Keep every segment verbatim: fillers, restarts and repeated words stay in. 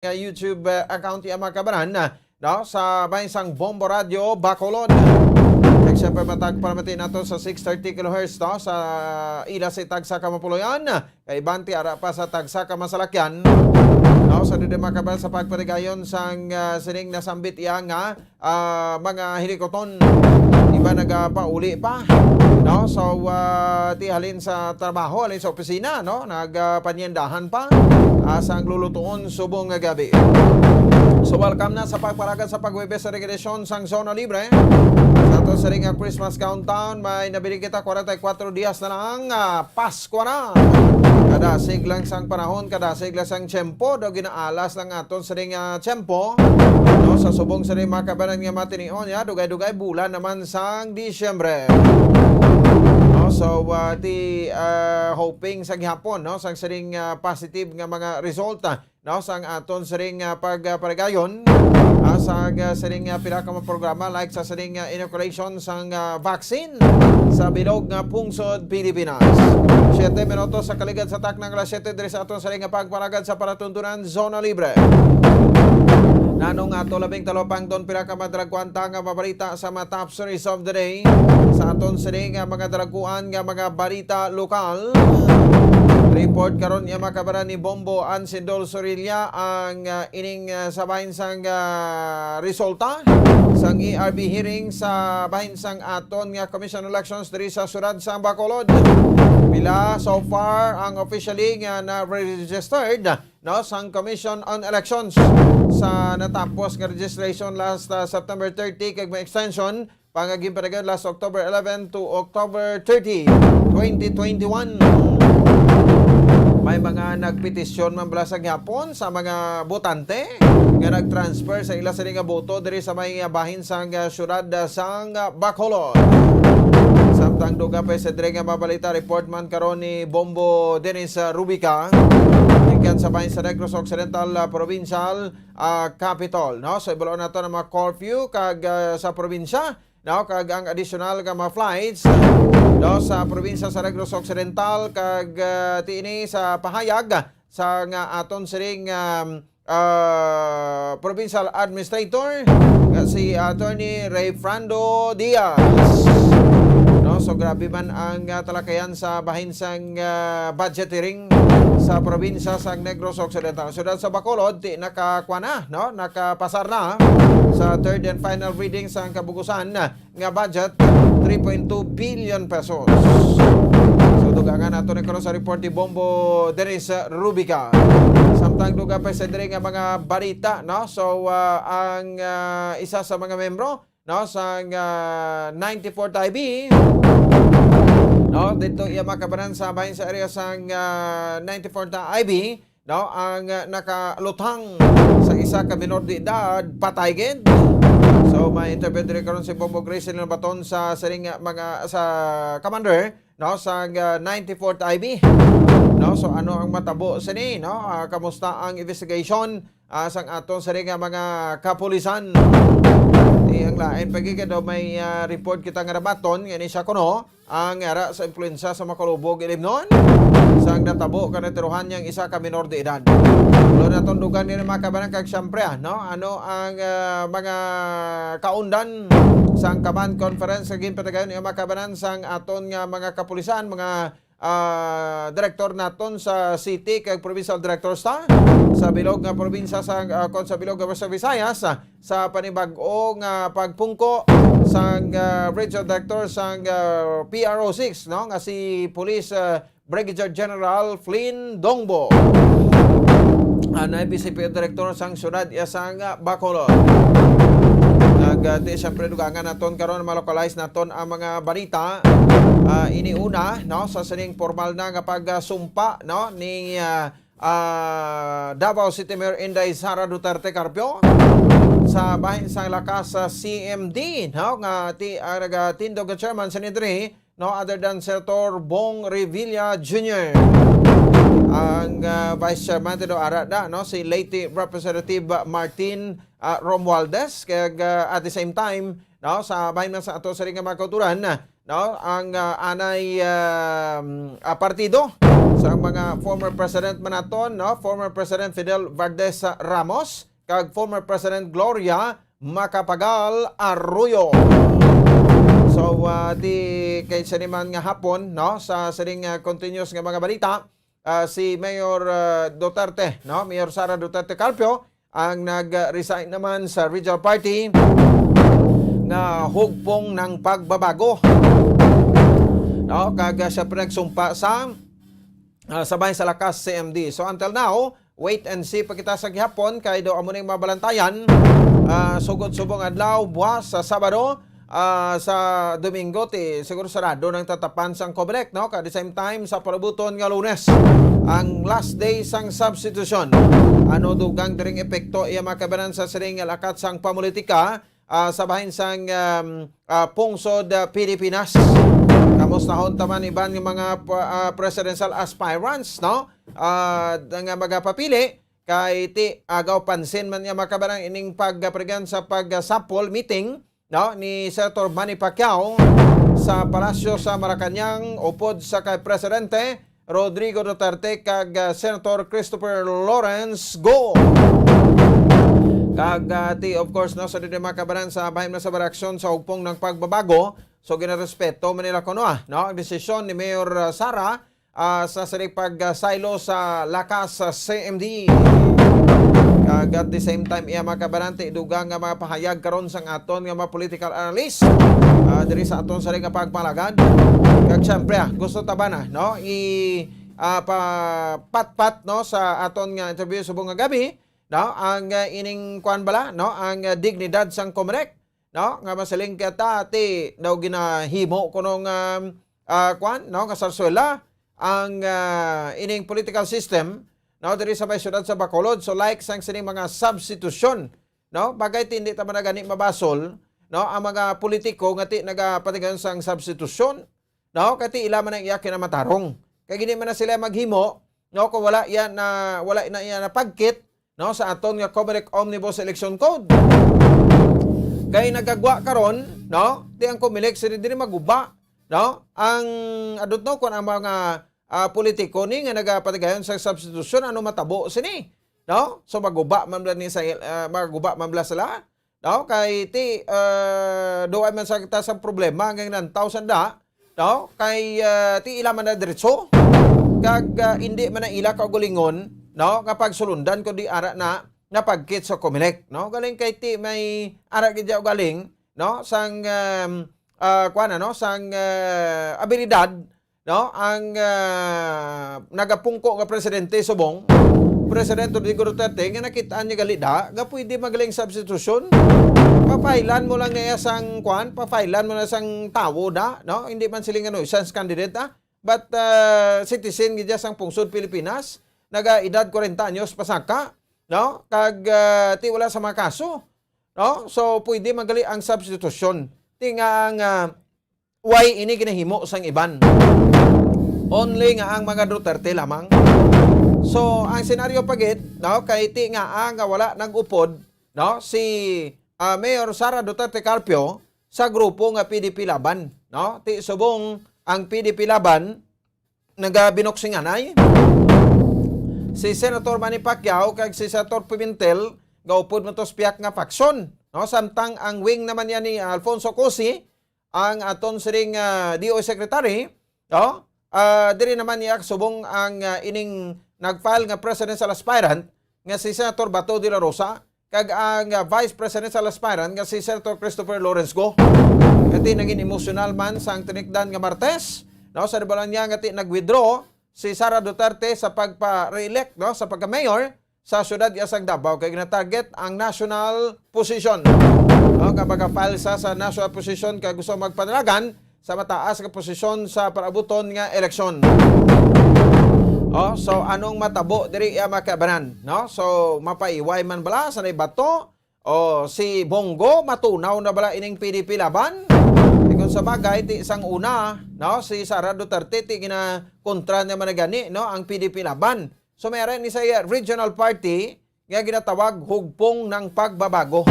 nga YouTube, uh, account, iya mga kabanan, uh, no, sa bahin sang Bombo Radio Bacolod. Kag siyempre, matag paramati nato sa six thirty kilohertz, no, sa ila sa tagsa ka mapuloy-an, kay Banti ara pa sa tagsa ka masalakyan, no, sa didi mga kabanan sa pagpatigayon sang, uh, sining nasambit iya nga ah, mga hilikoton. Iba nagapauli pa, no? So, ah, ti halin sa trabaho, halin sa opisina, no? Nagapaniendahan pa, ah, sang lulutuon subong nga gabi. So, welcome na sa pagparagat sa pagwebes sa regresyon sang Zona Libre. Sa ato sa ring, ah, Christmas countdown, may nabilin kita, forty-four dias na lang, ah, Pasko na. Kadasig lang sang panahon, kadasig lang sang tiyempo, daw ginaalas lang aton sa ring, ah, tiyempo. No, sa subong sa ring mga kabanan nga matinion, ya, dugay-dugay bulan naman sang Disyembre. No, so, ah, ti, ah, hoping sa gihapon, no, sang siring, ah, positive nga mga resulta, no, sang aton siring, ah, pag, ah, parigayon, ah, sa, ah, siring, ah, pila ka mga programa, like sa siring, ah, inoculation sang, ah, vaccine sa bilog nga pungsod Pilipinas. Siyete minutos sa kaligad sa taknang alas siyete diri sa aton siring nga pagparagad sa palatuntunan, Zona Libre. Nanong ato labing talupangton pila ka madragwanta nga mabalita sa mga top stories of the day sa aton siring nga mga draguan nga mga balita lokal. Report karon nga makabaran ni Bombo Ansindol Sorilla ang, ah, ining, ah, sa bahin sang, ah, resulta sang E R B hearing sa bahin sang aton nga Commission on Elections diri sa siyudad sa Bacolod. Pila so far ang officially nga na-registered, no, sang Commission on Elections sa natapos nga registration last, ah, September thirty kag may extension pa nga ginpadayon last October eleven to October thirty, twenty twenty-one. May mga nagpetisyon man bala sa gihapon sa mga botante nga nag-transfer sa ila sini nga boto diri sa may bahin sang, ah, siyudad, ah, sang, ah, Bacolod. Samtang dugang pa sa diri nga mabalita, report man karon ni Bombo Dennis, ah, Rubica, gikan sa bahin sa Negros Occidental, ah, Provincial, ah, Capitol, no? So, ibalo nato ang mga curfew kag, ah, sa probinsya, no, kag ang additional nga mga flights, no, sa probinsya sa Negros Occidental, kag, ah, ti ini sa pahayag sa nga aton siring, um, ah, provincial administrator nga si Attorney Rayfrando Diaz. No, so grabe man ang, ah, talakayan sa bahin sang, ah, budget hearing sa probinsya sa Negros Occidental. Siyudad sa Bacolod, ti nakakuha na, no, nakapasar na sa third and final reading sang kabugusan nga budget, three point two billion pesos. So, dugangan nato ni karon sa report ni Bombo Dennis Rubica. Samtang dugang pa sa diri nga mga balita, no? So, ah, ang, ah, isa sa mga membro, no, sa, ah, ninety-fourth I B, no, dito iya makabanan sa bahin sa area sang, ah, ninety-fourth I B, no, ang, ah, nakaluthang sa isa ka minor de edad, patay gid. So, may interview diri karon si Bombo Grace Linabaton sa siring, ah, mga, sa commander, no, sa, ah, ninety-fourth I B. No, so ano ang matabo sini, no? Ah, kamusta ang investigation, ah, sang aton siring nga mga kapulisan? Di ang lain pa gid, daw may, ah, report kita nga nabaton nga ni siya kuno ang ara sa impluwensya sa Makalubog, Ilimnon, sang natabo ka natiruhan niyang isa ka minor de edad. Doon naton dugan ni mga kabanan kag siyempre, ah, no? Ano ang, ah, mga kaundan sang command conference nga ginpatigayon ni mga kabanan sang aton nga mga kapulisan, mga, ah, direktor naton sa city kag provincial directors ta sa bilog nga probinsya sa, ah, kon sa bilog nga Western Visayas, ah, sa panibag-o nga pagpungko sang, ah, regional director sang, ah, P R O six, no, nga si Police, ah, Brigadier General Flynn Dongbo, ah, na P C P O director sang siyudad iya sang, ah, Bacolod. Nag, ah, ti, siyempre, dugangan naton karon, ma-localize naton ang mga balita. Ah, iniuna, no, sa sining formal na nga pagsumpa, no, ni, ah, ah, Davao City Mayor Inday Sara Duterte Carpio sa bahin sang lakas sa C M D, no, nga ti, ah, nagatindog nga chairman sa nindri, no other than Senator Bong Revilla Junior. Ang, ah, vice chairman ti do ara na, no, si late Representative Martin, ah, Romualdez, kag, ah, at the same time, no, sa bahin man sa ato sa ring mga kauturan, no, ang, ah, anay, um, ah, partido sa mga former president man naton, no? Former President Fidel Valdez Ramos kag former President Gloria Macapagal Arroyo. So, ah, di kay sini man nga hapon, no, sa sining, ah, continuous nga mga balita, ah, si Mayor, ah, Duterte, no, Mayor Sara Duterte Carpio, ang nag-resign naman sa Regional Party nga hugpong ng pagbabago. No, kag, ah, siya pa nagsumpa sa, ah, sa Bahin sa Lakas C M D. So, until now, wait and see pa kita sa gihapon, kay daw amo ning mabalantayan, ah, sugod subong adlaw, buwas sa Sabado, ah, sa Domingo, ti siguro sarado nang tatapan sang Comelec, no? At the same time, sa palabuton nga Lunes, ang last day sang substitution. Ano dugang diring epekto iya makabanan sa sining nga lakat sang pamulitika, ah, sa bahin sang, um, ah, pungsod, ah, Pilipinas? Kamustahon ta man iban nga mga pa-, ah, presidential aspirants, no? Ah, nga magapapili, kay ti agaw pansin man nga makabanan ining pagpatigayunan sa pag-, ah, sample meeting, no, ni Senator Manny Pacquiao sa Palasyo sa Malacañang upod sa kay Presidente Rodrigo Duterte kag, ah, Senator Christopher Lawrence Go. Kag, ah, ti, of course, no, sa dili makabanan sa bahin man sa reaksyon sa hugpong ng pagbabago, so ginarespeto man nila kuno, ah, no, ang desisyon ni Mayor, ah, Sara, ah, sa sining pag-, ah, saylo sa Lakas sa C M D. Kag at the same time, iya makabanan ti dugang nga mga pahayag karon sang aton nga mga political analyst, ah, diri sa aton sining nga pagpalagad. Kag syempre, ah, gusto ta ba na, no, i, ah, pa-, patpat, no, sa aton nga interview subong nga gabi, no, ang, ah, ining kuan bala, no, ang, ah, dignidad sang Comelec, no, nga masiling kita ti daw ginahimo kuno nga, ah, kuan, no, nga sarsuela ang, ah, ining political system, no, diri sa may siyudad sa Bacolod. So, like sang sining mga substitution, no, bagay ti hindi ta man na gani mabasol, no, ang mga politiko nga ti nagapatigayon sang substitution, no, kay ti ila man ang iya kinamatarong. Kay gani man na sila maghimo, no, kung wala iya na, wala na iya napagkit, no, sa aton nga Comelec Omnibus Election Code. Kay nagagwa karon, no, ti ang Comelec sini diri maguba, no? Ang, I don't know kung ang mga, ah, politiko ni nga nagapatigayon sa substitution, ano matabo sini, no? So maguba man bala ni sa, ah, maguba man bala sila, no? Kay ti, ah, duay man sa kita sa problema nga nantaw sanda, no? Kay, ah, ti ila man na diretso. Kag, ah, hindi man na ila kaugalingon, no, nga pagsulundan kundi ara na napagkit sa Comelec, no? Galing kay ti may ara gid siya ugaling, no, sang, um, ah, kuwan, ano, sang, ah, abilidad, no, ang, ah, nagapungko nga presidente subong President Rodrigo Duterte nga nakitaan niya gali da nga pwede magaling substitution. Papailan mo lang niya sang, kuwan, papailan mo lang sang tawo da, no? Hindi man sila nga nuisance candidate, ah. But, ah, citizen gid siya sang pungsod Pilipinas, naga-edad kwarenta anyos pasaka, no? Kag, ah, ti wala sa mga kaso, no? So, pwede man gali ang substitution. Ti nga ang, ah, why ini ginahimo sang iban? Only nga ang mga Duterte lamang. So, ang senaryo pa gid, no, kay ti nga, ah, nga wala nag-upod, no, si, ah, Mayor Sara Duterte Carpio sa grupo nga P D P Laban, no? Ti subong ang P D P Laban nagabinoksinganay. Si Senator Manny Pacquiao kag si Senator Pimentel gaupod man to sa piyak nga faksyon, no? Samtang ang wing naman niya ni Alfonso Cusi, ang aton siring, ah, D O Secretary, no? Ah, diri naman niya subong ang, ah, ining nag-file nga presidential aspirant nga si Senator Bato de la Rosa kag ang, ah, vice presidential aspirant nga si Senator Christopher Lawrence Go. Kati naging emosyonal man sang tinikdan nga Martes, no, sa nabalan niya nga ti nag-withdraw si Sara Duterte sa pagpa-re-elect, no, sa pagka-mayor sa siyudad iya sang Davao kay ginatarget ang national position. No, kapag file sa, sa national position kay gusto magpanalagan sa mataas nga posisyon sa parabuton nga eleksyon. Oh, so anong matabo diri iya makabanan, no? So mapaiway man bala sa naibato o si Bong Go, matunaw na bala ining P D P Laban? Ti kung sa bagay, ti sang una, no, si Sara Duterte ti ginakontra niya man gani, no, ang P D P Laban. So may ara ni sa iya regional party nga ginatawag Hugpong ng Pagbabago.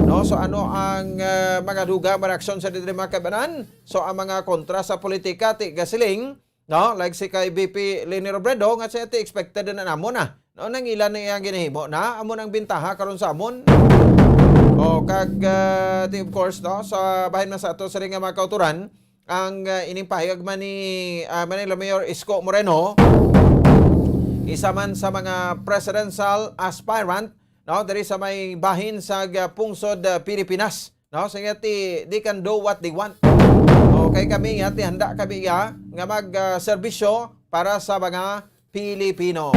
No, so ano ang, ah, mga dugang nga reaksyon sa diri mga kaibanan? So ang mga kontra sa politika ti gasiling no? Like si kay V P Leni Robredo, nga siya ti expected na namon na. No, nang ila na iyang ginahimo na, amo nang bintaha karon sa amon. O, kag, ah, ti, of course, no, sa bahin man sa ato sa ring nga mga kauturan, ang, ah, ining pahayag man ni, ah, Manila Mayor Isko Moreno, isa man sa mga presidential aspirant, no, diri sa may bahin sa, ah, pungsod, ah, Pilipinas. No, so nga ti, they can do what they want. Okay kami nga ti handa kami ya nga mag, ah, serbisyo para sa mga Pilipino.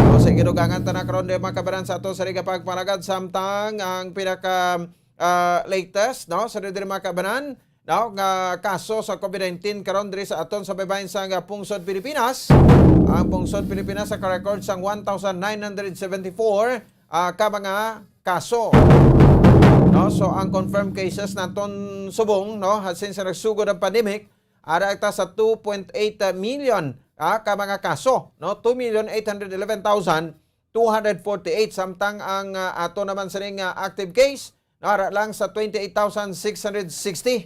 No, sa gidugangan ta na karon di makabaran sa ato sa ring nga pagpalagad, samtang ang pinaka, ah, latest, no, sa diri makabaran, no, nga kaso sa COVID nineteen karon diri sa aton sa baybayin sa nga pungsod Pilipinas. Ang pungsod Pilipinas sa ka-record sang one thousand nine hundred seventy-four, ah, ka mga kaso. No? So, ang confirmed cases naton subong, no, ha, since nagsugod ang pandemic, ara ta sa two point eight million, ah, ka mga kaso, no? Two million eight hundred eleven thousand two hundred forty-eight, samtang ang, ah, ato naman sining, ah, active case, no, ara lang sa twenty-eight thousand six hundred sixty.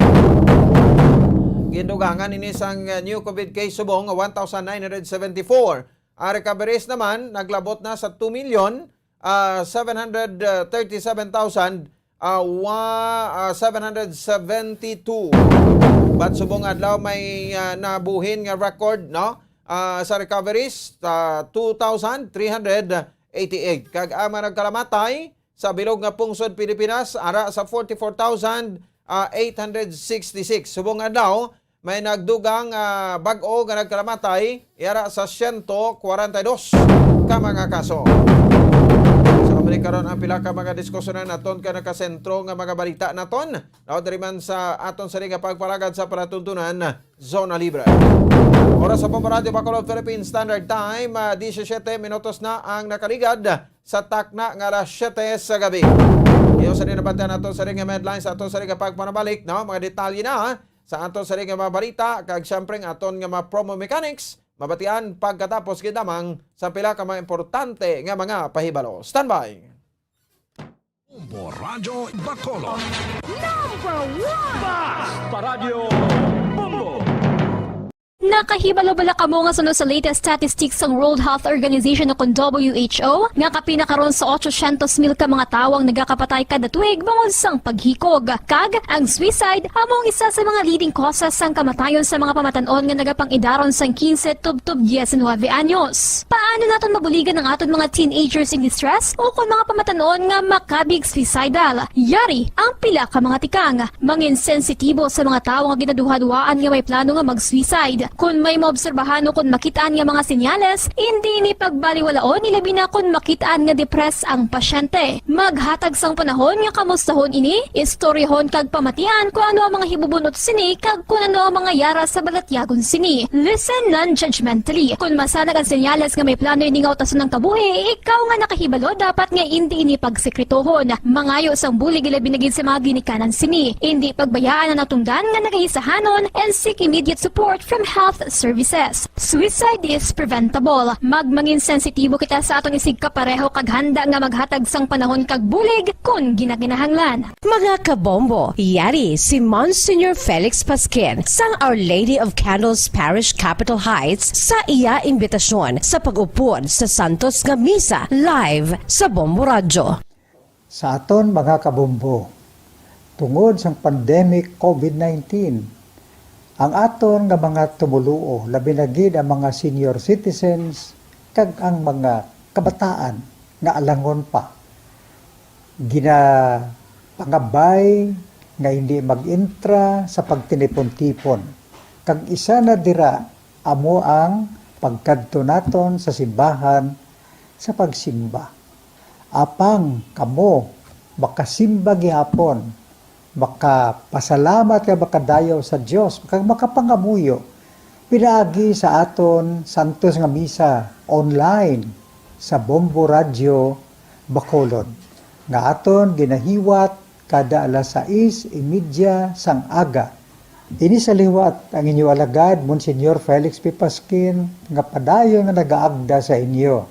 Gindugangan ini sang, ah, new COVID case subong nga one thousand nine hundred seventy-four. Ang recoveries naman naglabot na sa two million, ah, seven hundred thirty-seven thousand, ah, wa-, ah, seven hundred seventy-two. But subong adlaw may, ah, nabuhin nga record, no? Ah, sa recoveries, ah, two thousand three hundred eighty-eight. Kag ang mga nagkalamatay sa bilog nga pungsod Pilipinas, ara sa forty-four thousand, ah, eight hundred sixty-six. Subong adlaw, may nagdugang, ah, bag-o nga nagkalamatay, yara sa siyento kwarenta y dos ka mga kaso. Sa Amerika ron ang pila ka mga diskusyonan naton ka nakasentro nga mga balita naton, no, diri man sa aton sini nga pagpalagad sa palatuntunan, Zona Libre. Oras sa Bombo Radio Bacolod Philippine Standard Time, ah, diyesisiyete minutos na ang nakaligad sa takna nga alas siyete sa gabi. Iyo sa nabatian nato sa ring headlines, ato sa ring pagpanabalik, no, mga detalye na sa ato sa ring mga balita, kag siyempre ang aton nga mga promo mechanics, mabatian pagkatapos gid lamang sa pila ka mga importante nga mga pahibalo. Standby! Bombo Radyo Bacolod. Number one! Basta Radyo Bombo! Nakahibalo bala kamo nga suno sa latest statistics sang World Health Organization o kon W H O, nga kapin na karon sa otsosyentos mil ka mga tawo ang nagakapatay kada tuig bangod sang paghikog? Kag ang suicide amo ang isa sa mga leading causes sang kamatayon sa mga pamatan-on nga nagapang-idaron sang quince tubtob diecinuebe anyos. Paano naton mabuligan ang aton mga teenagers in distress o kon mga pamatan-on nga makabig suicidal? Yari ang pila ka mga tikang. Mangin sensitibo sa mga tawo nga ginaduhaduhaan nga may plano nga mag-suicide. Kon may maobserbahan o kon makit-an nga mga senyales, indi ini pagbaliwalaon, ilabi na kon makit-an nga depressed ang pasyente. Maghatag sang panahon nga kamustahon ini, istoryahon kag pamatian kon ano ang mga hibubunot sini kag kon ano ang mga yara sa balatyagon sini. Listen non-judgmentally. Kon masanag ang senyales nga may plano ini nga utason ang kabuhi, ikaw nga nakahibalo dapat nga indi ini pagsekretohon. Mangayo sang bulig, ilabi na gid sa mga ginikanan sini. Indi pagbayaan ang natungdan nga nagahisahanon and seek immediate support from health services. Suicide is preventable. Magmangin sensitibo kita sa aton isigkapareho kag handa nga maghatag sang panahon kag bulig kon ginakinahanglan. Mga kabombo, yari si Monsignor Felix Pasquin sang Our Lady of Candles Parish, Capitol Heights, sa iya imbitasyon sa pag-upod sa Santos nga Misa live sa Bombo Radyo. Sa aton mga kabombo, tungod sang pandemic COVID nineteen, ang aton nga mga tumoluo, labi na gid ang mga senior citizens kag ang mga kabataan nga alangon pa, ginapangabay nga hindi mag-intra sa pagtinipon-tipon. Kag isa na dira amo ang pagkadto naton sa simbahan sa pagsimba. Apang kamo makasimba gihapon, makapasalamat kag makadayaw sa Dios, kag makapangamuyo pinaagi sa aton santos nga misa online sa Bombo Radyo Bacolod, nga aton ginahiwat kada alas sais y media sang aga. Ini sa liwat ang inyo alagad, Monsignor Felix P. Pasquin, nga padayon nga nagaagda sa inyo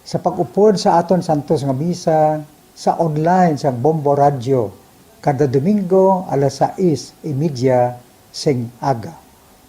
sa pag-upod sa aton santos nga misa sa online sang Bombo Radyo kada Domingo alas sais y media sing aga.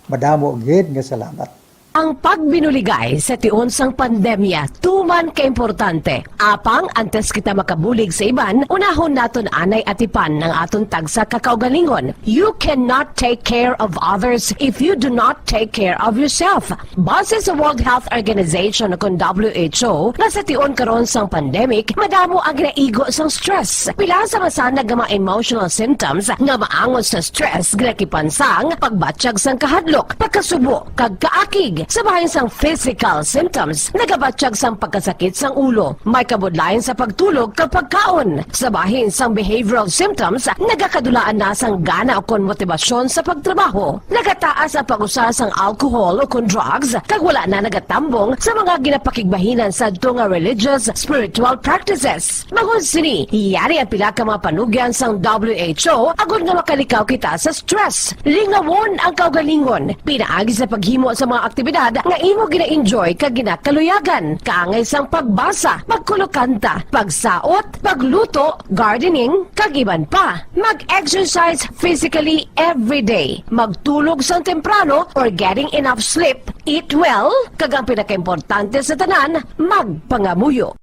Madamo gid nga salamat. Ang pagbinuligay sa tion sang pandemya tuman ka importante. Apang antes kita makabulig sa iban, unahon naton anay atipan ang aton tagsa ka kaugalingon. You cannot take care of others if you do not take care of yourself. Base sa World Health Organization o kon W H O, nga sa tion karon sang pandemic, madamo ang ginaigo sang stress. Pila sa masanag nga mga emotional symptoms nga maangot sa stress, ginakipan sang pagbatyag sang kahadlok, pagkasubo, kag kaakig. Sa bahin sang physical symptoms, nagabatyag sang pagkasakit sang ulo, may kabudlayan sa pagtulog kag pagkaon. Sa bahin sang behavioral symptoms, nagakadulaan na sang gana ukon motibasyon sa pagtrabaho. Nagataas ang pag-usa sang alcohol ukon drugs, kag wala na nagatambong sa mga ginapakigbahinan sadto nga religious, spiritual practices. Bangod sini, yari ang pila ka mga panugyan sang W H O agod nga makalikaw kita sa stress. Lingawon ang kaugalingon pinaagi sa paghimo sa mga aktibidad nga imo gina-enjoy kag ginakaluyagan, kaangay sang pagbasa, pagkulokanta, pagsaot, pagluto, gardening, kag iban pa. Mag-exercise physically every day. Magtulog sang temprano or getting enough sleep. Eat well, kag ang pinakaimportante sa tanan, magpangamuyo.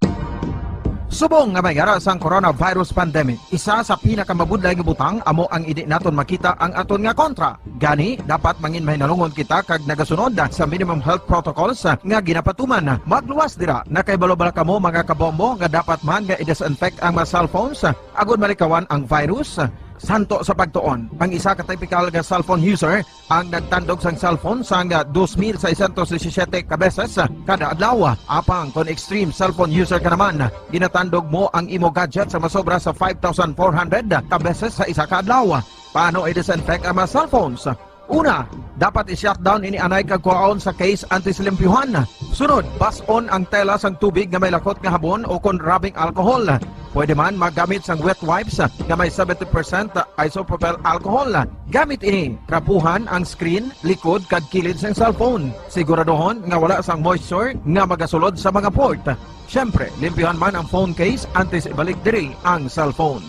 Subong nga may ara sang coronavirus pandemic, isa sa pinakamabudlay nga butang amo ang indi naton makita ang aton nga kontra. Gani, dapat mangin mahinalungon kita kag nagasunod sa minimum health protocols nga ginapatuman. Magluwas dira, nakahibalo bala kamo, mga kabombo, nga dapat man nga i-disinfect ang mga cellphones agod malikawan ang virus? Santo sa pagtuon, ang isa ka typical nga cellphone user ang nagtandog sang cellphone sang dos mil seiscientos disisiete ka beses kada adlaw. Apang kon extreme cellphone user ka naman, ginatandog mo ang imo gadget sa masobra sa five thousand four hundred ka beses sa isa ka adlaw. Paano i-disinfect ang mga cellphones? Una, dapat i-shutdown ini anay kag kuhaon sa case antes limpyuhan. Sunod, bas-on ang tela sang tubig nga may lakot nga habon o kon rubbing alcohol. Pwede man maggamit sang wet wipes nga may seventy percent isopropyl alcohol. Gamit ini, trapuhan ang screen, likod, kag kilid sang cellphone. Siguraduhon nga wala sang moisture nga magasulod sa mga port. Siyempre, limpyuhan man ang phone case antes ibalik diri ang cellphone.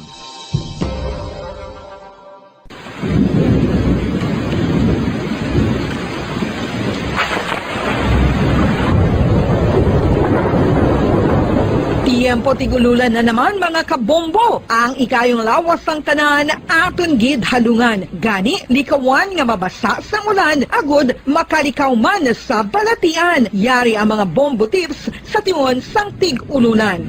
Tiyempo tig-ululan na naman, mga kabombo. Ang ikayong lawas sang tanan aton gid halungan. Gani, likawan nga mabasa sang ulan agud makalikaw man sa balatian. Yari ang mga bombo tips sa tion sang tig-ululan.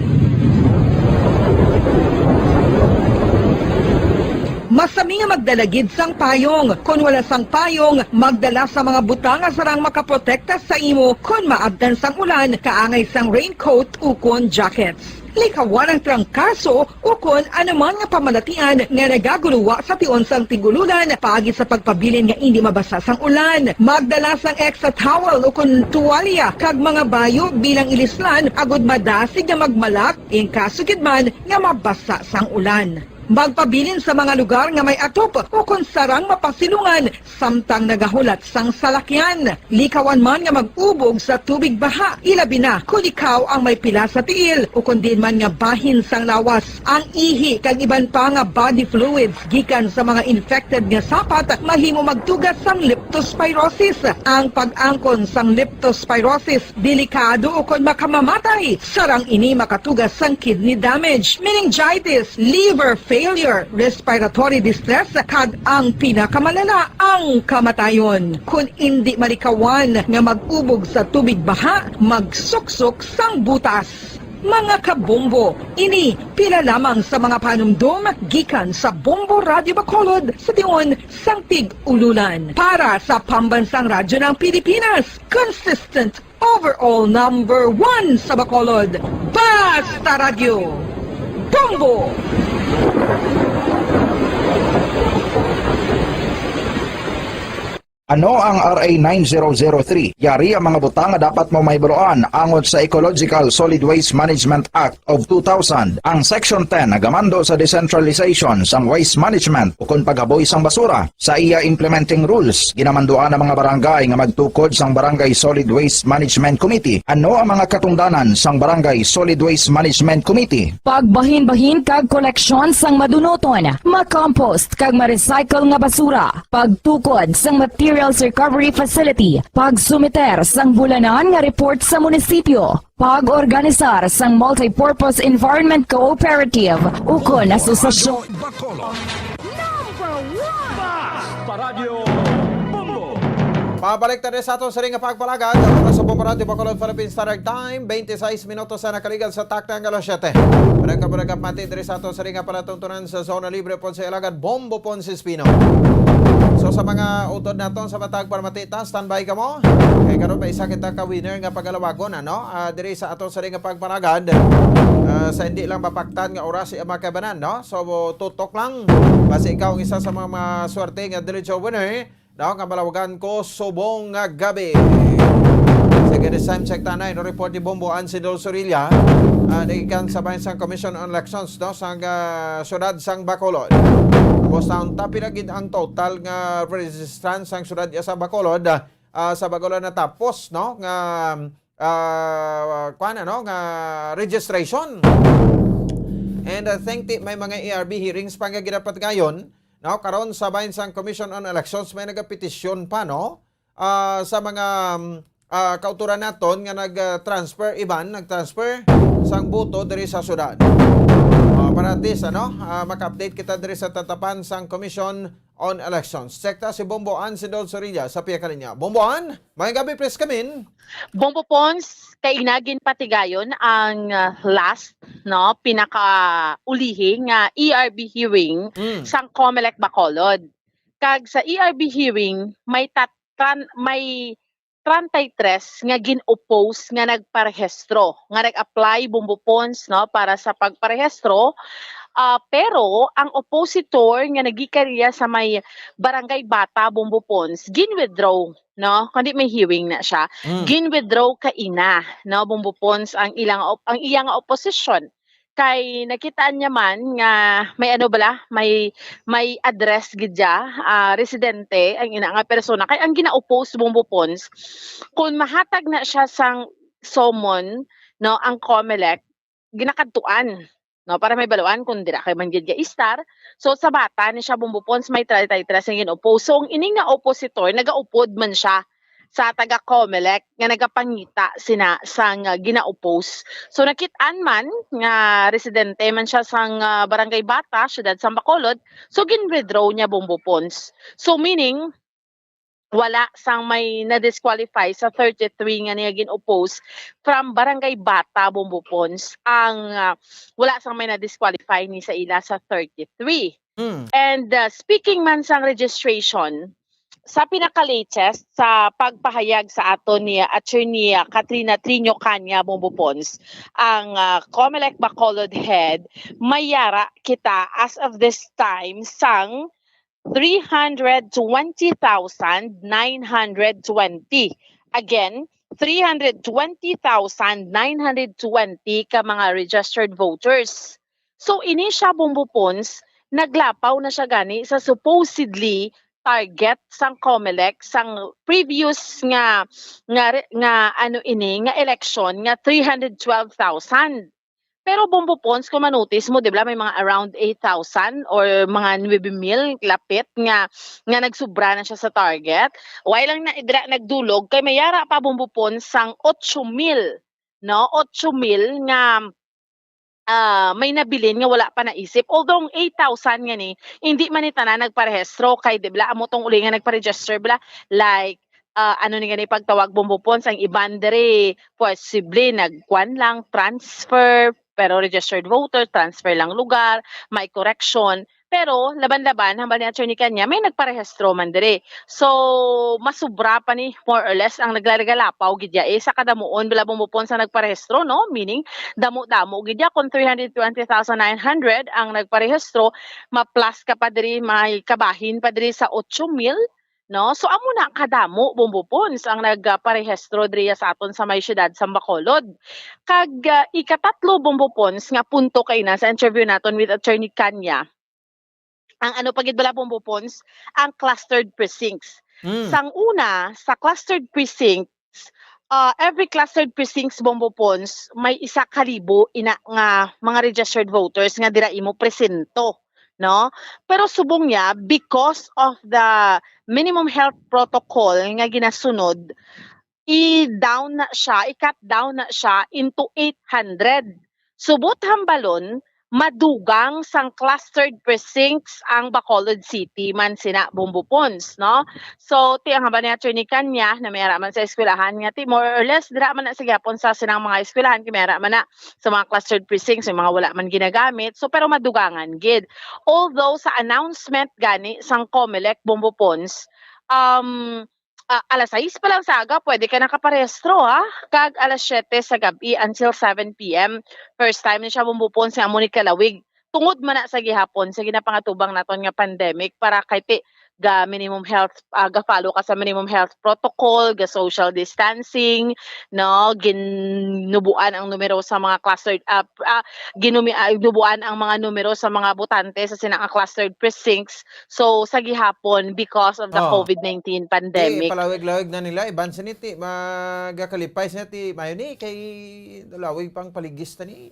Masami nga magdala gid sang payong. Kon wala sang payong, magdala sa mga butang nga sarang makaprotekta sa imo kon maabtan sang ulan, kaangay sang raincoat ukon jackets. Likawan ang trangkaso ukon anuman nga pamalatian nga nagaguluwa sa tion sang tig-ululan paagi sa pagpabilin nga indi mabasa sang ulan. Magdala sang extra towel ukon tuwalya kag mga bayo bilang ilislan agud madasig nga magmalak in kaso gid man nga mabasa sang ulan. Magpabilin sa mga lugar nga may atop ukon sarang mapasilungan samtang nagahulat sang salakyan. Likawan man nga mag-ubog sa tubig baha, ilabi na kon ikaw ang may pila sa tiil ukon diin man nga bahin sang lawas. Ang ihi kag iban pa nga body fluids gikan sa mga infected nga sapat mahimo magtuga sang leptospirosis. Ang pag-angkon sang leptospirosis delikado ukon makamamatay. Sarang ini makatuga sang kidney damage, meningitis, liver failure, respiratory distress, kag ang pinakamalala, ang kamatayon. Kon indi malikawan nga mag-ubog sa tubig baha, magsuksok sang butas. Mga kabombo, ini pila lamang sa mga panumdom gikan sa Bombo Radyo Bacolod sa tion sang tig-ululan. Para sa Pambansang Radyo ng Pilipinas, consistent overall number one sa Bacolod, Basta Radyo, Bombo! Ano ang R A nine zero zero three? Yari ang mga butang nga dapat mo mahibaluan angot sa Ecological Solid Waste Management Act of two thousand. Ang Section ten nagamando sa decentralization sang waste management ukon paghaboy sang basura. Sa iya implementing rules, ginamanduan ang mga barangay nga magtukod sang Barangay Solid Waste Management Committee. Ano ang mga katungdanan sang Barangay Solid Waste Management Committee? Pagbahinbahin kag koleksyon sang madunuton, ma-compost kag ma-recycle nga basura, pagtukod sang material Materials Recovery Facility, pagsumiter sang bulanan nga report sa munisipyo, pag-organisar sang Multipurpose Environment Cooperative ukon asosasyon. Bacolod. Number one! Paradyo Bombo! Pabalik ta sa aton siring nga pagpalagad. Ang oras sa Bombo Radyo Bacolod, Philippine Standard Time, twenty-six minutos sa nakaligal sa takna nga alas siyete. Barangay Barangay Mati diri sa aton siring nga palatuntunan sa Zona Libre Ponce Alagad, Bombo Ponce Espino. So sa mga utod naton sa matag para matita, standby kamo. Kay karon may isa kita ka winner nga pagalawagon, ano? Ah, diri sa aton siring nga pagpalagad. Ah, sa hindi lang mapaktan nga oras, iya makabanan, no? So tutok lang. Basi ikaw ang isa sa mga, mga swerte nga diretso winner, no, nga malawagan ko subong nga gabi. Sige, this time check ta na, no, report ni Bombo Ansidol Sorilla, ah, nagikan sa bahin sang Commission on Elections, no, sang, ah, siyudad sang Bacolod. Basta ang tapi na gid ang total nga registrants sang siyudad sa Bacolod, ah, sa Bacolod natapos, no, nga, ah, kuwan, ano, nga registration. And I think ti-, may mga A R B hearings pa nga ginapatigayon, no? Karon sa bahin sang Commission on Elections, may nagapetisyon pa, no? Ah, sa mga, mm, ah, kautoran naton nga nag-transfer, iban nag-transfer sang boto diri sa syudad. Ah, para at least, ano, ah, maka-update kita diri sa tatapan sang Commission on Elections. Check ta si Bombo Ansidol Sorilla sa pihak kaniya. Bombo An, may gabi, please come in. Bombo Pons, kaina ginpatigayon ang, ah, last, no, pinakaulihi nga E R B hearing Mm. sang Comelec Bacolod. Kag sa E R B hearing, may tat-, tran-, may treinta y tres nga gin-oppose nga nagparehistro, nga nag-apply, Bombo Pons, no, para sa pagparehistro. Ah, pero ang oppositor nga nagikan niya sa may Barangay Bata, Bombo Pons, gin-withdraw, no? Kundi may hearing na siya. Mm. Gin-withdraw kaina, no, Bombo Pons, ang ilang op-, ang iya nga opposition. Kay nakitaan niya man nga may ano bala, may, may address gid siya, ah, residente ang ina nga persona. Kay ang gina-oppose, Bombo Pons, kung mahatag na siya sang summon, no, ang Comelec, ginakadtuan, no, para may baluan kung dira kay man gid ga-estar. So, sa Bata ni siya, Bombo Pons, may treinta y tres nga gin-oppose. So, ang ining nga oppositor, nagaupod man siya sa taga Comelec nga nagapangita sina sang, ah, gina-oppose. So, nakit-an man nga residente man siya sang, ah, Barangay Bata, siyudad sang Bacolod. So, gin-withdraw niya, Bombo Pons. So, meaning, wala sang may na-disqualify sa thirty-three nga niya gin-oppose from Barangay Bata, Bombo Pons, ang, ah, wala sang may na-disqualify ni sa ila sa thirty-three. Mm. And, ah, speaking man sang registration, sa pinaka-latest sa pagpahayag sa aton ni Attorney Katrina Trino Canya, Bombo Pons, ang, ah, Comelec Bacolod Head, may yara kita as of this time sang three hundred twenty thousand nine hundred twenty. Again, three hundred twenty thousand nine hundred twenty ka mga registered voters. So, ini siya, Bombo Pons, naglapaw na siya gani sa supposedly target sang Comelec sang previous nga, nga re-, nga ano ini, nga election nga three hundred twelve thousand. Pero, Bombo Pons, kung ma-notice mo, di ba, may mga around eight thousand or mga nuebe mil lapit nga, nga nagsubra na siya sa target. Why lang na dira nagdulog? Kay may yara pa, Bombo Pons, sang otso mil, no? Otso mil nga, ah, may nabilin nga wala pa naisip. Although ang eight thousand nga ni, hindi man ni tanan nagparehistro kay, di ba, amo tong uli nga nagpa-register, bla, like, ah, ano ni gani pagtawag, Bombo Pons, ang iban diri posible nagkuan lang, transfer, pero registered voter, transfer lang lugar, may correction. Pero laban-laban, hambal ni Attorney Canya, may nagparehistro man diri. So, masubra pa ni, more or less, ang naglalagalapaw gid ya, eh, sa kadamuon, bala, Bombo Pons, ang nagparehistro, no? Meaning, damo-damo gid ya. Kung three hundred twenty thousand nine hundred ang nagparehistro, ma-plus ka pa diri, may kabahin pa diri sa otso mil, no? So, amo na kadamo, Bombo Pons, ang nagparehistro diri sa aton sa may siyudad sa Bacolod. Kag, ah, ikatatlo, Bombo Pons, nga punto kay na sa interview naton with Attorney Canya, ang ano pa gid bala, Bombo Pons, ang clustered precincts. Mm. Sang una, sa clustered precincts, ah, every clustered precincts, Bombo Pons, may isa ka libo ina nga mga registered voters nga dira imo presento. no? Pero subong niya, because of the minimum health protocol nga ginasunod, i-down na siya, i-cut down na siya into eight hundred. Subot hambalon, madugang sang clustered precincts ang Bacolod City man sina, Bombo Pons, no? So, ti ang hambal ni Attorney Kanya na may ara man sa eskwelahan nga, ti more or less, dira man na sa gihapon sa sinang mga eskwelahan, kay may ara man na sa mga clustered precincts, yung mga wala man ginagamit. So, pero madugangan gid. Although, sa announcement gani sang Comelec, Bombo Pons, um, ah, alas sais pa lang sa aga, pwede ka nakaparehistro, ha? Kag alas siyete sa gab-i until seven p m. First time ni siya, Bombo Pons, nga amo ni kalawig. Tungod man na sa gihapon sa ginapangatubang naton nga pandemic, para kay ti ga minimum health, ah, ga-follow ka sa minimum health protocol, ga social distancing, no? Ginubuan ang numero sa mga cluster, ah, ah, ginumi-, ah, ginubuan ang mga numero sa mga botante sa sina nga clustered precincts. So, sa gihapon, because of the Oh. covid nineteen Ti pandemic. palawig-lawig na nila, iban sini ti magakalipay sini ti mayo ni kay lawig pang paligis ta ni.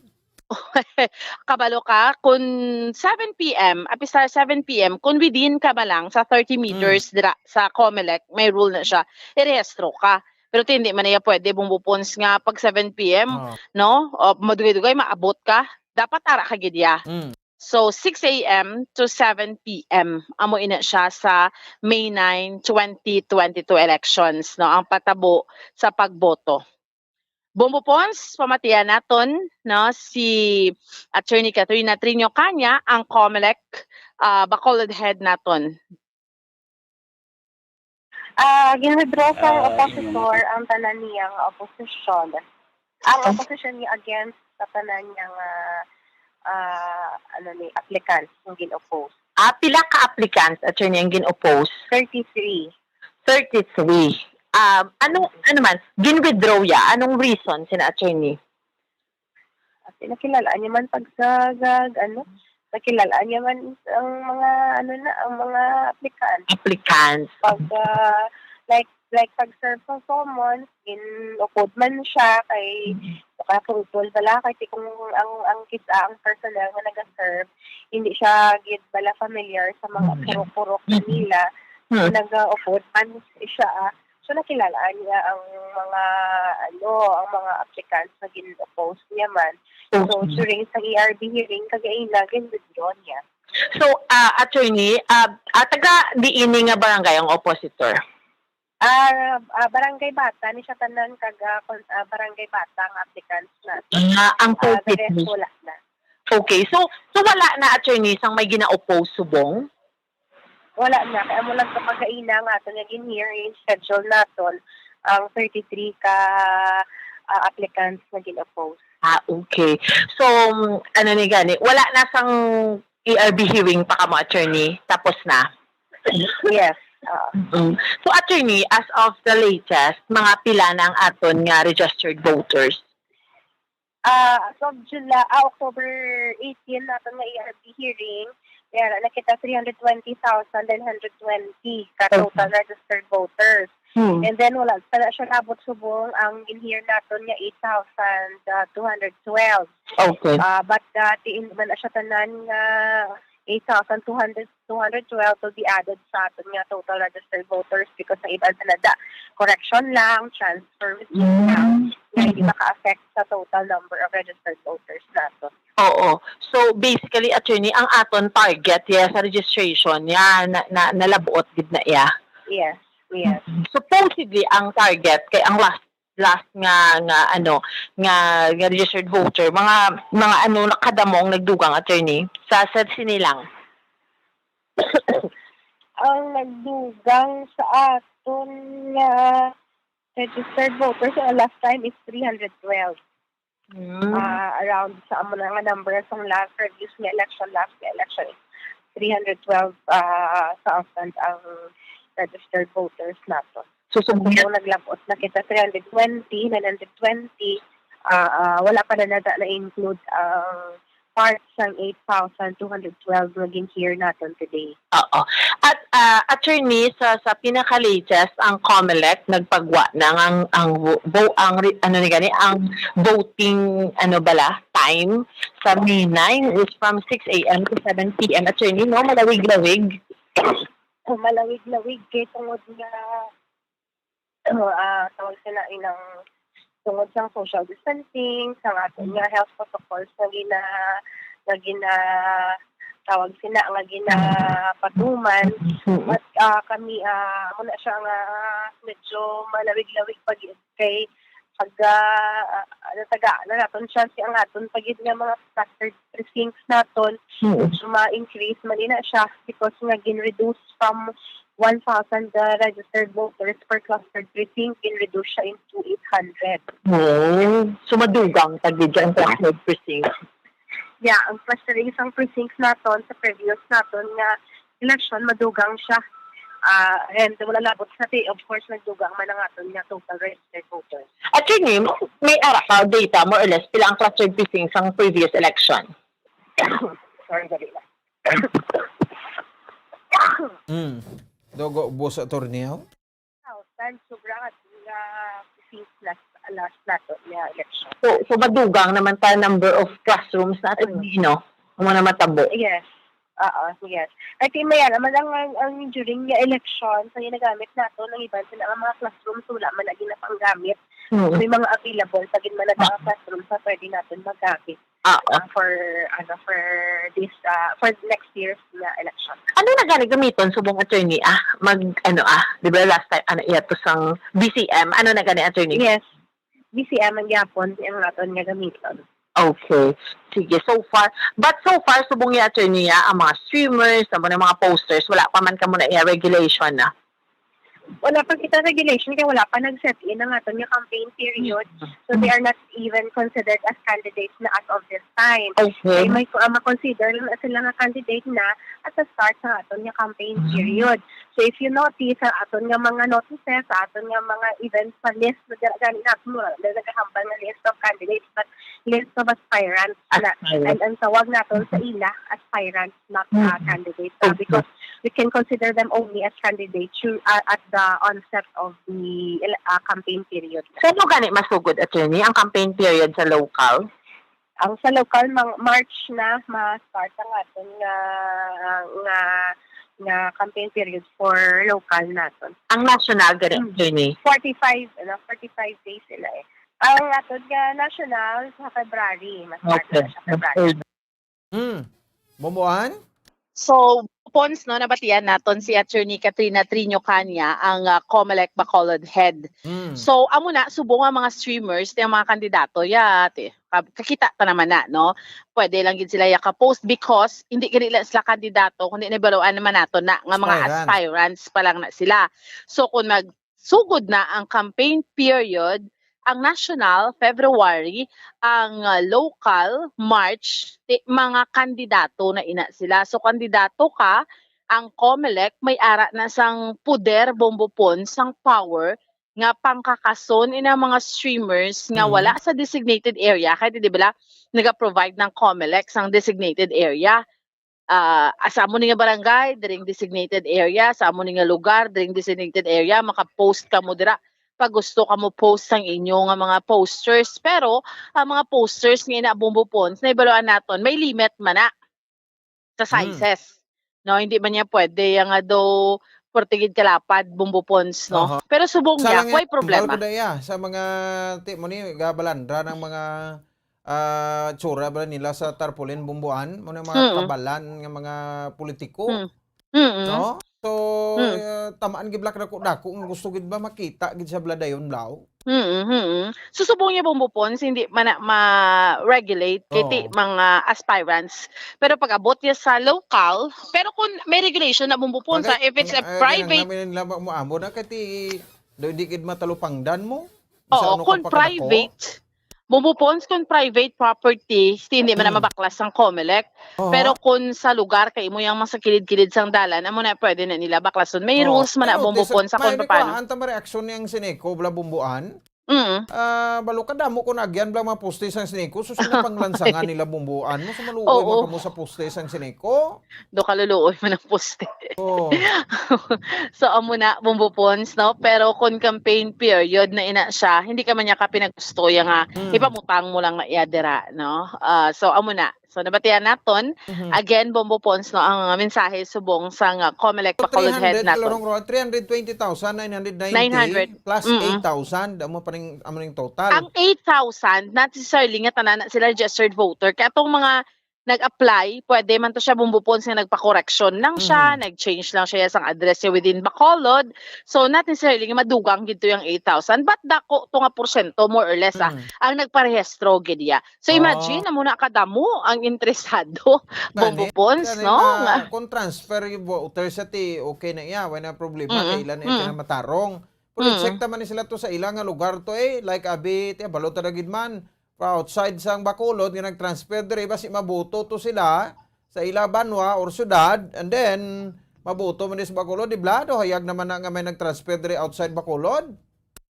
Kabalo ka, kun seven p m, apisar seven p m, kun within ka ba lang sa thirty Mm. meters dira sa Comelec, may rule na siya, irehistro ka. Pero ti hindi man niya pwede, Bombo Pons, nga pag seven p m, Oh. no? O, madugay-dugay, maabot ka. Dapat ara ka gid ya. Mm. So, six a m to seven p m, amo ina siya sa May nine, twenty twenty-two elections, no, ang patabo sa pagboto. Bombo Pons, pamatian naton, no, si Attorney Katrina Trinio Caña, ang Comelec, ah, Bacolod head naton. Ah, gin-withdraw sa Ah, oppositor ang tanan niya nga opposition. Ang Oh. opposition niya against sa tanan niya nga, ah, ano ni, applicant nga gin-oppose. Ah, pila ka applicants, attorney, ang gin-oppose? Thirty-three. Thirty-three. Um, ano, ano man, gin-withdraw ya? Anong reason sina attorney? Kasi nakilalaan niya man pag sa, sa, ano, nakilalaan niya man ang mga, ano na, ang mga applicant. Applicants. Pag, ah, like, like, pag-serve sa summons, gin-upod man siya kay Mm. baka kung upod bala, kay kung ang, ang kisa, ang personnel nga nag-serve, hindi siya gid bala familiar sa mga Mm. purok-purok Mm. nila. Mm. Nag-upod man siya, ah. So, nakilalaan niya ang mga, ano, ang mga applicants na gin-oppose niya man. So, Okay. during sa E R B hearing, kagaina, gin-withdraw niya. So, ah, attorney, ah, ah, taga diin nga barangay ang oppositor? Ah, ah, Barangay Bata, ni siya tanan kag, ah, kon-, ah, Barangay Bata ang applicants na. Ah, ang Ah, the rest thirty-three. wala na. Okay. So, so wala na, attorney, sang may gina-oppose subong? Wala na. Kaya mo lang kapagaina nga ato nga gin-hearing schedule naton ang thirty-three ka, ah, applicants nga gin-oppose. Ah, okay. So, um, ano ni gani, wala na sang E R B hearing pa kamo, attorney? Tapos na? Yes. Ah. Mm. So, attorney, as of the latest, mga pila na ang aton nga registered voters? Ah, as of July, ah, October eighteen, naton nga E R B hearing, may ara na kita three hundred twenty thousand nine hundred twenty ka Okay. total registered voters. Hmm. And then, wala pa na siya nabot subong ang gin-hear naton nga eight thousand two hundred twelve. Okay. Ah, but dati, hindi man na siya tanan nga eight thousand two hundred, two hundred twelve will be added sa aton nga total registered voters because ang iban pa na da, correction lang, transfer, Mm. lang, nga hindi Mm. maka-affect sa total number of registered voters naton. Oo. So, basically, attorney, ang aton target, yes, sa registration, yan, na, na, nalabot gid na iya. Yes, yes. Mm. Supposedly, ang target kay ang last, last nga, nga, ano, nga, nga registered voter, mga, mga, ano, nakadamong nagdugang, attorney, sa, sa sini lang. Ang nagdugang sa aton nga registered voters sa last time is three hundred twelve. Mm. Ah, around sa amo na nga number sa last previous nga election, last nga election, three hundred twelve, ah, thousand ang registered voters nato. So, so, So, naglabot na kita three hundred twenty, nine hundred twenty, ah, ah, wala pa na nata na-include ang part sang eight thousand two hundred twelve nga gin-hear naton today. Oo. At, ah, attorney, sa, sa pinaka-latest, ang Comelec nagpagwa na nga ang, ang vo-, vo-, ang re-, ano ni gani, ang voting, ano bala, time sa May nine is from six a m to seven p m. Attorney, no? Malawig-lawig. Malawig-lawig kay tungod nga, ah, tawag sila ilang, tungod sa social distancing, sa aton nga health protocols nga gina, nga gina, tawag sila nga ginapatuman. But, ah, kami, ah, amo na siya nga medyo malawig-lawig pag kay pag, ah, ah, natagaan na naton siya si ang aton pa gid nga mga clustered precincts naton. Medyo ma-increase man ina siya because nga gin-reduce from one thousand the registered voters per clustered precinct, gin-reduce siya into eight hundred. Oh, so madugang ta gid ang clustered precinct. Yeah, ang clustering sang precincts naton sa previous naton nga election, madugang siya. Ah, and wala labot sa ti, of course, nagdugang man ang aton nga total registered voters. Attorney, may ara ka data, more or less, pila ang clustered precincts sang previous election? Sorry, dali lang. Mm. Dugo ubos, attorney, oh. Thousand, sobra nga, nga since last, last nato nga election. So, so madugang naman ta number of classrooms na ato, Mm. you know, ang mga matabo. Yes. Oo, yes. I think may alam lang ang, ang during nga election, sa ginagamit nato, ang iban sila nga mga classrooms, wala man lagi napanggamit. Mm. May mga available, sa gid man na mga classrooms na pwede natin magamit. Ah, ah, for ano for this ah, for next year's na election. Ano na gani gamiton subong, attorney, ah, mag ano, ah, di ba last time ano iya to sang B C M, ano na gani, attorney? Yes. B C M ang gyapon ang aton nga gamiton. Okay. Sige, so far, but so far subong ni attorney, ah, ang mga streamers, ang mga posters, wala pa man kamo na iya regulation na. Wala pa kita regulation kay wala pa nag-set in ang aton nga campaign period. So they are not even considered as candidates na as of this time. Okay. Kay may uh, ma-consider lang na sila nga candidate na at the start sa aton nga campaign period. So if you notice sa aton nga mga notices, sa aton nga mga events sa list na dira gani natin mo na nagahambal nga list of candidates but list of aspirants na and ang tawag naton sa ila aspirants not uh, candidates uh, because we can consider them only as candidates uh, at the onset of the uh, campaign period. Kano gani masugod, attorney, ang campaign period sa local? Ang sa local, mang March na ma-start ang aton nga nga nga campaign period for local naton. Ang national gani, attorney? Forty-five, ano, forty-five days sila eh. Ang aton nga national sa February, ma-start na siya February. Mm. Bumbuan? So, Pons, no, nabatian naton si Attorney Katrina Trinio Canya, ang uh, Comelec Bacolod head. Mm. So, amo na, subong ang mga streamers, ang mga kandidato, ya, te, kakita ta naman na, no? Pwede lang gid sila ya ka-post because hindi gid lang sila kandidato, kundi nabaluan naman nato na nga mga aspirants pa lang na sila. So, kung mag sugod na ang campaign period, ang national, February, ang ah, local, March, ti, mga kandidato na ina sila. So, kandidato ka, ang Comelec may ara na sang poder, bombopon, sang power nga pangkakason ina mga streamers nga wala sa designated area kay di ba nagaprovide ng Comelec sang designated area. ah, sa amo ni nga barangay, diri ang designated area, sa amo ni nga lugar, diri ang designated area, maka-post kamo dira pag gusto kamo post sang inyo nga mga posters. Pero ang mga posters nga ina Bumbo Pons, nahibaluan naton, may limit man na sa Hmm. sizes. No, hindi man niya pwede yang nga daw purtigid kalapad Bumbo Pons, no? Aha. Pero subong Sa niya, lang way yan, problema. Bal ko na iya, sa mga, ti mo ni, gabalandra ng mga ah, tsura ba nila sa tarpaulin, bumbuan? Mao na mga Mm. kabalan nga mga politiko, Mm. Mm-mm. no? So, Mm. eh, tamaan gid bala dako-dako nga gusto gid ba makita gid sa bala dayon, blaw? Mm-mm, mm-mm. So, subong niya, Bumbo Pons, hindi man na ma-regulate kay ti Oo. mga aspirants. Pero pag abot niya sa local, pero kung may regulation na, Bumbo Pons, Bagay, ah, if it's a ang, ah, private kinahanglan nila mo, mo amo na kay ti, do, di gid matalupangdan mo. Bisag Oo, ano ka kung pa kadako. private, Bumbo Pons, kung private property, hindi man na Mm. mabaklas ang Comelec. Oo. Pero kung sa lugar kay imo yang mga kilid-kilid sang dalan, amo na pwede na nila baklason. May Oo. rules man na Pero Bumbo ti sa Pons sa may kung paano. Nikuhaan ta mareaksyon niyang Sineco, bala Bumbuan. Mm. Ah, balo ka damo kon agyan bala mga poste sang Ceneco, sus, ina panglansangan nila bumbuan mo, sumaluoy man Oo. kamo sa poste sang Ceneco. Do kaluluoy man ang poste. Oh. So, amo na, Bombo Pons, no? Pero kon campaign period na ina siya, hindi ka man niya ka pinagusto ya nga Mm. ipamutang mo lang na iya dira, no? Ah, so, amo na. So, nabatian naton. Mhm. Again, Bombo Pons, no, ang mensahe subong sang, ah, Comelec So, Bacolod Head three hundred, naton. Kalorong Roa, three hundred twenty thousand nine hundred ninety Nine hundred. plus Mm-mm. eight thousand, amo pa ning, amo ning total. Ang eight thousand, not necessarily nga tanan na sila registered voter. Kaya atong mga nag-apply, pwede man to siya, Bombo Pons, nga nagpakoreksyon lang siya, Mhm. nag-change lang siya sang address niya within Bacolod. So, not necessarily nga madugang gid to yung eight thousand, but dako to nga porsyento, more or less, ah, Mhm. ang nagparehistro gid iya. So, imagine, Ah. amo na kadamo ang interesado, Bombo Gani, Pons, gani no? na, Nga kung transfer yung voter sa ti, okay na iya, wala na problema, Mm, kailan na mm. ito na matarong. Pero Mm. i-check naman ni sila to sa ila nga lugar to eh, like abi, ti, balot na gid man, pa outside sang Bacolod nga nag-transfer diri, basi mabuto to sila sa ila banwa or syudad, and then mabuto man din sa Bacolod, di bla, do, hayag naman na nga may nag-transfer diri outside Bacolod.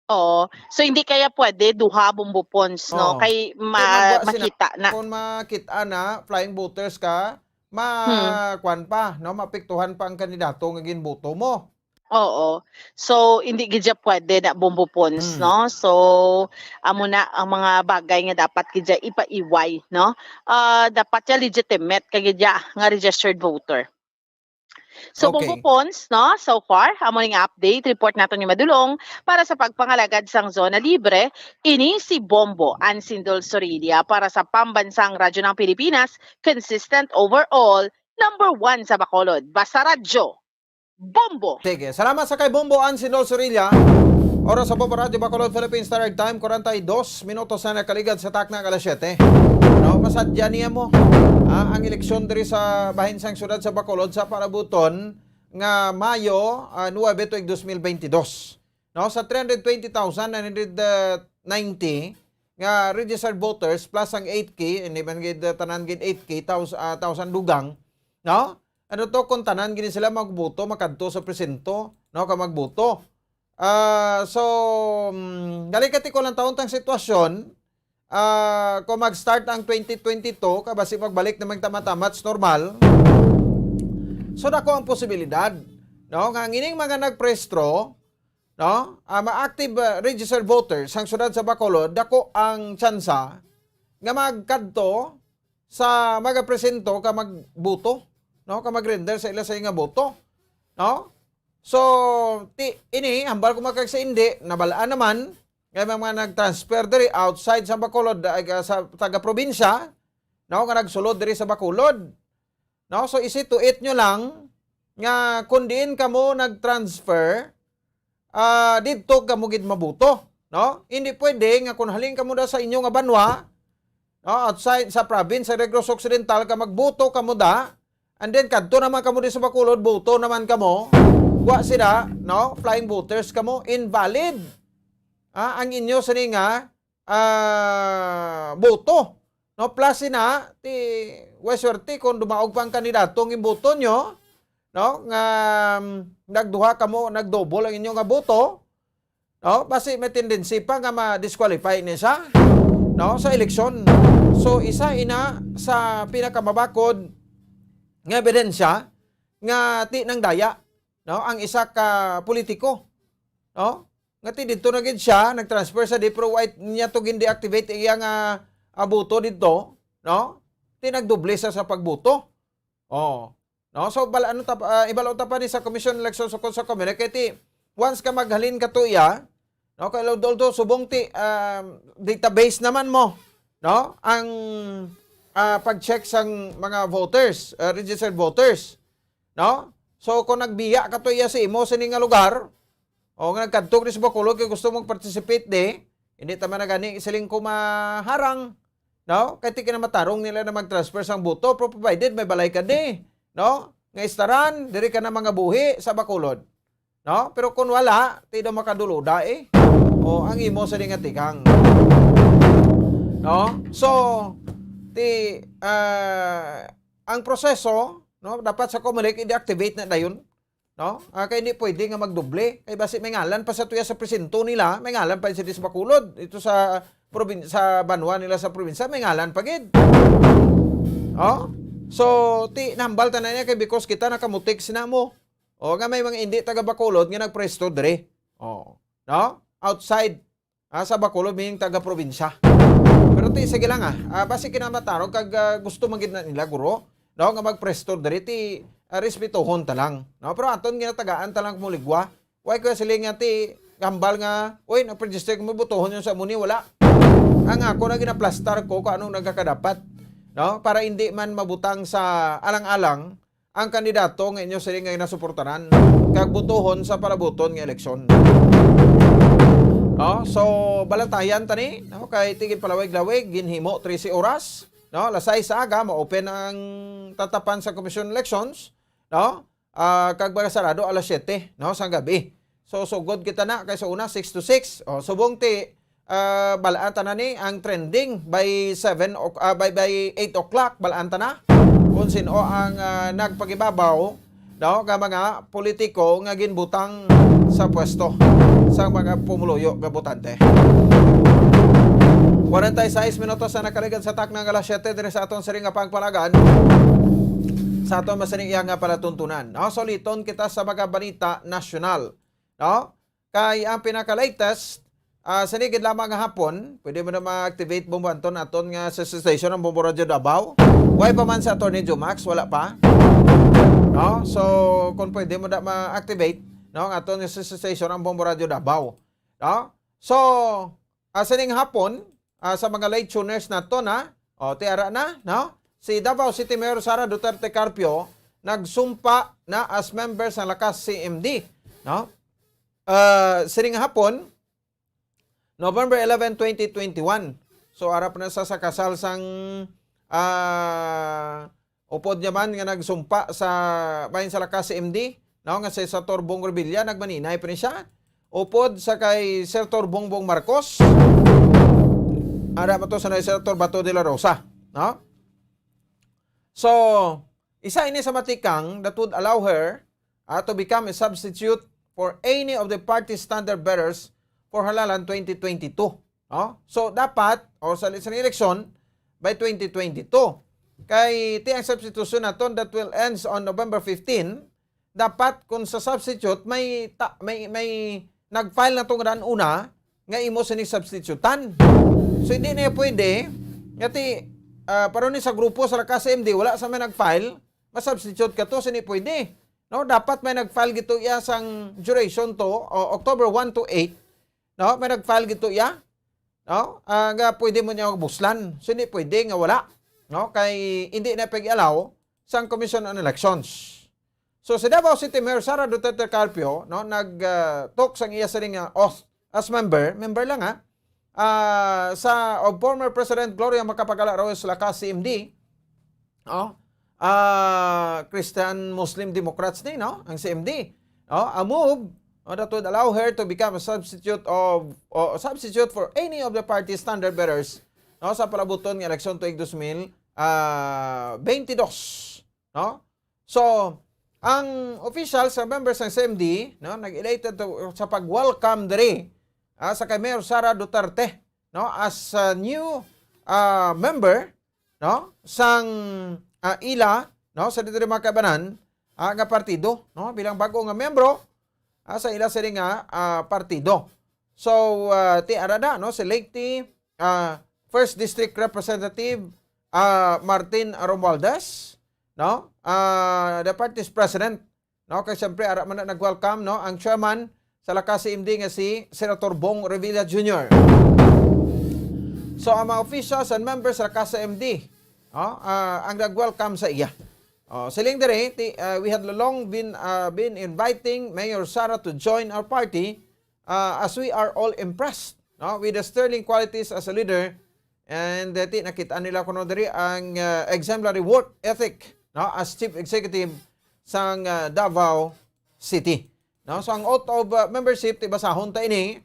Oo. So, hindi kaya pwede duha, Bombo Pons, no? Oo. Kay Kay ma-, magwa sila, makita na. Kung makita na, flying voters ka, ma-, Hmm. kwan pa, no? Maapektuhan pa ang kandidato nga ginboto mo. Oo. So, hindi gid siya pwede na, Bombo Pons, Hmm. no? So, amo na ang mga bagay nga dapat gid siya ipaiway, no? Ah, dapat siya legitimate ka gid siya nga registered voter. So, Bombo Okay. Pons, no? So far, amo ning update report naton ni Madulong para sa pagpangalagad sang Zona Libre. Ini si Bombo Ansindol Sorilla para sa Pambansang Radyo ng Pilipinas, consistent overall, number one sa Bacolod. Basta Radyo, Bombo! Sige, salamat sa kay Bombo Ansindol Sorilla. Oras sa Bombo Radyo Bacolod, Philippine Standard Time, kwarenta y dos minutos na nakaligad sa takna nga alas siyete. No, masadya niya mo, ah, ang eleksyon diri sa bahin sang siyudad sa Bacolod sa palabuton nga Mayo, ah, nuwebe tuig dos mil benti dos. No, sa three hundred twenty thousand nine hundred ninety nga registered voters plus ang eight K, hindi man gid, ah, tanan gid eight K, thousand, ah, thousand dugang, no? Ano to, kung tanan gid sila magboto, makadto sa presinto, no, ka magboto. Ah, so, mm, delikati ko lang taon tang sitwasyon, ah, kung mag-start ang twenty twenty-two, ka basi magbalik naman tama-tama, it's normal. So, dako ang posibilidad, no, nga ang ining mga nagprehistro, no, ah, ma-active, ah, registered voters sang siyudad sa Bacolod, dako ang tsansa nga magkadto sa magapresinto ka magboto, no, ka mag-render sa ila sa nga boto, no? So, ti-, ini, hambal ko magkag sa hindi, nabalaan naman, kay may mga nag-transfer diri outside sa Bacolod, ah, sa taga-probinsya, no, nga nagsulod diri sa Bacolod. No? So, isi-tuit nyo lang nga kung diin kamo nag-transfer, ah, didto kamo gid mabuto, no? Hindi pwede nga kung halin kamo da sa inyo nga banwa, no, outside sa province sa Negros Occidental, ka magbuto kamo da, and then kadto naman kamo di sa Bacolod, buto naman kamo, wa sila, no? Flying voters kamo, invalid, ah, ang inyo sini nga, ah, boto, no? Plus sina, ti, way swerte kung dumaog pa ang kandidato nga imboto nyo, no? Nga, um, nagduha kamo, nag-double ang inyo nga boto, no? Basi may tendency pa nga ma-disqualify ni siya, no, sa eleksyon. So, isa ina sa pinakamabakod nga ebidensya nga ti nang daya, no, ang isa ka politiko, no? Nga ti didto na gid siya, nag-transfer sa di, pero wait niya to gin-deactivate iya nga, ah, boto didto, no? Ti nagdoble sa, sa pagboto. Oh. No? So, bal-, ano ta-, ah, ibalo ta pa ni sa Commission on Elections o sa Comelec, kay ti, once ka maghalin ka to iya, no? Kay although, although subong ti, um, database naman mo, no? Ang, ah, pag-check sang mga voters, ah, registered voters, no? So, kung nagbiya ka to iya sa imo sini nga lugar, o nga nagkadto ka sa Bacolod kay gusto mong participate di, hindi ta man na gani siling ko maharang, no? Kay ti kinamatarong nila na mag-transfer sang boto, pero provided may balay ka di, no? Nga istaran, diri ka na mangabuhi sa Bacolod, no? Pero kung wala, ti daw makaduloda eh. O, ang imo sa di nga tikang. No? So, ti, ah, ang proseso, no, dapat sa Comelec i-deactivate na dayon. No? Ah, kay hindi pwede nga magdoble. Kay basi may ngalan pa sa tuya sa presinto nila, may ngalan pa sila sa Bacolod. Ito sa probin-, sa banwa nila sa probinsya, may ngalan pa gid. Oh? So, ti nahambal tanan niya kay because kita nakamutik sina mo. O nga may mga hindi taga Bacolod nga nagpwesto diri. Oh. No? Outside ah, sa Bacolod, meaning taga-probinsya. Pero ti, sige lang, ah. Ah, basi kinamatarog kag, ah, gusto man gid na nila, guro, no, nga magpwesto diri, ti, ah, respetuhon ta lang, no? Pero aton ginatagaan ta lang muligwa. Why ko sila nga ti hambal nga, "Uy, nag-register ko, mabutuhon yung sa muni," wala. Ang ako na ginaplastar ko kung anong nagkakadapat, no? Para hindi man mabutang sa alang-alang ang kandidato nga inyo sila nga ginasuportaran kag butuhon sa palabuton nga eleksyon. No? So, balatayan ta ni, no? Kay tigin palawig-lawig, ginhimo trese oras, no? Alas sais sa aga, ma-open ang tatapan sa Commission on Elections, no? Ah, kag magasarado alas siyete, no, sang gabi. So, sugod kita na kay sa una, six to six. O, subong ti, ah, balaan ta na ni ang trending by seven o, ah, by, by eight o'clock, balaan ta na kung sino ang, ah, nagpagibabaw, no, nga mga politiko nga ginbutang sa pwesto sang mga pumuluyo nga botante. Kwarenta y seis minutos na nakaligad sa takna nga alas siyete diri sa aton siring nga pagpalagan sa aton masiring iya nga palatuntunan. No? So, liton kita sa mga balita nasyonal. No? Kay ang pinaka-latest, ah, sini gid lamang nga hapon, pwede mo na ma-activate, Bombo Anton, aton nga sa station ang Bombo Radio Davao. Way pa man sa Attorney Jumax, wala pa. No? So, kung pwede mo na ma-activate, no, ang aton nga sa station ang Bombo Radio Davao. No? So, ah, sining hapon, ah, sa mga late tuners nato na, o, ti ara na, no? Si Davao City Mayor Sara Duterte Carpio nagsumpa na as member sa Lakas C M D, no? Ah, sining hapon, November eleven, twenty twenty-one. So, ara pa na sa, sa kasal sang, ah, upod niya man nga nagsumpa sa bahin sa Lakas C M D, no, nga si Senator Bong Revilla, nagmaninay pa ni siya. Upod sa kay Senator Bongbong Marcos, ara pa to sa Senator Bato de la Rosa, no? So, isa ini sa matikang that would allow her, ah, to become a substitute for any of the party standard bearers for halalan twenty twenty-two. No? So, dapat, or sa, sa eleksyon, by twenty twenty-two. Kay ti ang substitution naton that will ends on November fifteen, dapat kung sa substitute, may ta-, may, may nag-file na tong daan una, nga imo sini substitutan. So, hindi na pwede, nga ti, ah, pero ni sa grupo sa Lakas C M D, wala sa may nag-file, ma-substitute ka to, sini pwede. No, dapat may nag-file gito iya sang duration to, o October one to eight, no, may nag-file gito iya, no, ah, nga pwede mo niya buslan. So, hindi pwede nga wala, no, kay hindi na pag-allow sang Commission on Elections. So, si Davao City Mayor Sara Duterte Carpio, no, nag, ah, talk sang iya sining nga oath as member, member lang, ha, ah, sa, of former President Gloria Macapagal-Arroyo sa Lakas C M D, oh, ah, Christian Muslim Democrats ni, no, ang C M D. Oh, a move, oh, that would allow her to become a substitute of, o substitute for any of the party standard bearers, no, sa palabuton nga eleksyon tuig dos mil, ah, twenty-two, no? So, ang official sa members ng C M D, no, nag-elated to, sa pag-welcome diri, ah, sa kay Mayor Sara Duterte, no, as a new, ah, member, no, sang, ah, ila, no, sa diri mga kaibanan, ah, nga partido, no, bilang bag-o nga miyembro, ah, sa ila sini nga, ah, partido. So, ah, ti ara na, no, si Leyte, ah, First District Representative, ah, Martin Romualdez, no? Ah, the party's president, no? Kay siyempre, ara man na nag-welcome, no? Ang chairman sa Lakas C M D nga si Senator Bong Revilla Junior. So, ang mga officials and members sa Lakas C M D, no? Ah, ang nag-welcome sa iya. Oh, siling diri, ti-, ah, we had long been, ah, been inviting Mayor Sara to join our party, ah, as we are all impressed, no, with the sterling qualities as a leader. And, eh, ti-, nakita nila kuno diri ang, ah, exemplary work ethic, no, as chief executive sang, ah, Davao City. No, so ang oath of, ah, membership, ti basahon ta ini,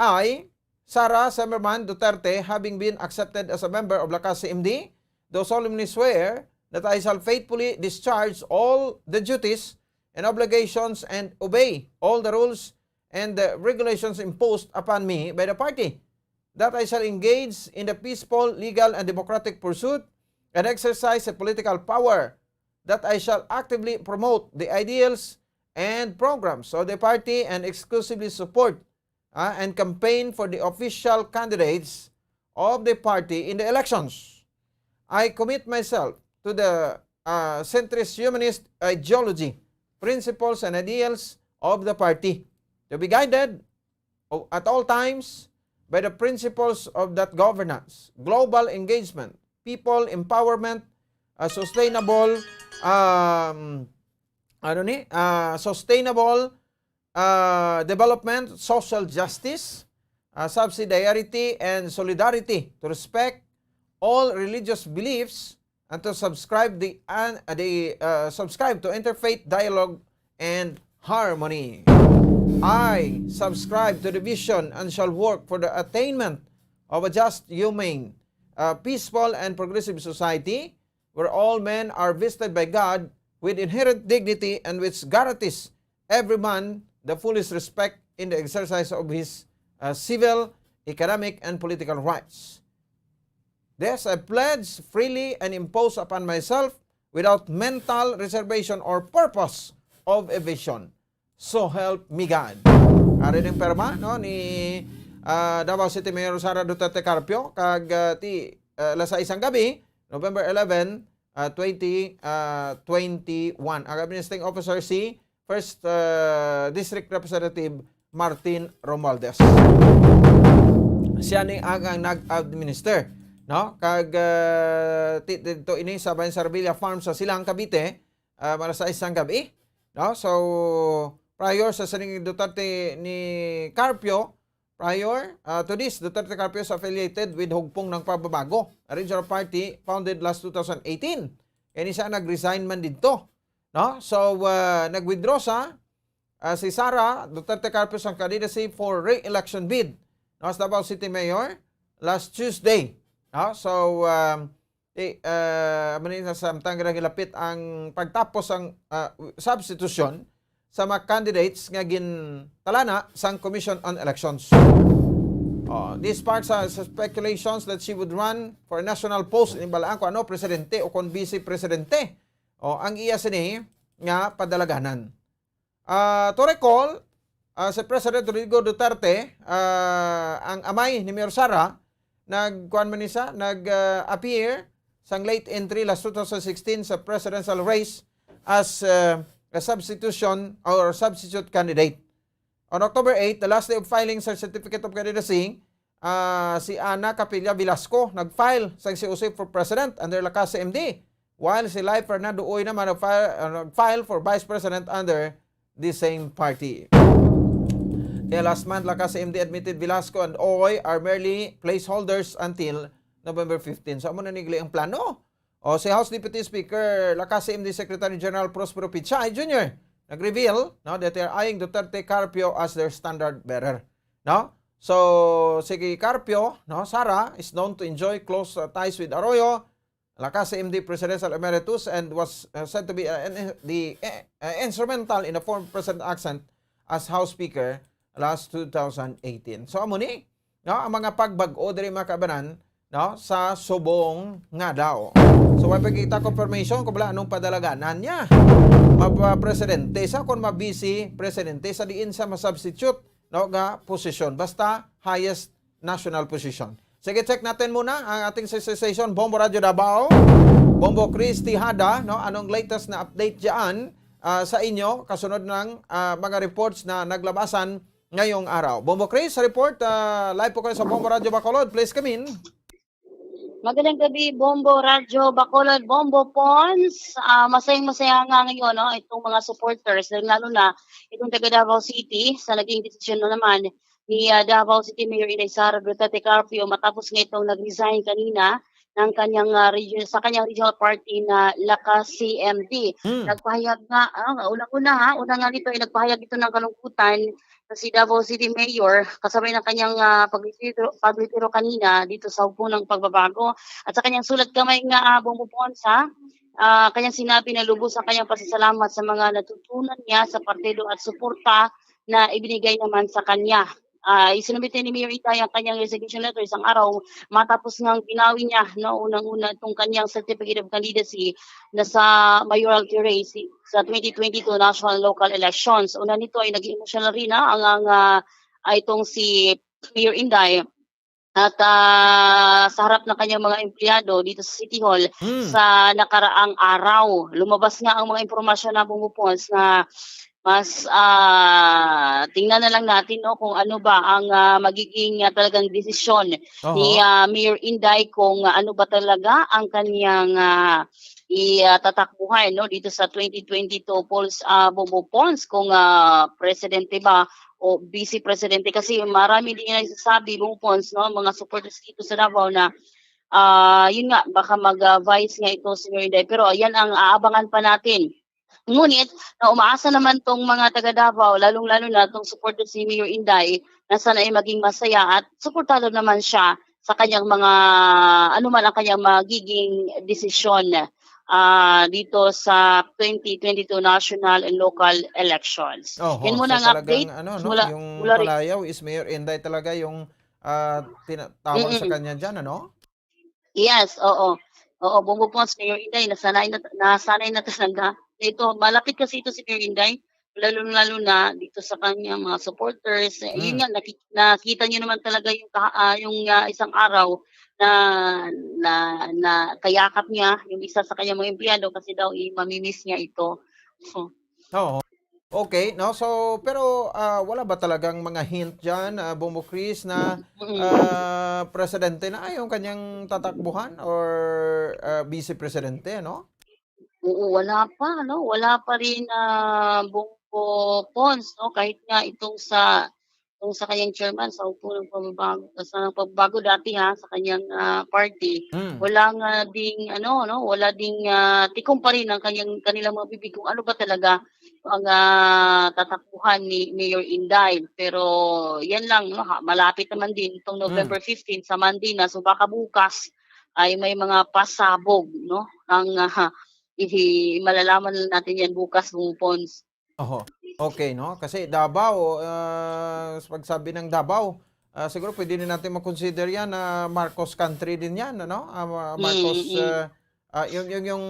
I, Sara Semerman Duterte, having been accepted as a member of Lakas C M D, do solemnly swear that I shall faithfully discharge all the duties and obligations and obey all the rules and the regulations imposed upon me by the party, that I shall engage in the peaceful, legal, and democratic pursuit and exercise of political power, that I shall actively promote the ideals and programs of the party and exclusively support, uh, and campaign for the official candidates of the party in the elections. I commit myself to the, uh, centrist humanist ideology, principles, and ideals of the party, to be guided o-, at all times by the principles of that governance, global engagement, people empowerment, uh, sustainable, um, ano ni, uh, sustainable, uh, development, social justice, uh, subsidiarity, and solidarity, to respect all religious beliefs, and to subscribe the, an-, the, uh, subscribe to interfaith dialogue and harmony. I subscribe to the vision and shall work for the attainment of a just, humane, uh, peaceful, and progressive society where all men are vested by God with inherent dignity and which guarantees every man the fullest respect in the exercise of his, uh, civil, economic, and political rights. This I pledge freely and impose upon myself without mental reservation or purpose of evasion. So help me God. Ari ning perma, no, ni, ah, Davao City Mayor Sara Duterte Carpio kag, ah, ti, ah, alas sais sang gabi, November eleven, ah, twenty, ah, twenty-one. Ang administrating officer si First, ah, District Representative Martin Romualdez. Siya ni ang, ang nag-administer, no? Kag, ah, ti-, dito ini sa Bayan Sarabilla Farm sa Silang, Cavite, ah, alas sais sang gabi, no? So, prior sa sining Duterte ni Carpio, prior, ah, to this, Duterte Carpio is affiliated with Hugpong ng Pagbabago, a regional party founded last two thousand eighteen. Kaya ni siya nag-resign man dito, no? So, ah, nag-withdraw sa, ah, si Sara Duterte Carpio sang candidacy for re-election bid, no, as Davao City Mayor last Tuesday, no? So, um, eh, ah, amo ni sa samtang nagilapit ang pagtapos sang, ah, substitution sa mga candidates nga gintalana sang Commission on Elections. Oh, this sparks, ah, speculations that she would run for a national post. Ini balaan ko ano, presidente o kon vice presidente. Oh, ang iya sini nga padalaganan. Ah, to recall, ah, si President Rodrigo Duterte, ah, ang amay ni Mayor Sara, nagkuan man ni siya, nag, ah, appear sang late entry last two thousand sixteen sa presidential race as, ah, a substitution or substitute candidate. On October eight, the last day of filing sa certificate of candidacy, ah, si Ana Capilla Velasco nag-file sang C O C for president under Lakas C M D, while si Lai Fernando Uy naman nag-file, ah, nag-file for vice president under the same party. Kaya last month, Lakas C M D admitted Velasco and Uy are merely placeholders until November fifteen. So, amo na ni gali ang plano. O, si House Deputy Speaker, Lakas C M D Secretary General Prospero Pichay Junior nag-reveal, no, that they are eyeing Duterte Carpio as their standard bearer, no? So, si Carpio, no, Sara, is known to enjoy close, uh, ties with Arroyo, Lakas C M D Presidential Emeritus, and was, uh, said to be, uh, in-, the, uh, uh, instrumental in the former President accent as House Speaker last two thousand eighteen. So, amo ni, no, ang mga pagbag-o diri, mga kaabanan, no, sa subong nga daw. So, wa pa kita confirmation kung bala anong padalaganan niya. Mapapresidente sa, kung mabisi presidente sa, diin sa masubstitute, no, nga posisyon. Basta highest national position. Sige, check natin muna ang ating sister station, Bombo Radyo Davao. Bombo Chris Tejada, no, anong latest na update diyan, ah, sa inyo kasunod ng, ah, mga reports na naglabasan ngayong araw? Bombo Chris, sa report, ah, live po kayo sa Bombo Radyo Bacolod. Please come in. Magandang gabi, Bombo Radyo Bacolod, Bombo Pons. Ah, masayang-masaya nga ngayon, no, itong mga supporters, lalo na itong taga Davao City, sa naging desisyon na naman ni, ah, Davao City Mayor Inday Sara Duterte Carpio matapos nga itong nag-resign kanina ng kanyang, ah, regio-, sa kanyang regional party na Lakas C M D. Hmm. Nagpahayag nga, ah, unang-una ha, una nga nito ay nagpahayag ito ng kalungkutan na si Davao City Mayor kasabay ng kanyang, ah, paglitiro, paglitiro kanina dito sa Hugpong ng Pagbabago. At sa kanyang sulat kamay nga, ah, Bombo Pons, ha, ah, kanyang sinabi na lubos ang kanyang pasasalamat sa mga natutunan niya sa partido at suporta na ibinigay naman sa kanya. Ah, isinumite ni Mayor Inday ang kanyang resignation letter isang araw matapos ngang binawi niya, no, unang-una itong kanyang certificate of candidacy na sa mayoralty race sa twenty twenty-two national local elections. Una nito ay naging emosyonal rin, ah, ang, ang, ah, ay itong si Mayor Inday at, ah, sa harap ng kanyang mga empleyado dito sa City Hall Hmm. sa nakaraang araw. Lumabas nga ang mga impormasyon na bumupons na mas, ah, tingnan na lang natin, no, kung ano ba ang, ah, magiging, ah, talagang desisyon ni, Oho. ah, Mayor Inday kung, ah, ano ba talaga ang kanyang, ah, i, ah, tatakbuhan, no, dito sa twenty twenty-two polls, ah, bumupons kung, ah, presidente ba o vice presidente. Kasi marami din yung nagsasabi, bumupons, no, mga supporters dito sa Davao na, ah, yun nga, baka mag, ah, vice nga ito si Mayor Inday. Pero yan ang aabangan pa natin. Ngunit, na umaasa naman tong mga taga Davao, lalong-lalo na tong supporters ni Mayor Inday, na sana ay maging masaya at suportado naman siya sa kanyang mga, ano man ang kanyang magiging desisyon, ah, dito sa twenty twenty-two national and local elections. Oho, Yan muna so ang talagang update. Ano, no, Mula, yung mula rin. Palayaw is Mayor Inday talaga yung, ah, tinatawag sa Mm-mm. kanya dyan, ano? Yes, oo. Oo, Bongbong Pons, Mayor Inday, nasanay na, nasanay na talaga. Ito, malapit kasi ito si Mayor Inday, lalong-lalo na dito sa kanyang mga supporters. Eh, yun Mm. nga, naki-, nakita niyo naman talaga yung kaha-, ah, yung, ah, isang araw na, na, na kayakap niya yung isa sa kanyang mga empleyado kasi daw, eh, mamimiss niya ito. So, Oo. Okay, no? So, pero, ah, wala ba talagang mga hint diyan, ah, Bongbong Chris, na, Mm. ah, presidente na ay yung kanyang tatakbuhan or, ah, vice presidente, no? Oo, wala pa, no? Wala pa rin, ah, Bongbong Pons, no? Kahit nga itong sa, itong sa kanyang chairman, sa upo ng pagbabago, sa pagbabago dati, ha, sa kanyang, ah, party, Mm. wala nga ding, ano, no? Wala ding, ah, tikom pa rin ang kanyang, kanilang mga bibig kung ano ba talaga ang, ah, tatakbuhan ni Mayor Inday. Pero yan lang, no? Ha, malapit naman din itong Mm. November fifteen, sa Monday na. So, baka bukas ay may mga pasabog, no? Ang, ah, ihi-, malalaman lang natin yan bukas, Bongbong Pons. Oho. Okay, no? Kasi Davao, ah, sa pagsabi ng Davao, ah, siguro pwede na natin ma-consider yan na Marcos country din yan, ano? Ah, ma-, Marcos, Mm, mm. ah, ah, yung, yung, yung,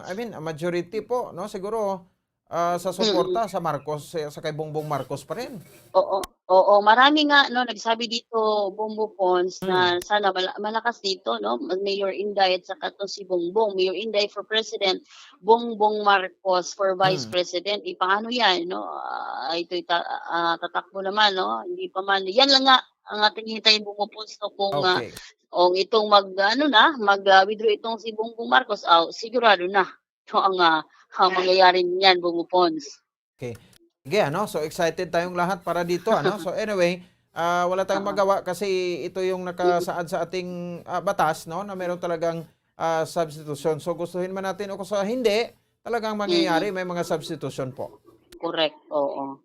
I mean, majority po, no? Siguro, ah, sa Mm. suporta sa Marcos, sa, sa kay Bongbong Marcos pa rin. Oo. Oo, marami nga, no, nagsabi dito, Bongbong Pons, na Mm. sana mala-, malakas dito, no, mag-, Mayor Inday at saka to si Bongbong. Mayor Inday for President, Bongbong Marcos for Vice Mm. President. Eh, paano yan, no? Ah, ito'y ta-, ah, tatakbo naman, no? Hindi pa man. Yan lang nga ang ating hintayin, Bongbong Pons, no, kung, ah, Okay. kung itong mag, ano na, mag, ah, withdraw itong si Bongbong Marcos, ah, sigurado na. Ito ang, ah, ang mangyayari niyan, Bongbong Pons. Okay. Sige, ano? So, excited tayong lahat para dito, ano? So, anyway, ah, wala tayong Oo. magawa kasi ito yung nakasaad sa ating, ah, batas, no? Na meron talagang, ah, substitution. So, gustuhin man natin o kung sa hindi, talagang mangyayari, Mm. may mga substitution po. Correct, oo.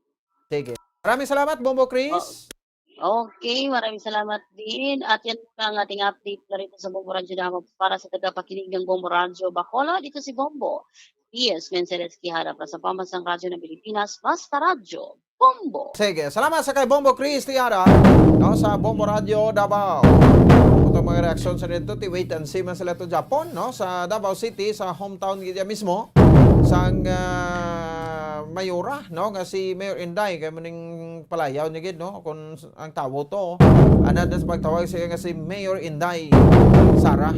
Sige. Maraming salamat, Bombo Chris. O-, Okay, maraming salamat din. At yan muna ang ating update na rito sa Bombo Radyo Davao para sa tagapakinig ng Bombo Radyo Bacolod. Dito si Bombo P S Menceres Quijada para sa Pambansang Radyo ng Pilipinas, Basta Radyo, Bombo. Sige, salamat sa kay Bombo Chris Tiara, no, sa Bombo Radyo Davao. Itong mga reaksyon sa dito, ti wait and see man sila to Japon, no, sa Davao City, sa hometown gid mismo sang, ah, mayora, no, nga si Mayor Inday, kay maning palayaw ni gid, no, kung ang tawo to, ana na sa pagtawag siya nga si Mayor Inday Sara.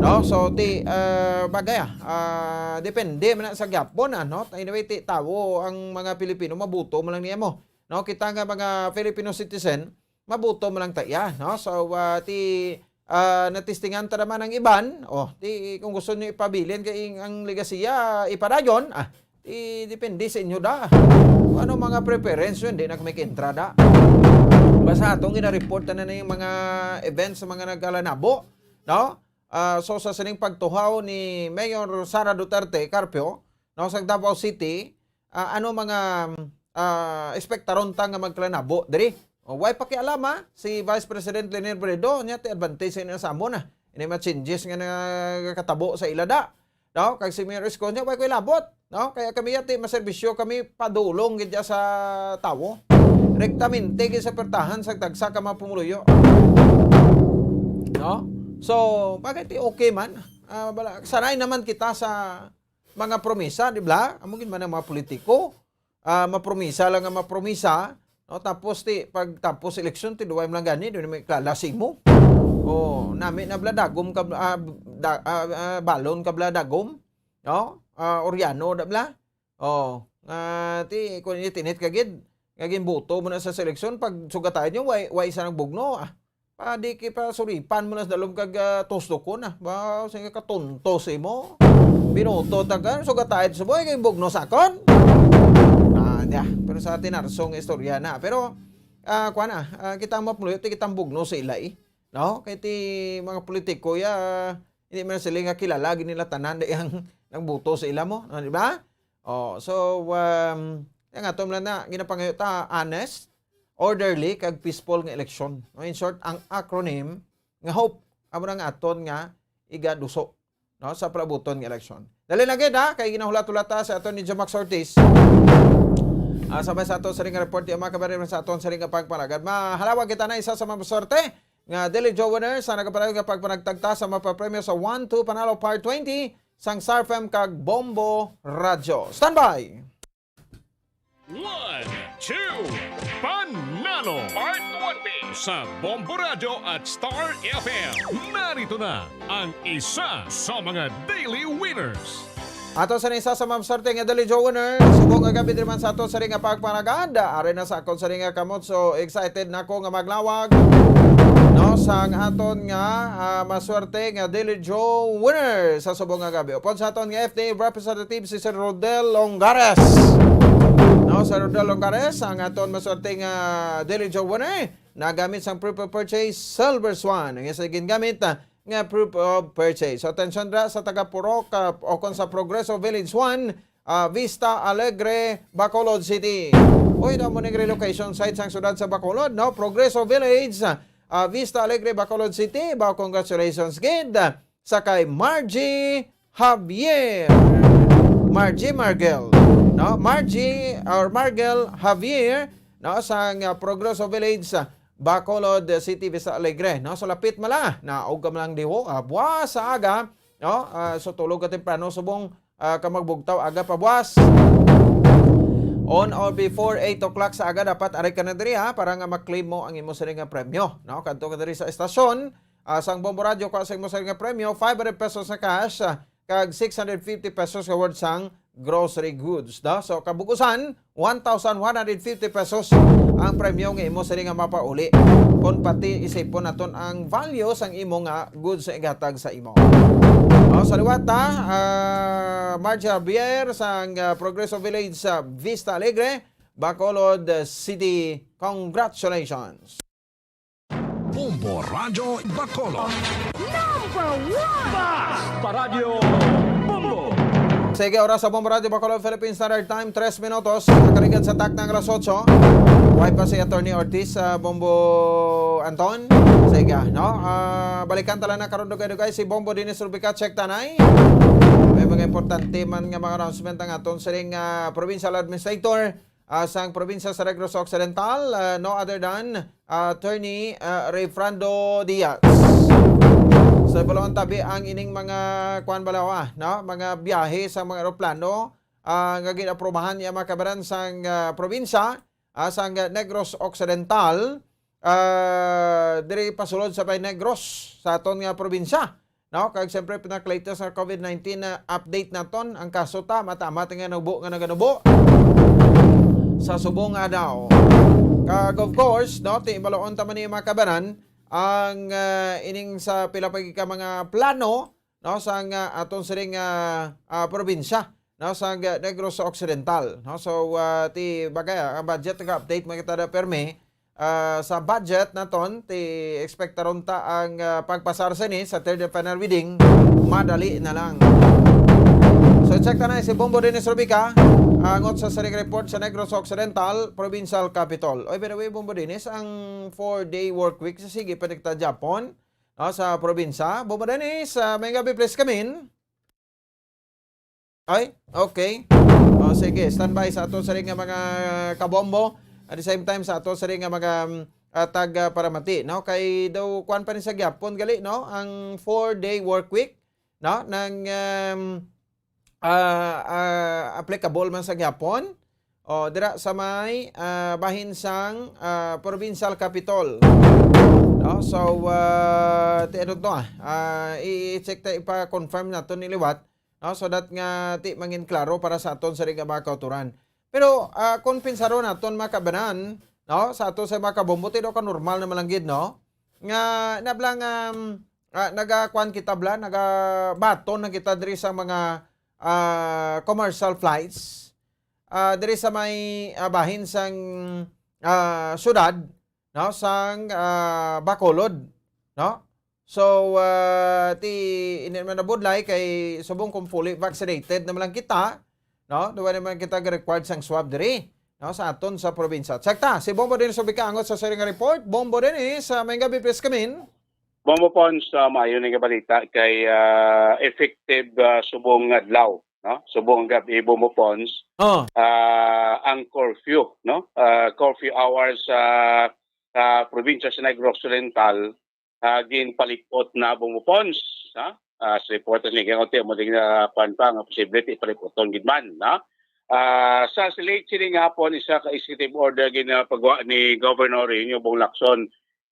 No? So, ti, ah, bagay, ah, ah, depende man na sa gyapon, ah, no? Anyway, ti tawo ang mga Pilipino, mabuto man lang niya mo. No? Kita nga mga Filipino citizen, mabuto man lang ta iya, no? So, ah, ti, ah, natistingan ta naman ang iban, oh, ti kung gusto niyo ipabilin kay ang, ang legasiya ipadayon, ah, Ti, depende sa inyo da. Kung ano mga preference yun, di na kami kaintra da. Basta atong gina-report na na yung mga events sa mga nagkalanabo, no? Ah, so, sa sining pagtuhaw ni Mayor Sara Duterte Carpio, no, sa Davao City, ah, ano mga, ah, ekspektaron ta nga magkalanabo diri? O, way pakialam, ha? Si Vice President Lenier Bredo, niya ti advantage sa inyo sa amo na. Ini mga changes nga nakatabo sa ila da. no? Kag si Mayor Esconia, way ko'y labot, no? Kaya kami yati, maserbisyo kami padulong gid sa tawo. Rektamente gid sa pertahan sa tagsa ka mga pumuluyo. No? So, bakit di okay man? Ah, bala, sanay naman kita sa mga promesa, di ba? Amo gid man ang mga politiko. Ah, mapromesa lang nga mapromesa, no? Tapos ti, pag tapos eleksyon, ti duway man lang gani, di na may klala sa imo. O, nami na bala dagom ka, ah, da-, ah, ah, balon ka bala dagom, no? Ah, Oriano da bala. O, nga ti, kung init-init ka gid, nga ginboto mo na sa seleksyon, pag sugatayan nyo, way, way isa nang bugno, ah. Pa, di ki pa suripan mo na sa dalom kag, ah, tusdok ko na. Ba, sige ka tonto sa imo. Binoto ta ka, sugatayan sa buhay, kay bugno sa akon. Ah, diya. Pero sa atin, arsong istorya na. Pero, ah, kuha na, ah, kita mo, pulo, ti kita bugno sa ila, eh. No? Kay ti mga politiko, ya, hindi man sila nga kilala, gid nila tanan, di ang nagboto sa ila mo. Ah, di ba? Oh, so, um, yan nga, ito lang na, ginapangayo ta, honest, orderly, kag peaceful nga eleksyon. No, in short, ang acronym nga hope, amo na nga aton nga igaduso, no, sa palabuton nga eleksyon. Dali lang gid, ha, kay ginahulat-hulat ta sa aton ni Jomax Ortiz. Ah, sabay sa aton sa ring report, di ang mga kababayan sa aton sa ring pagpanagad. Mahalawag kita na isa sa mga maswerte nga Daily Draw winner sa nagapadayon nga pagpanagtagta sa mapapremyo sa one two Panalo Par twenty sang Star F M kag Bombo Radyo. Standby! One, two, Panalo Part twenty sa Bombo Radyo at Star F M. Narito na ang isa sa mga daily winners. Ato sa isa sa mga swerte nga Daily Draw winner, subong nga gabi naman sa ato sa ring nga pagpanagad. Ari na sa akon sa ring nga kamot. So excited na ko nga maglawag, no, sang aton nga, ah, maswerte nga Daily Draw winner sa subong nga gabi. Upod sa aton nga F D A representative, si Sir Rodel Longares. No, Sir Rodel Longares, ang aton maswerte nga Daily Draw winner, nagamit sang proof of purchase, Silver Swan. Ang isa gingamit, ah, nga proof of purchase. So, atensyon dira sa taga Purok, ah, o kon sa Progreso Village one, ah, Vista Alegre, Bacolod City. Uy, daw mo ning relocation site sang siyudad sa Bacolod, no? Progreso Village, ah, Vista Alegre, Bacolod City. Ba, congratulations gid sa kay Margie Javier. Margie Margel, no? Margie or Margel Javier, no? Sang, ah, Progreso Village, ah, Bacolod City, Vista Alegre, no? So, lapit man lang, naog ka man lang diho, ah, buwas sa aga, no? Ah, so, tulog ka temprano, subong, ah, ka magbugtaw, aga pa buwas. On or before eight o'clock sa aga, dapat ari ka na diri, ha, para nga ma-claim mo ang imo sini nga premyo, no? Kadto ka diri sa estasyon, ah, sang Bombo Radyo, kuha sa imo sini nga premyo, five hundred pesos na cash, ah, kag six hundred fifty pesos nga worth sang grocery goods, no? So, kabug-usan, one thousand one hundred fifty pesos ang premyo nga imo sini nga mapauli. Kung pati isipon naton ang value sang imo nga goods sa igatag sa imo. No, sa liwat, ah, ah, Marge Javier sang, ah, Progreso Village sa Vista Alegre, Bacolod City. Congratulations! Bombo Radyo Bacolod. Number one! Bas! Paradyo Bombo! Sige, oras sa Bombo Radyo Bacolod, Philippine Standard Time, tres minutos. Nakaligad sa takna ang alas otso. Way pa si Attorney Ortiz sa Bombo Anton. Sige, no? Ah, balikan tala na karon dugay-dugay si Bombo Dennis Rubica. Check tanay. May mga importante man nga mga announcement ang aton siring, ah, provincial administrator, ah, sang probinsya sa Negros Occidental, ah, no other than, ah, Attorney, ah, Refrando Diaz. So, balon tabi ang ining mga kuan balawa, no? Mga biyahe sa mga eroplano, ah, nga ginaprobahan niya mga kabaran sang, ah, probinsya, ah, sang Negros Occidental, ah, diri pasulod sa may Negros sa aton nga probinsya. No? Kag siyempre, pinaka-latest nga COVID nineteen na update naton, ang kaso ta, mata-mata nga nanubo nga naganubo sa subong nga adlaw. Kag of course, no, ti balaon ta man ni mga kabaran, ang, ah, ining sa pila pa gid ka mga plano, no, sang, ah, aton siring, ah, ah, probinsya, no, sang, ah, Negros Occidental, no. So, ah, ti bagay, ah, ang budget nga update man kita da permi, ah, sa budget naton, ti expectaron ta ang, ah, pagpasar sini sa third and final reading, madali na lang. So, check ta na si Bombo Dennis Rubica, angot sa siring report sa Negros Occidental Provincial Capitol. Oy, by the way, Bombo Dennis, ang four-day work week sa sige pa nagta Japon, no, sa probinsya. Bombo Dennis, ah, may gabi, please come in. Ay, okay. O, sige, standby sa ato sa ring nga mga kabombo. At the same time, sa ato sa ring nga mga, um, ah, tag, ah, paramati, no? Kay daw, kuwan pa ni sa gyapon, gali, no? Ang four-day work week, no? Nang, um, ah, ah, applicable man sa gyapon. O, dira sa may, ah, bahin sang, ah, provincial capitol. No? So, ah, ti-, ano to, ah? Ah, i-, i-check ta, ipa-confirm nato ni liwat, no? So that nga ti mangin klaro para sa aton sa ring nga mga kauturan. Pero, ah, kung pinsaron naton, mga kabanan, no? Sa ato sa mga kabombo, ti daw ka normal naman lang gid, no? Nga, nabla nga, um, ah, nagakuan kita, bla, nagabaton na kita diri sa mga, ah, commercial flights. Ah, diri sa may, ah, bahin sang, ah, syudad, no, sang, ah, Bacolod, no? So, ah, ti, ini man nabudlay kay subong kung fully vaccinated naman lang kita, no? Duwa naman kita ga-required sang swab diri, no, sa aton sa probinsya. Check ta, si Bombo Dennis Obicangot sa siring nga report. Bombo Dennis, ah, may gabi, please come in. Bombo Pons, ah, maayo ni nga balita kay, ah, effective, ah, subong adlaw, no? Subong gabi, Bombo Pons, Oh. ah, ang curfew, no? Ah, curfew hours sa, sa probinsya sa Negros Occidental, ah, ginpalipot na, Bombo Pons, ha? Ah, sa report ni Gang Ote, mo ding na, kwan pa, nga posible, ti palipoton gid man, no? Ah, sa late sining hapon, isa ka executive order ginapagawa ni Governor Eugenio Bong Lacson,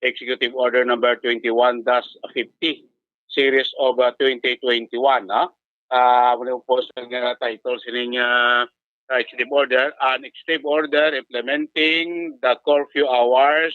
Executive Order number twenty-one dash fifty, series of, ah, twenty twenty-one, ha? Ah, ano po sa nga title sining, ah, executive order? An executive order implementing the curfew hours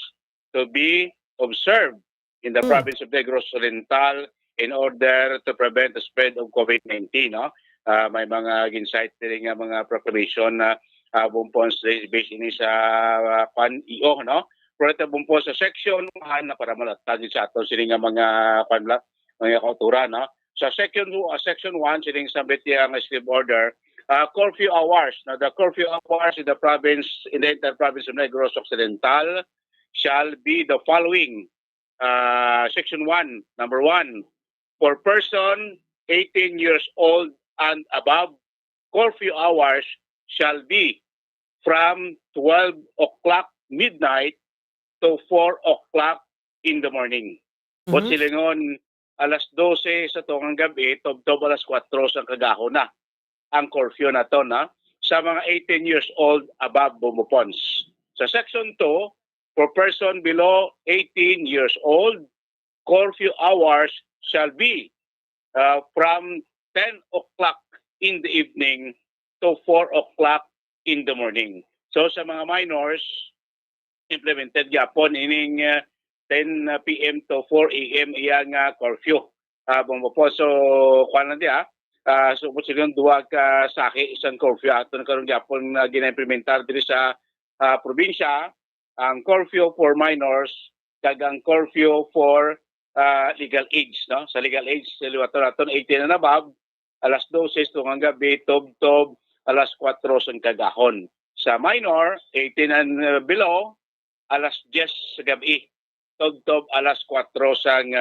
to be observed in the Hmm. province of Negros Oriental in order to prevent the spread of COVID nineteen, no? Ah, may mga gin-cite diri nga mga proclamation na, ah, Bombo Pons, based ini sa, ah, kwan, E O, no? Pero ito, Bombo Pons, sa section one, na para malatag sa ato sini nga mga, kwan, bla, mga kauturan, no? Sa section two, ah, section one, sining sambit niya nga executive order, ah, curfew hours, no? The curfew hours in the province, in the entire province of Negros Occidental shall be the following. Ah, section one, number one, for person eighteen years old and above, curfew hours shall be from twelve o'clock midnight to four o'clock in the morning. But Mhm. silingon, alas dose sa tungang gabi, tubtob alas kuwatro sa kagahon na ang curfew naton, ha, sa mga eighteen years old above, Bombo Pons. Sa section two, for person below eighteen years old, curfew hours shall be, uh, from ten o'clock in the evening to four o'clock in the morning. So, sa mga minors, implemented gyapon ining, uh, ten p.m. to four a.m. iya nga curfew. Ah, Bombo Pons, so, kuwan lang di, ah. Ah, so, kung sino duwa ka sahi isang curfew aton karon gyapon nga gina-implementar diri sa, ah, probinsya, ang curfew for minors kag ang curfew for, ah, legal age, no? Sa legal age, sa liwat naton, eighteen and above, alas dose sa tungang gabi, tubtob alas kuwatro sang kagahon. Sa minor, eighteen and, uh, below, alas diyes sa gabi, tubtob alas kuwatro sang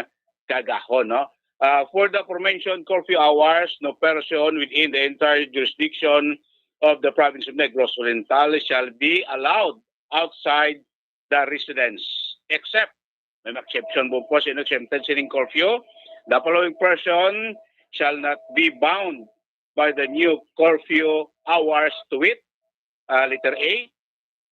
kagahon, no? Uh, for the aforementioned curfew hours, no person within the entire jurisdiction of the province of Negros Oriental shall be allowed outside the residence, except, may mga exception, Bombo Pons, sino exempted sining curfew. The following person shall not be bound by the new curfew hours, to wit, ah, letter A,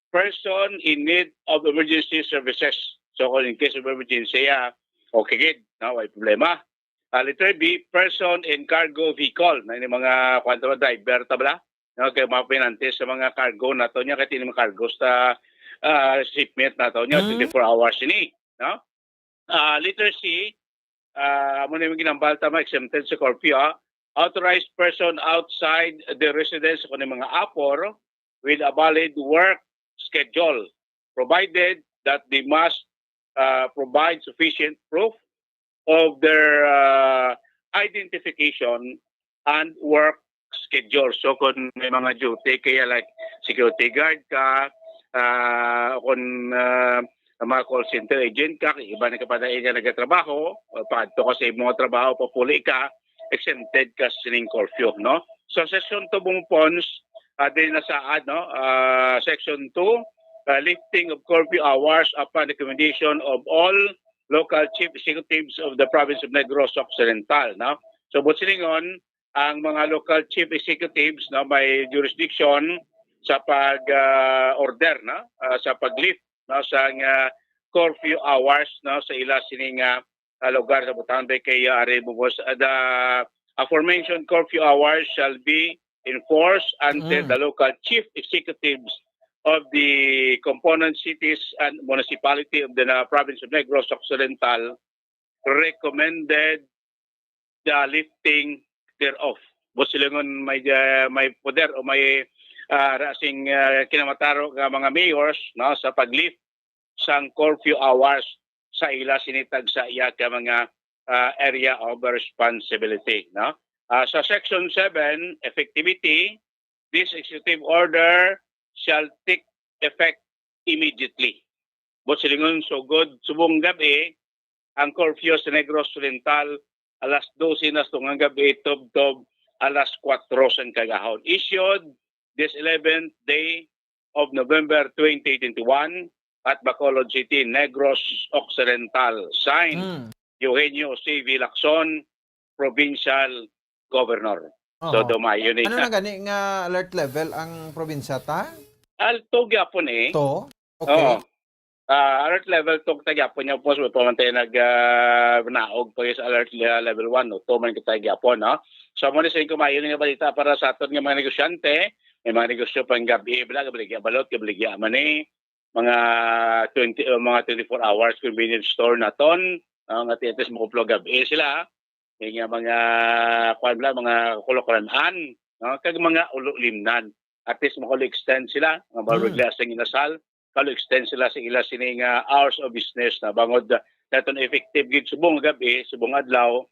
person in need of emergency services. So, kung in case of emergency, ah, okay gid, no? Way problema. Ah, letter B, person in cargo vehicle. Na ini mga, kwan ta ba, driver ta bala? No, kay mga pinantis sa mga cargo nato niya, kay tini mga cargo sa, ah, shipment nato niya, Hmm. twenty-four hours ini, no? Ah, letter C, ah, amo na yung ginambal ta, ma-exempted sa curfew, ah. Authorized person outside the residence, kung may mga apor, with a valid work schedule, provided that they must, ah, provide sufficient proof of their, ah, identification and work schedule. So, kung may mga duty, kaya like security guard ka, ah, kung, ah, mga call center agent ka, iba na ka pa na nga nagatrabaho, o paadto ka sa imong trabaho, papuli ka, exempted ka sa sining curfew, no? So, Section two, Bong Pons, uh, din nasaad, no? Uh, Section two, uh, lifting of curfew hours upon recommendation of all local chief executives of the province of Negros Occidental, no? So, buot silingon, ang mga local chief executives, no, may jurisdiction sa pag, ah, order, no, ah, sa pag-lift, no, sang, ah, curfew hours, no, sa ila sining, ah, ah, lugar sa butang kay, ah, ari bubos, ah, the aforementioned curfew hours shall be enforced until Mm. the local chief executives of the component cities and municipality of the, uh, province of Negros Occidental recommended the lifting thereof. Buot silingon may, uh, may poder o may, uh, rasing, uh, kinamataro nga mga mayors, no, sa pag-lift sang curfew hours sa ila sini tagsa iya ka mga, ah, area of responsibility, no? Ah, sa Section seven, effectivity, this executive order shall take effect immediately. Buot silingon, sugod subong gab-i, ang curfew sa Negros Occidental, alas dose na sa tungang gab-i, tubtob alas kuwatro sang kagahon. Issued this eleventh day of November twenty twenty-one at Bacolod City, Negros Occidental. Signed, Mm. Eugenio C V Lacson, Provincial Governor. So, Oho. Dumayo ni Ano na. na gani nga alert level ang probinsya ta? Alto gyapon eh. To? Okay. Oo. Ah, alert level two ta gyapon niya, boss. Wa pa man tayo nag, ah, naog pa sa alert le-, level one, no? Two man kita gyapon, no? So, amo ni sa kumayo nga balita para sa aton nga mga negosyante, may mga negosyo pang gabi, bala, gabaligya balot, gabaligya man eh. Mga twenty, uh, mga twenty-four hours convenience store naton, no? Nga at least makuplo gabi sila. May nga mga, kuwan bala, mga kulokranan, no? Kag mga ulo limnan. At least makalo-extend sila, nga Mm. bawal sila sa inasal, kalo-extend sila sa ila sini nga hours of business na bangod, uh, naton effective gid subong gabi, subong adlaw,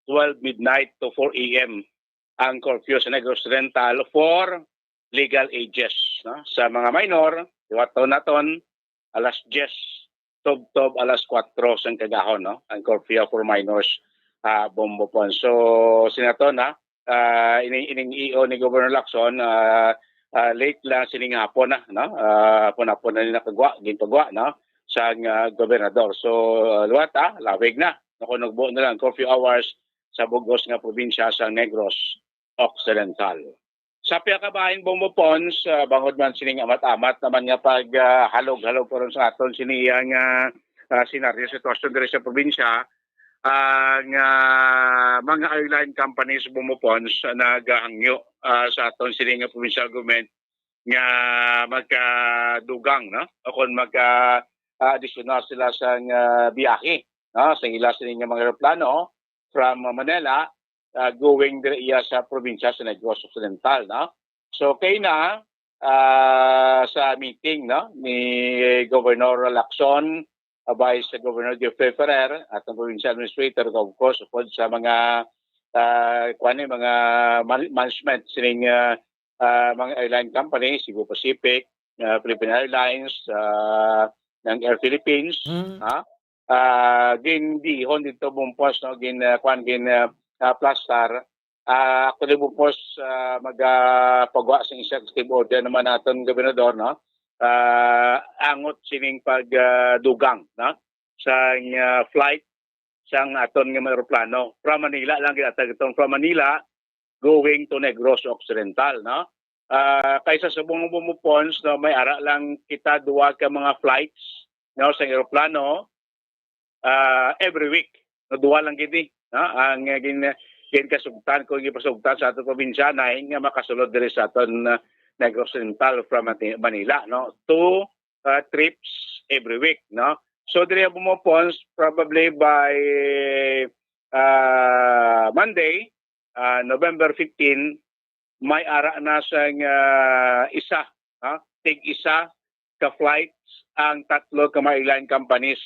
twelve midnight to four A M ang curfew sa Negros Occidental for legal ages, no? Sa mga minor, liwat naton, alas diyes, tubtob alas kuwatro sang kagahon, no? Ang curfew for minors, ah, Bombo Pons. So, sinato na, ah, ini-, ining E O ni Governor Lacson, ah, ah, late lang sining hapon na, no? Ah, hapon-hapon na ni nakagwa, ginpagwa, no? Sang, ah, gobernador. So, ah, liwat, ah, lawig na. Nakunugbo na lang curfew hours sa bug-os nga probinsya sa Negros Occidental. Sa pihak ka bahin, Bombo Pons, ah, bangod man sining amat-amat naman nga pag, ah, halog-halog karon sa aton sini iya nga, ah, senaryo, sitwasyon diri sa probinsya, ang, ah, mga airline companies, Bombo Pons, nagahangyo, ah, sa aton sini nga provincial government nga magkadugang, no? O kung magka, ah, additional sila sang, ah, biyahe, no? Sa ila sini nga mga eroplano from Manila, ah, going diri iya sa probinsya sa Negros Occidental, no? So, kay na, ah, sa meeting, no, ni Governor Lacson, ah, Vice Governor Jeffrey Ferrer, at ang provincial administrator, of course, upod sa mga, ah, kuwan ni, mga man-, management sining, ah, ah, mga airline company, Cebu Pacific, ah, Philippine Airlines, ah, ng Air Philippines, Mm. ha? Ah, gindihon dito, Bombo Pons, no? Gin, ah, kuwan, gin, ah, ah, plastar. Ah, actually, Bombo Pons, ah, magapagwa sa executive order naman naton, Gobernador, no? Ah, angot sining pag, ah, dugang, no? Sa, ah, flight sang aton nga mga eroplano. From Manila lang ginatag itong from Manila going to Negros Occidental, no? Ah, kaysa subong, Bombo Pons, no, may ara lang kita duwa ka mga flights, no, sa eroplano, ah, every week, no, duwa lang gid ni, no? Ang, ah, gin-, ginkasugtan ko, gipasugtan sa aton probinsya na nga makasulod diri sa aton, ah, Negros Occidental from Mati-, Manila, no? Two, ah, trips every week, no? So, diri, Bombo Pons, probably by, ah, Monday, ah, November fifteen, may ara na sang, ah, isa, ha? Tig-isa ka flights ang tatlo ka mga airline companies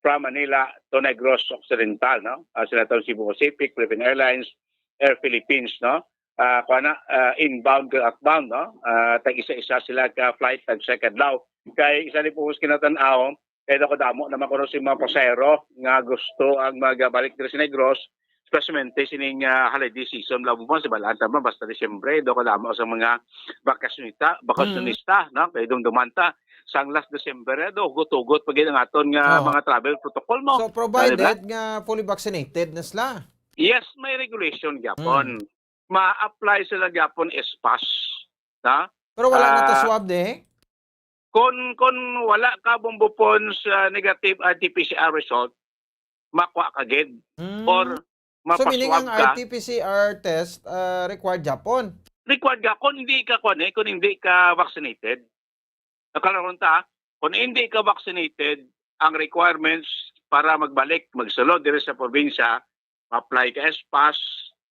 from Manila to Negros Occidental, no? Ah, sila tong Cebu Pacific, Philippine Airlines, Air Philippines, no? Ah, kuwan na, ah, inbound kag outbound, no? Ah, tag-isa-isa sila ka flight, tag-isa ka adlaw. Kay isa ni po kinatan-aw, kay dako damo naman kuno si mga pasahero nga gusto ang magabalik diri sa Negros, especially sining, ah, holiday season, labo mo, sa balaan tama, basta Disyembre, do ka lamang sa mga bakasyonista, bakasyonista, no? Kay dumduman ta, sang last December, eh, do, hugot-hugot pa gid ang aton nga Oh. mga travel protocol mo. So, Dali ba? provided nga fully vaccinated na sila. Yes, may regulation gyapon. Mm. Ma-apply sila gyapon S pass, ha? Pero wala na to Ah, swab, de? Kung, kung wala ka, Bombo Pons, sa negative R T P C R result, makuha ka gid. Mm. Or So, meaning mapaswab ang ka. R T P C R test, ah, required gyapon? Required ka kung hindi ka, kwan eh, kung hindi ka vaccinated. Nakalaron ta, kung hindi ka vaccinated, ang requirements para magbalik, magsulod diri sa probinsya, apply ka S pass,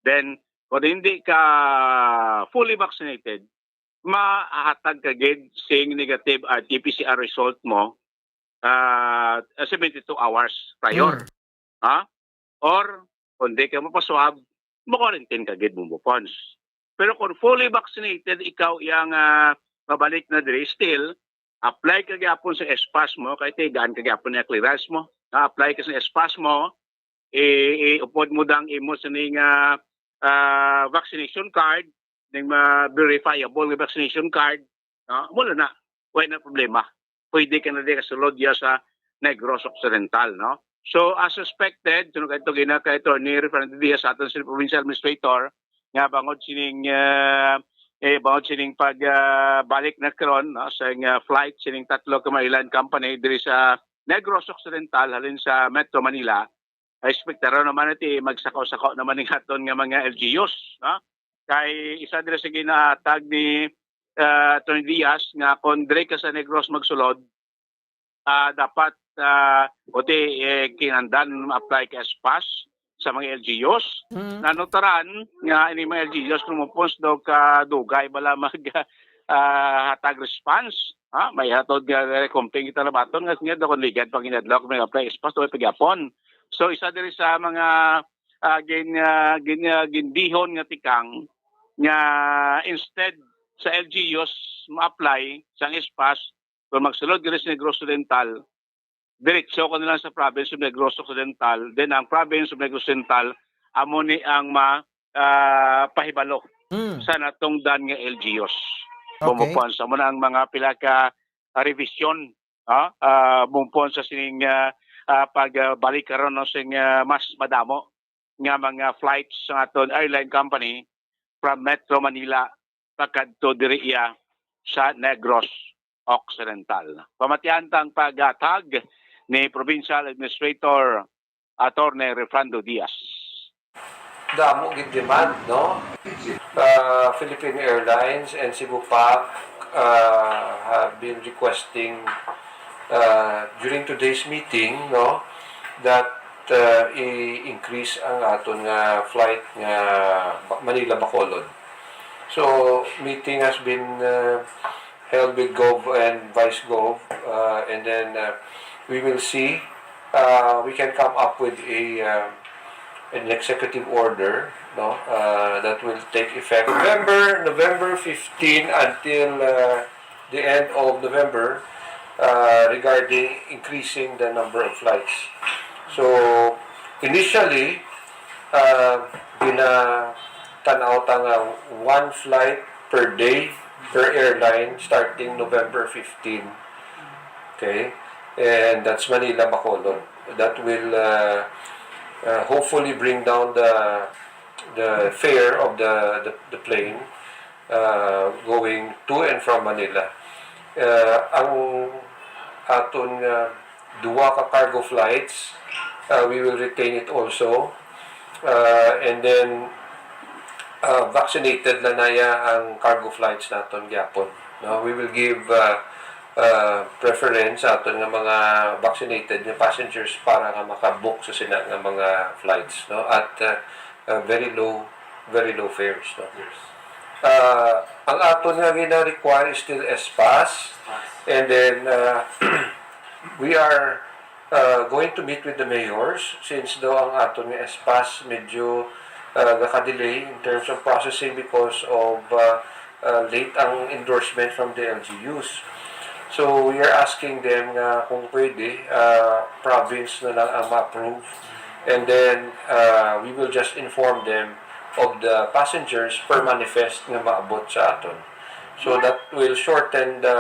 then kung hindi ka fully vaccinated, mahatag ka gid sing negative R T P C R result mo, ah, seventy-two hours prior. Mm. Ha? Or, kung di ka mapaswab, mo-quarantine ka gid, Bombo Pons. Pero kung fully vaccinated ikaw, yang, ah, mabalik na diri, still, apply ka gyapon sa S pass mo, kay tigaan ka gyapon nga clearance mo. Na-apply ka sa S pass mo, i-, i-upod mo dang imo sining, ah, ah, vaccination card, ning ma-verifiable nga vaccination card, no? Wala na. Wala na problema. Pwede ka na di kasulod diya sa Negros Occidental, no? So, as suspected, sunod ito gina kay Attorney Referendum Diaz sa aton sa provincial administrator, nga bangod sining, ah, eh, bangod sining pag, ah, balik na karon, no, sa, ah, flight sining tatlo ka mga airline company diri sa Negros Occidental, halin sa Metro Manila, ay, ekspektaron naman iti magsakaw-sakaw naman ning aton nga mga L G Us, no? Kay isa dira sa ginahatag ni, ah, Attorney Diaz nga kung diri ka sa Negros magsulod, ah, dapat, ah, uti, eh, kinahanglan apply ka S pass sa mga L G Us. Mm. Nanutaran nga ini mga L G Us kung mupons daw ka dugay bala mag, ah, hatag response, ha? May hatod nga complaint kita na baton nga, nga daw kung ligad pang inadlaw kung may apply S pass o pagyapon. So, isa diri sa mga, ah, gin-, ah, gin-, ah, gindihon nga tikang nga instead sa L G Us ma-apply sang S pass, kung magsulod diri sa Negros Occidental, diretso ko na lang sa province of Negros Occidental, then ang province of Negros Occidental, amo ni ang ma-, ah, pahibalo Mm. sa natungdan nga L G Us. Okay. Bumupuan sa mo na ang mga pila ka, ah, revision, ah, ah, bumupuan sa sining, ah, ah, pag, ah, balik karon, no, sing, ah, mas madamo nga mga flights sa aton airline company from Metro Manila pakadto diri iya sa Negros Occidental. Pamatian tang paghatag ni Provincial Administrator Attorney Refrando Diaz. Damo gid demand, no? Uh, Philippine Airlines and Cebu Pac, uh, have been requesting, uh, during today's meeting, no, that, uh, i-increase ang aton nga flight nga Ba-, Manila Bacolod. So, meeting has been, uh, held with Gov and Vice Gov, uh, and then, uh, we will see, uh, we can come up with a, uh, an executive order, no, uh, that will take effect November, November fifteen until, uh, the end of November, uh, regarding increasing the number of flights. So, initially, uh, ginatan-aw ta nga one flight per day per airline starting November fifteen. Okay? And that's Manila Bacolod. That will, uh, uh, hopefully bring down the the fare of the, the, the plane, uh, going to and from Manila. Uh, ang aton nga duwa ka cargo flights, uh, we will retain it also. Uh, and then, uh, vaccinated lang na ya ang cargo flights naton gyapon, no? We will give, uh, uh, preference sa aton nga mga vaccinated nga passengers para nga makabook sa sina nga mga flights, no? At, uh, uh, very low, very low fares, no? Uh, ang aton nga gina-require is still S pass. And then, uh, we are, uh, going to meet with the mayors since daw ang aton nga S pass medyo, uh, gaka-delay in terms of processing because of, uh, uh, late ang endorsement from the L G Us. So, we are asking them nga kung pwede, uh, province na lang ang ma-approve And then, uh, we will just inform them of the passengers per manifest nga maabot sa aton. So that will shorten the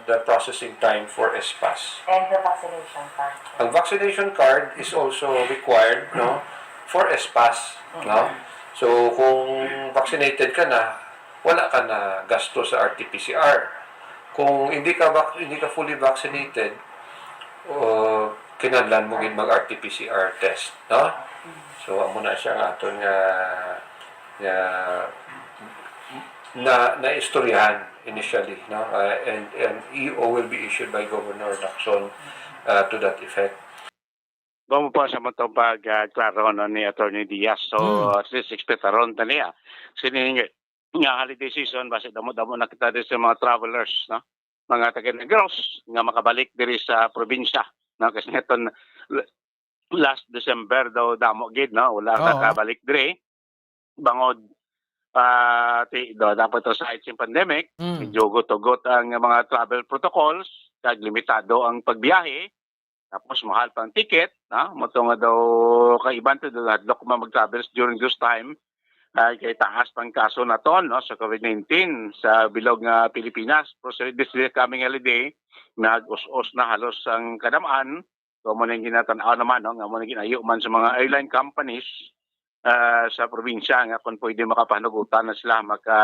the processing time for S pass. And the vaccination card. Ang vaccination card is also required, no, for S pass, no? So kung vaccinated ka na, wala ka na gasto sa R T P C R. Kung hindi ka vac-, hindi ka fully vaccinated, uh, kinahanglan mo gid mag R T P C R test, no? So amo na siya nga aton nga, nga na naistoryahan initially, no? Uh, and and E O will be issued by Governor Lacson, uh, to that effect. Bamo po sa matong pag, ah, klaro, no, ni Attorney Diaz. So, hmm, at least expectaron ta niya. Sini nga, nga holiday season, basi damo-damo na kita diri sa mga travelers, no? Mga taga Negros nga makabalik diri sa probinsya, no? Kasi neton l-, last December daw damo gid, no? Wala, oo, nakabalik diri. Bangod, ah, ti-, do, dapat to sa side sing pandemic, mm, medyo hugot-hugot ang mga travel protocols, kag limitado ang pagbiyahe, tapos mahal pa ang ticket, no? Mo to nga daw kaiban to, daw hadlok man mag-travels during those time, ay kay taas pang kaso naton, no, sa COVID nineteen sa bilog nga Pilipinas. Pero sa this coming holiday, nag-us-os na halos ang kadam-an. So, amo na yung ginatan-aw naman, no, nga amo na ginayo man sa mga airline companies, ah, sa probinsya nga kung pwede makapahanugutan na sila maka,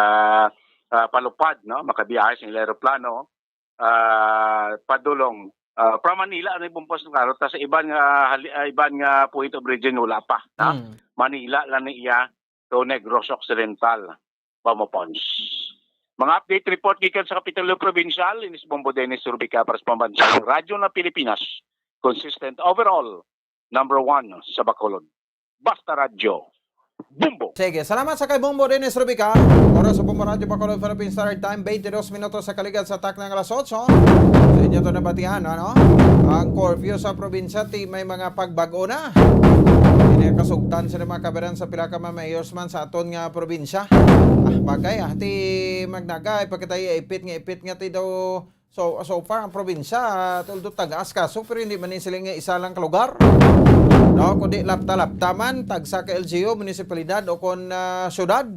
ah, palupad, no, makabiyahe sa ilang eroplano, ah, padulong, ah, from Manila, ano yung bumpos ng klaro, tas sa iban nga hali-, ah, iban nga point of origin, wala pa, no? Mm. Manila lang na iya, to Negros Occidental, Bambo Pons. Mga update report gikan sa Kapitolyo Provincial, inis Bombo Dennis Rubica para sa Pambansang Radyo ng Pilipinas. Consistent overall, number one sa Bacolod. Basta Radyo, Bombo! Sige, salamat sa kay Bombo Dennis Rubica. Oras sa Bombo Radyo Bacolod, Philippine Standard Time, twenty-dos minutos sa kaligad sa takna nga alas otso. Sa inyo to nabatihan, ano? Ang curfew sa probinsya, ti may mga pagbag-o na. Ini ang kasugtan sa mga kabaran sa pila ka mga mayors man sa aton nga probinsya. Ah, bagay, ah, ti magnagay, pagkatay ipit nga, ipit nga ti daw. So, so far, ang probinsya, ah, tuldo tagas kaso, pero hindi man ni sila nga isa lang ka lugar. No, kundi lapta-lapta man, tagsa ka L G U, munisipalidad o kon, ah, syudad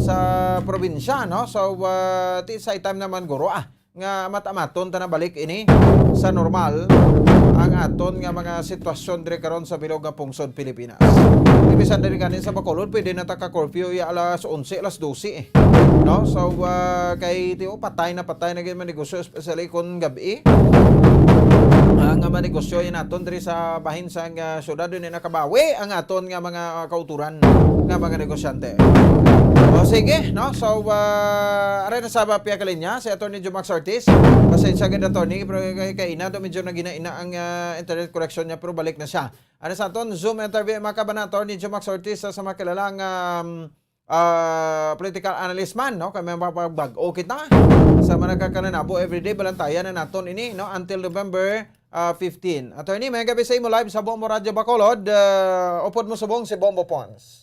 sa probinsya, no? So, ah, ti sa time naman, guro, ah, nga matamaton ta na balik ini sa normal ang aton nga mga sitwasyon diri karon sa bilog nga pungsod Pilipinas. Di bisan diri gani sa Bacolod, pwede na ta ka-curfew iya alas onse, alas dose, eh. No? So, ah, kay tiyo, patay na patay na gyud man negosyo, especially kung gabi. Ah, nga manegosyo yan naton diri sa bahin sang, ah, syudad, hindi nakabawi ang aton nga mga, ah, kauturan nga mga negosyante. O, sige, no? So, ah, aray na sa piya ka linya, si Attorney Jumax Ortiz. Pasensya gid, Attorney, pero kay, kay ina, do medyo nagina-ina ang, ah, internet connection niya, pero balik na siya. Ano sa aton Zoom interview, mga kabanan, Attorney Jumax Ortiz, sa, sa mga kilalang, um, ah, political analyst man, no? Kay may mga bag-o kita sa mga nagkakananabo everyday, balantayan na naton ini, no? Until November, ah, fifteen. Attorney, may gabi sa imo live sa Bombo Radyo Bacolod. Ah, upod mo subong si Bombo Pons.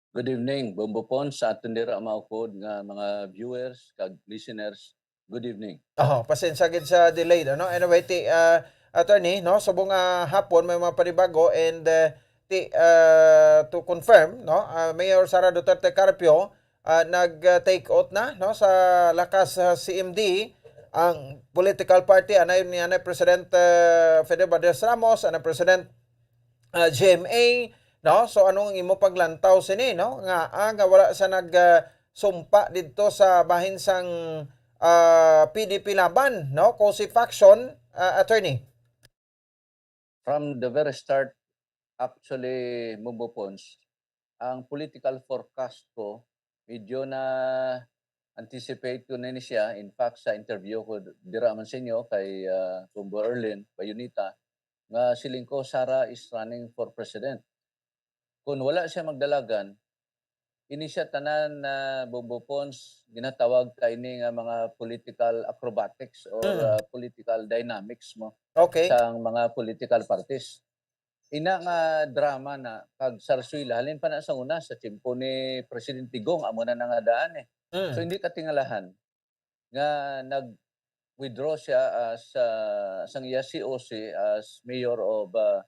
Good evening, Bombo Pons, sa aton dira maukod nga mga viewers kag listeners. Good evening. Oh, pasensya gid sa delayed, ano? Anyway, ti, ah, attorney, no, subong nga hapon may mga panibago and, ah, ti, ah, to confirm, no, ah, Mayor Sara Duterte Carpio, ah, nag, ah, take out na, no, sa lakas, ah, C M D ang political party, anay ni, anay President, ah, Ferdinand Martires Ramos, anay President, ah, G M A, no? So, anong imo paglantaw sini, no? Nga, ah, nga wala sa nag, ah, sumpa didto sa bahin sang, ah, P D P Laban, no? Cozy faction, ah, attorney. From the very start, actually, Bombo Pons, ang political forecast ko, medyo na anticipate ko na ni siya. In fact, sa interview ko dira man sa inyo kay, ah, Bombo Erlin Bayonita, nga siling ko, Sara is running for president. Kung wala siya magdalagan, ini siya tanan na, Bombo Pons, ginatawag ka ini nga mga political acrobatics or, mm, ah, political dynamics mo, okay, sang mga political parties. Ina nga drama na kag sarsuela, halin pa na sa una, sa tiyempo ni Presidente Digong, amo na nangadaan eh. Mm. So, hindi katingalahan nga nag-withdraw siya as, ah, sang iya C O C as mayor of, ah,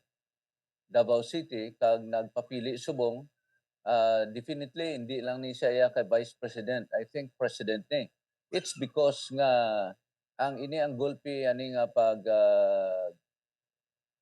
Davao City kag nagpapili subong, ah, definitely hindi lang ni siya iya kay vice president. I think president ni. It's because nga ang ini ang gulpi ani nga pag, ah,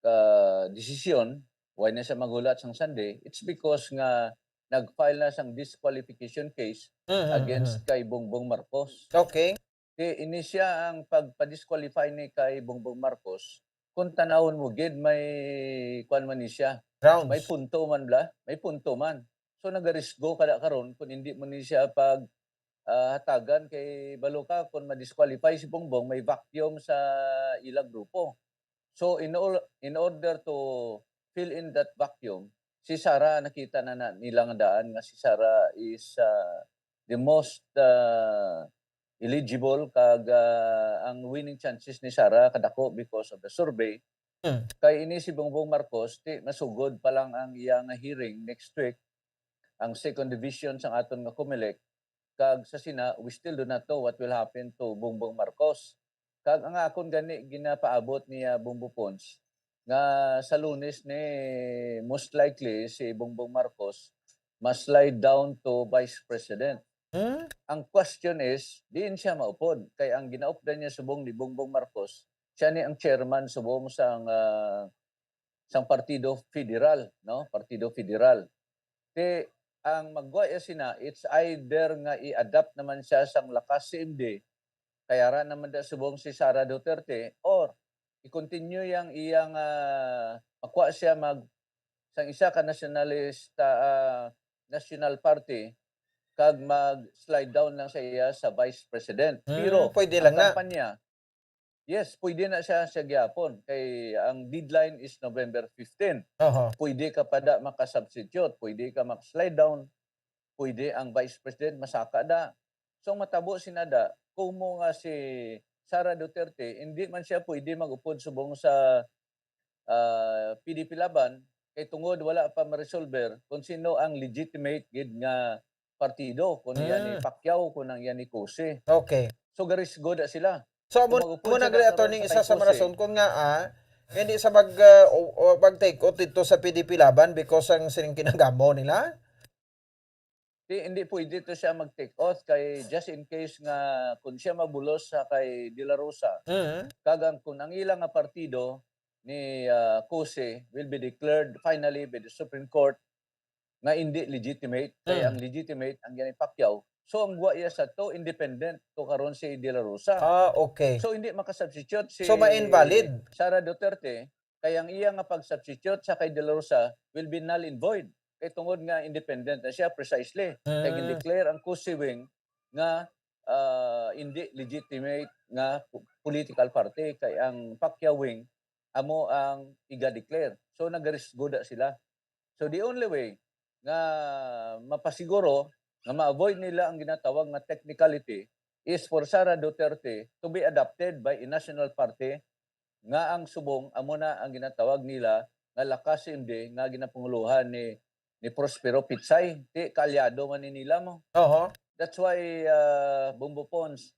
ah, desisyon, why na siya maghulat sang Sunday, it's because nga nag-file na sang disqualification case Mm, mm, against mm. kay Bongbong Marcos. Okay. Ti, ini siya ang pagpa-disqualify ni kay Bongbong Marcos. Kung tanawon mo gid, may kwan man ni siya. Grounds. May punto man bla, may punto man. So, nagarisgo kada karon kung hindi mo ni siya pag, ah, hatagan kay balo ka kung ma-disqualify si Bongbong, may vacuum sa ilang grupo. So, in all, in order to fill in that vacuum, si Sara, nakita na, na nila nga daan nga si Sara is, ah, the most, ah, eligible kag, ah, ang winning chances ni Sara kadako because of the survey. Hmm. Kay ini si Bongbong Marcos, ti masugod pa lang ang iya nga hearing next week, ang second division sang aton nga Comelec, kag sa sina, we still do not know what will happen to Bongbong Marcos. Kag ang akon gani ginapaabot niya, Bombo Pons, nga sa Lunes ni most likely si Bongbong Marcos ma-slide down to vice president. Hmm? Ang question is, diin siya maupod? Kay ang ginaupdan niya subong ni Bongbong Marcos, siya ni ang chairman subong sang, ah, sang Partido Federal, no? Partido Federal. Ti, ang maggwa iya sina, it's either nga i-adapt naman siya sang Lakas C M D, kay ara naman da subong si Sara Duterte, or i-continue yang iyang, ah, makuha siya mag, sang isa ka nationalist, ah, national party, kag mag-slide down lang sa iya sa vice president. Hmm, Pero pwede ang lang na. kampanya, yes, pwede na siya sa gyapon, kay ang deadline is November fifteen. Aha. Pwede ka pa da makasubstitute, pwede ka mag-slide down, pwede ang vice president masaka da. So, ang matabo sina da, kumo nga si Sara Duterte, hindi man siya pwede mag-upod subong sa, ah, P D P Laban, kay tungod wala pa ma-resolver kung sino ang legitimate gid nga partido, kung iya ni Hmm. Pacquiao, kung ang iya ni Cusi. Okay. So, garisgo da sila. So, amo, Kung mag-upod amo na sila gali, karon attorney, sa isa kay sa mga Cusi. rason kung nga, ah, hindi sa mag, ah, o, o, mag-take out dito sa P D P Laban because ang sining kinagamo nila? Di, hindi pwede to siya mag-take out kay just in case nga kung siya mabulos sa kay De La Rosa, Mm. kag ang, kung ang ila nga partido ni, ah, Cusi will be declared finally by the Supreme Court nga hindi legitimate, kay Mm. ang legitimate ang yan ni Pacquiao. So, ang gwa iya sa to, independent to karon si De La Rosa. Ah, okay. So, hindi makasubstitute si So, ma-invalid? Sara Duterte, kay ang iya nga pag-substitute sa kay De La Rosa will be null and void. Kay tungod nga independent na siya, precisely. Kay Mm. gin-declare ang Cusi wing nga, ah, hindi legitimate nga po-, political party, kay ang Pacquiao wing amo ang iga-declare. So, nagarisgo da sila. So, the only way nga mapasiguro nga ma-avoid nila ang ginatawag nga technicality is for Sara Duterte to be adopted by a national party nga ang subong amo na ang ginatawag nila nga Lakas C M D nga ginapanguluhan ni, ni Prospero Pitsay. Ti, kaalyado man ni nila mo. Oho. That's why, ah, Bombo Pons,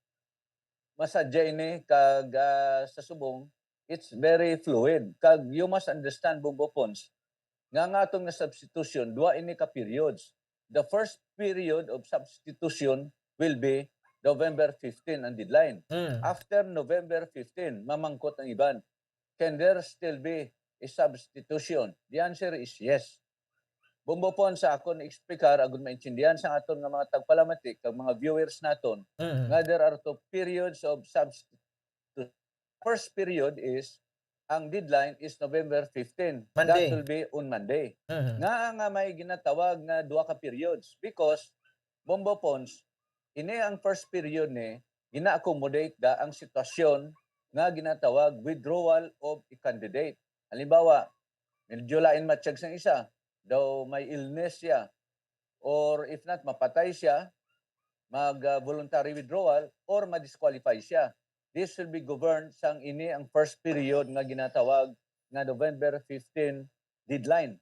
masadya ini kag, ah, sa subong, it's very fluid. Kag you must understand, Bombo Pons, nga, nga aton nga substitution, duha ini ka periods. The first period of substitution will be November fifteen ang deadline. Mm. After November fifteen, mamangkot ang iban, can there still be a substitution? The answer is yes. Bombo Pons, sa akon explicar, agud maintindihan sa aton nga mga tagpalamati kag mga viewers naton, Mm. nga there are two periods of substitution. First period is, ang deadline is November fifteen. Monday. That will be on Monday. Mm. Nga, nga may ginatawag nga duha ka periods because, Bombo Pons, ini ang first period ni, gina-accommodate da ang sitwasyon nga ginatawag withdrawal of a candidate. Halimbawa, medyo lain matsyag sang isa, daw may illness siya, or if not, mapatay siya, mag, ah, voluntary withdrawal, or ma-disqualify siya. This will be governed sang ini ang first period nga ginatawag nga November fifteen deadline.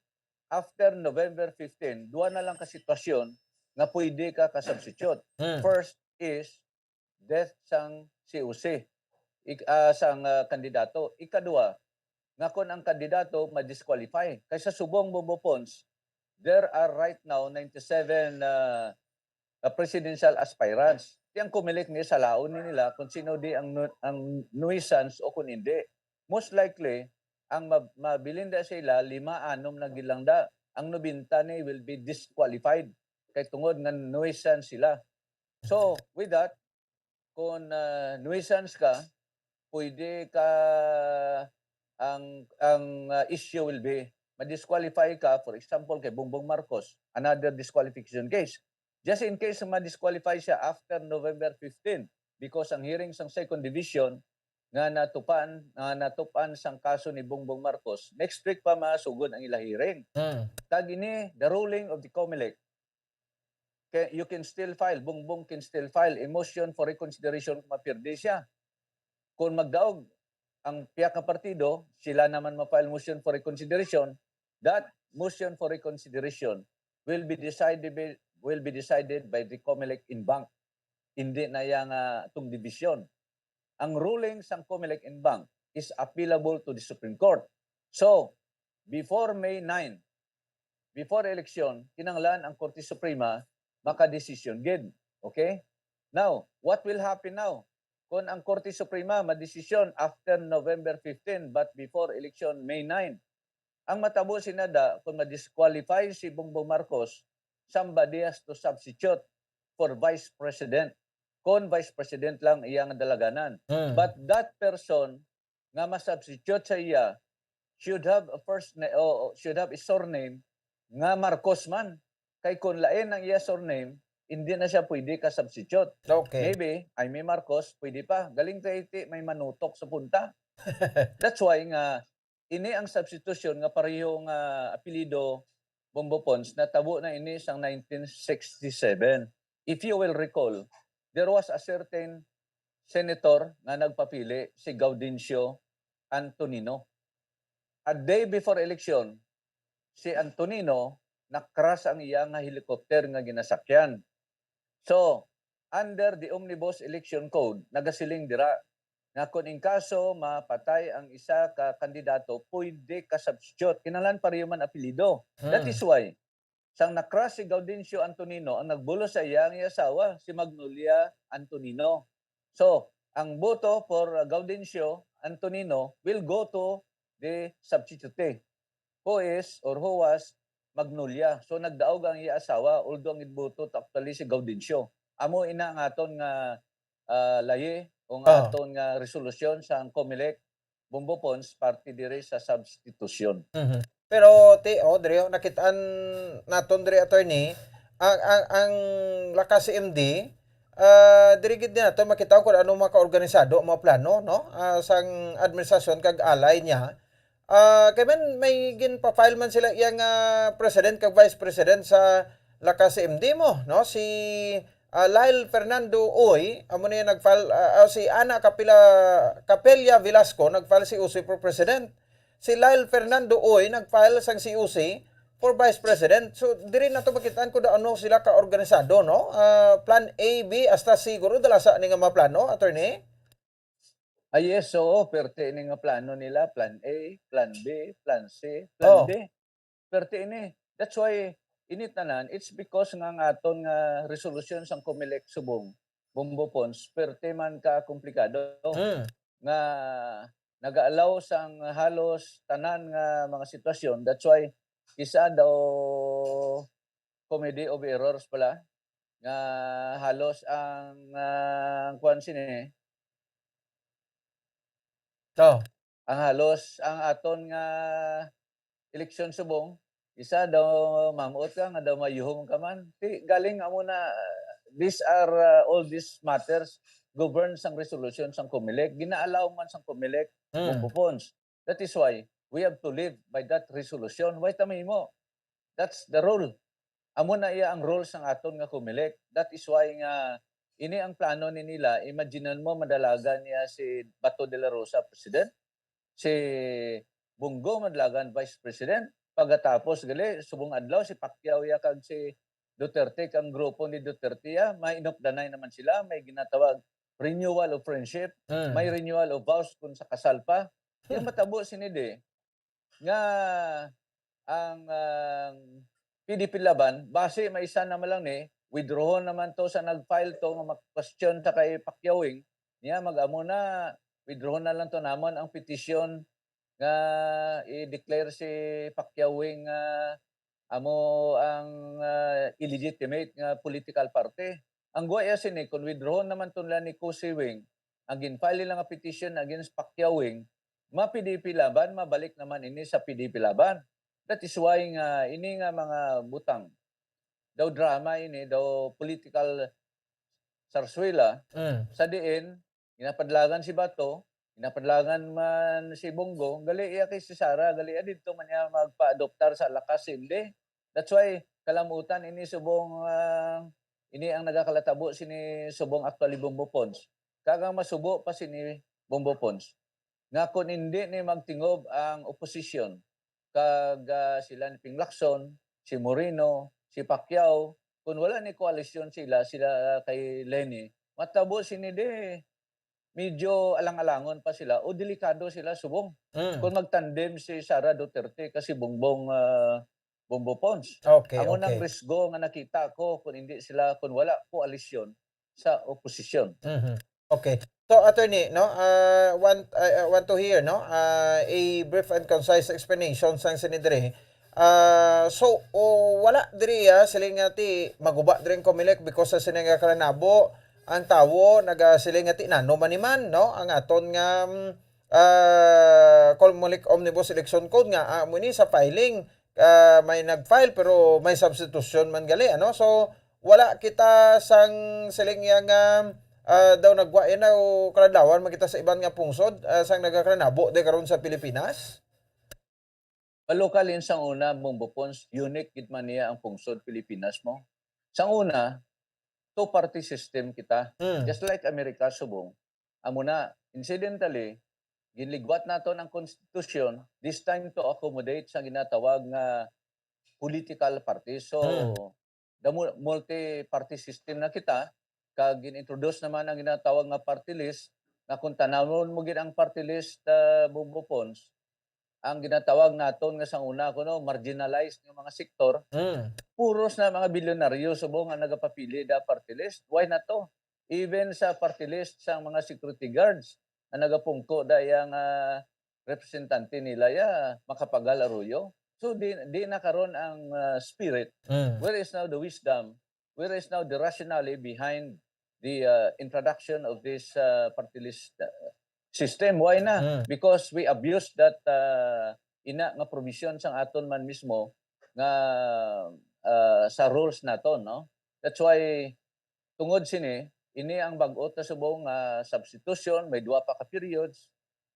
After November fifteen, duha na lang ka sitwasyon nga pwede ka ka-substitute. Hmm. First is death sang C O C, ik-, ah, sang, ah, kandidato. Ikaduha, nga kon ang kandidato ma-disqualify. Kay sa subong, Bombo Pons, there are right now ninety-seven, ah, ah, presidential aspirants. Ti ang Comelec ni salaon ni nila kung sino di ang nu-, ang nuisance o kung hindi. Most likely, ang ma-, mabilin da sa ila, lima, anom na gid lang da. Ang nobenta ni will be disqualified kay tungod nga nuisance sila. So, with that, kung, ah, nuisance ka, pwede ka, ang, ang, ah, issue will be, ma-disqualify ka, for example, kay Bongbong Marcos, another disqualification case. Just in case ma-disqualify siya after November fifteen, because ang hearing sang Second Division nga natupan, nga natupan sang kaso ni Bongbong Marcos, next week pa masugod ang ila hearing. Mm. Tag ini, the ruling of the Comelec, ca-, you can still file, Bongbong can still file a motion for reconsideration kung mapirdi siya. Kung magdaog ang pihak nga partido, sila naman ma-file motion for reconsideration, that motion for reconsideration will be decided by, will be decided by the Comelec en banc. Hindi na yang, ah, atong division. Ang ruling sang Comelec en banc is appealable to the Supreme Court. So, before May nine, before election, kinahanglan ang Korte Suprema makadesisyon gid. Okay? Now, what will happen now? Kung ang Korte Suprema madesisyon after November fifteen but before election May nine, ang matabo sina da, kung ma-disqualify si Bongbong Marcos, somebody has to substitute for Vice President. Kung Vice President lang iyang dalaganan. Mm. But that person nga ma-substitute sa iya should have a first na-, o, o, should have a surname nga Marcos man. Kay kung lain ang iya surname, hindi na siya pwede ka-substitute. Okay. Maybe, Imee Marcos, pwede pa. Galing kay ti may manutok sa punta. That's why nga, ini ang substitution nga pareho nga apelyido, Bombo Pons, natabo na ini sang nineteen sixty-seven. If you will recall, there was a certain senator nga nagpapili, si Gaudencio Antonino. A day before election, si Antonino, na-crash ang iya nga helicopter nga ginasakyan. So, under the Omnibus Election Code, nagasiling dira nga kung in kaso mapatay ang isa ka kandidato, pwede ka-substitute. Kinahanglan pareho man apelyido. That Hmm. is why, sang na-crash si Gaudencio Antonino, ang nagbulos sa iya ang iya asawa, si Magnolia Antonino. So, ang boto for, uh, Gaudencio Antonino will go to the substitute, who is or who was Magnolia. So, nagdaog ang iya asawa, although ang ginboto to actually si Gaudencio. Amo ina ang aton nga, ah, layi o nga Oh. aton nga resolusyon sa Comelec, Bombo Pons, parte diri sa substitution. Mhm. Pero, ti, oh, diri, oh, nakitaan naton diri, attorney, ang, ang, ang Lakas-C M D, ah, diri gid nato makita kung ano mga kaorganisado, mga plano, no? Ah, sang administrasyon kag alay niya. Ah, kay man, may ginpa-file man sila iya nga president kag vice president sa Lakas-C M D mo, no? Si, ah, Lyle Fernando Uy, amo niya nag-file, ah, ah, si Ana Capila-, Capella Velasco, nag-file C O C for president. Si Lyle Fernando Uy, nag-file sang C O C for vice president. So, diri nato makitaan kung ano sila ka-organisado, no? Ah, plan A, B, hasta siguro dalasa ni nga mga plano, attorney? Ah, yes, oo, perte ini nga plano nila, plan A, plan B, plan C, plan Oh. D. Perte ini. That's why, ini tanan, it's because nga ang aton nga resolusyon sang Comelec subong, Bombo Pons, perte man ka komplikado Mm. nga nag-allow sang halos tanan nga mga sitwasyon. That's why, isa daw comedy of errors pala, nga halos ang, ah, kuwan sini, To. ang halos ang aton nga eleksyon subong, isa daw mamuot ka nga daw mayuhom ka man. Ti, galing amo na, these are, ah, all these matters governed sang resolusyon sang Comelec, gina-allow man sang Comelec, Hmm. Bombo Pons. That is why we have to live by that resolution. Why ta mahimo? That's the rule. Amo na iya ang rules sang aton nga Comelec. That is why nga ini ang plano ni nila. Imaginan mo, madalagan niya si Bato de la Rosa, president. Si Bong Go, madalagan, vice president. Pagkatapos, gali, subong adlaw, si Pacquiao ya kag si Duterte, kang grupo ni Duterte ya, may inupdanay naman sila, may ginatawag renewal of friendship, Mm. may renewal of vows kung sa kasal pa. Yung matabo sini di, nga ang, ang P D P Laban, basi may isa naman lang ni, withdrawon naman to sa nag-file to nga mag-question sa kay Pacquiao Wing, niya mag-amo na, withdrawon na lang to namon ang petition nga i-declare si Pacquiao Wing nga amo ang, ah, illegitimate nga political party. Ang guwa iya sini, kung withdrawon naman to nila ni Khusi Wing, ang gin-file nila nga petition against Pacquiao Wing, ma-P D P Laban, mabalik naman ini sa P D P Laban. That is why nga ini nga mga butang, daw drama ini, daw political sarsuela, Mm. sa diin, ginapadlagan si Bato, ginapadlagan man si Bongo, gali iya kay si Sara, gali iya didto man niya magpa-adoptar sa lakas si Inday. That's why kalamutan ini subong, ah, ini ang nagakalatabo sini subong actually Bombo Pons. Kag ang masubo pa sini Bombo Pons, nga kon indi ni magtingob ang oposisyon, kag, ah, sila ni Ping Lacson, si Moreno, si Pacquiao, kun wala ni koalisyon sila, sila kay Leni, matabo sini di medyo alang-alangon pa sila o delikado sila subong. Mm. Kung magtandem si Sara Duterte kasi Bongbong, ah, Bombo Pons. Okay, Amo nang okay. risgo nga nakita ko kung hindi sila, kung wala koalisyon sa oposisyon. Mhm. Okay. So, attorney, no, ah, want, ah, ah, want to hear, no, ah, a brief and concise explanation sang sini diri. Ah, so, o, wala diri, ah, siling nga ti maguba diri ang Comelec because sa sini nga kalanabo, ang tawo nagasiling nga ti nano man ni man, no, ang aton nga, mm, ah, Comelec Omnibus Election Code nga, ah, amo ni sa filing, ah, may nag-file pero may substitution man gali, ano? So, wala kita sang siling iya nga, ah, daw nagwa yan o kaladlawan man kita sa iban nga pungsod, ah, sang nagakalanabo di karon sa Pilipinas? Palokal in sang una, Bombo Pons, unique gid man niya ang pungsod Pilipinas mo. Sang una, two-party system kita. Mm. Just like Amerika subong. Amo na, incidentally, ginligwat naton ang konstitusyon, this time to accommodate sa ginatawag nga political party. So, Mm. the mu-, multi-party system na kita, kag gin-introduce naman ang ginatawag nga party list, nga kung tanawon mo gid ang party list, ah, Bombo Pons, ang ginatawag naton nga sang una kuno marginalized nga mga sektor, Mm. puros na mga bilyonaryo subong nga nagapapili da party list. Why not to? Even sa party list sang mga security guards nga nagapungko da iya nga representante nila ya, Macapagal Arroyo. So, di, di na karon ang, ah, spirit. Mm. Where is now the wisdom? Where is now the rationale behind the, ah, introduction of this, ah, party list, ah, system? Why na? Mm. Because we abused that, ah, ina nga provision sang aton man mismo nga, ah, sa rules naton, no? That's why, tungod sini, ini ang bag-o ta subong nga substitution, may duha pa ka periods,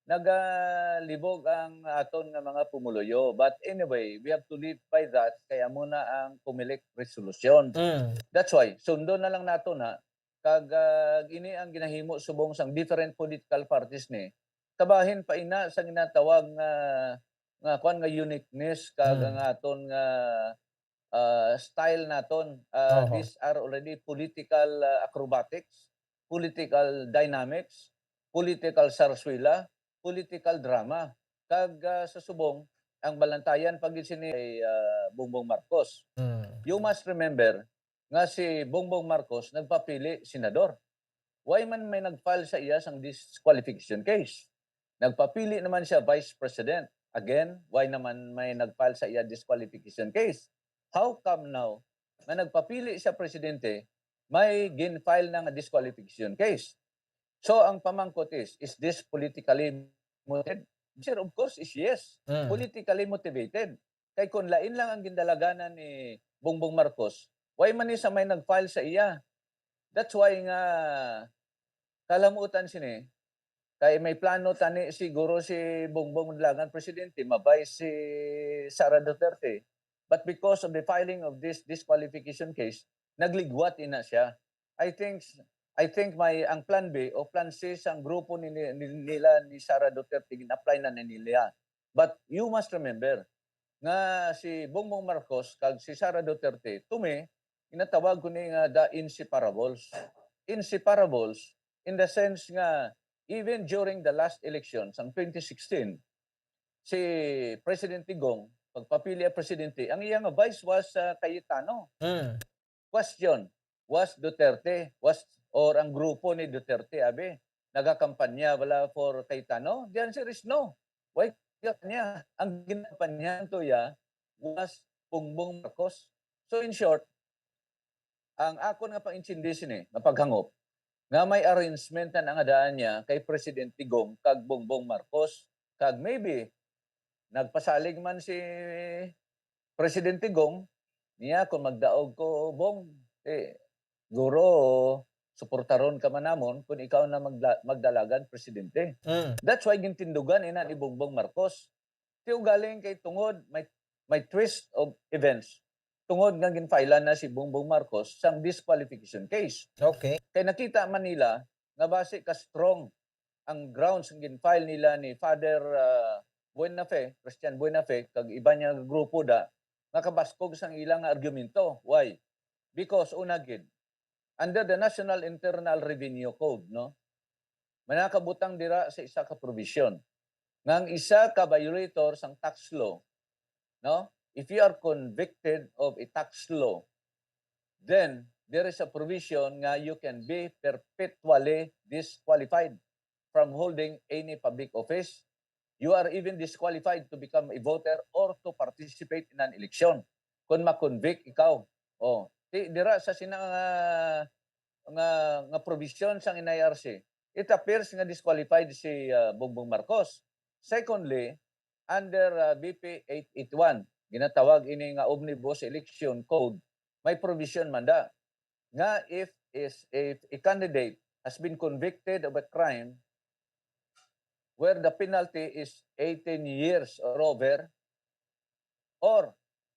nagalibog ang aton nga mga pumuluyo. But anyway, we have to live by that, kay amo na ang Comelec resolution. Mm. That's why, sundon na lang nato na, kag, ah, ini ang ginahimo subong sang different political parties ni, tabahin pa ina sa ginatawag nga, nga kwan nga uniqueness, kag Mm. ang aton nga, ah, style naton. Ah, Oho. these are already political, ah, acrobatics, political dynamics, political sarsuela, political drama. Kag, ah, sa subong, ang balantayan pa gid sini kay, ah, Bongbong Marcos. Mm. You must remember nga si Bongbong Marcos nagpapili senador. Why man may nag-file sa iya sang disqualification case? Nagpapili naman siya vice president. Again, why naman may nag-file sa iya disqualification case? How come now nga nagpapili siya presidente, may gin-file na nga disqualification case? So, ang pamangkot is, is this politically motivated? The answer, of course, is yes. Mm. Politically motivated. Kay kung lain lang ang gindalaganan ni Bongbong Marcos, why man ni sa may nag-file sa iya? That's why nga kalamutan sini, kay may plano tani siguro si Bongbong Dalagan presidente, ma-vice si Sara Duterte. But because of the filing of this disqualification case, nagligwat ina siya. I think, I think may ang plan B o plan C sang grupo ni, ni, nila ni Sara Duterte gin-apply na ni nila. But you must remember nga si Bongbong Marcos kag si Sara Duterte, to me, ginatawag ko ni nga the inseparables. Inseparables in the sense nga even during the last election sang twenty sixteen, si President Digong, pagpapili ang presidente, ang iya nga vice was, ah, Cayetano. Mm. Question, was Duterte, was, or ang grupo ni Duterte, abi, nagakampanya bala for Cayetano? The answer is no. Why kanya? Ang ginakampanyahan to ya was Bongbong Marcos. So in short, ang akon nga pangintindi sini, nga paghangop, nga may arrangement na nga daan niya kay President Digong kag Bongbong Marcos, kag maybe nagpasalig man si President Digong niya, kung magdaog ko, Bong, eh, guro, suportaron ka man namon kung ikaw na magda- magdalagan presidente. Mm. That's why gintindugan ina ni Bongbong Marcos. Ti ugaling kay tungod may, may twist of events. Tungod nga ginfilean na si Bongbong Marcos sang disqualification case. Okay. Kay nakita man nila nga basi ka strong ang grounds nga ginfile nila ni Father, ah, Buenafe, Christian Buenafe, kag iban niya nga grupo da, nga kabaskog sang ila nga argumento. Why? Because una gid, under the National Internal Revenue Code, no, manakabutang dira sa isa ka provision nga ang isa ka violator sang tax law, no, if you are convicted of a tax law, then there is a provision nga you can be perpetually disqualified from holding any public office. You are even disqualified to become a voter or to participate in an election kung ma-convict ikaw. Oh, ti dira sa sina nga, nga, nga provision sang N I R C, it appears nga disqualified si, ah, Bongbong Marcos. Secondly, under, ah, B P eight eight one, ginatawag ini nga Omnibus Election Code, may provision man da nga if is, if a candidate has been convicted of a crime where the penalty is eighteen years or over, or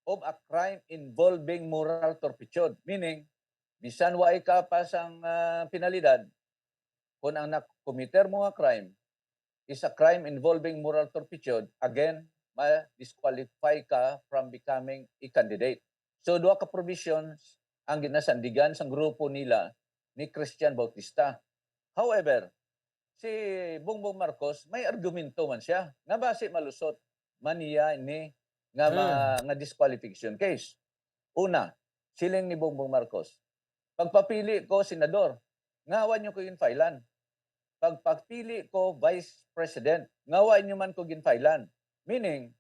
of a crime involving moral turpitude, meaning bisan wa ka pa sang, ah, penalidad, kung ang nakomiter mo nga crime is a crime involving moral turpitude, again, ma-disqualify ka from becoming a candidate. So, duha ka provisions ang ginasandigan sang grupo nila ni Christian Bautista. However, si Bongbong Marcos, may argumento man siya nga basi malusot man niya ini nga ma-, nga disqualification case. Una, siling ni Bongbong Marcos, "Pagpapili ko senador, ngaa nyo ko ginfilean? Pagpapili ko vice president, ngaa nyo man ko ginfilean?" Meaning,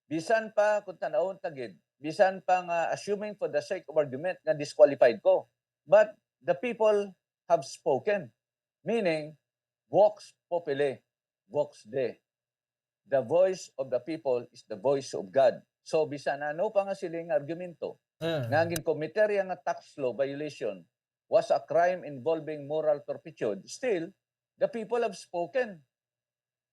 bisan pa kung tan-awon ta gid, bisan pa nga, assuming for the sake of argument nga disqualified ko, but the people have spoken. Meaning, vox populi, vox Dei. The voice of the people is the voice of God. So, bisan ano pa nga siling nga argumento, Mm. nga ang ginkomiter iya nga tax law violation was a crime involving moral turpitude, still, the people have spoken.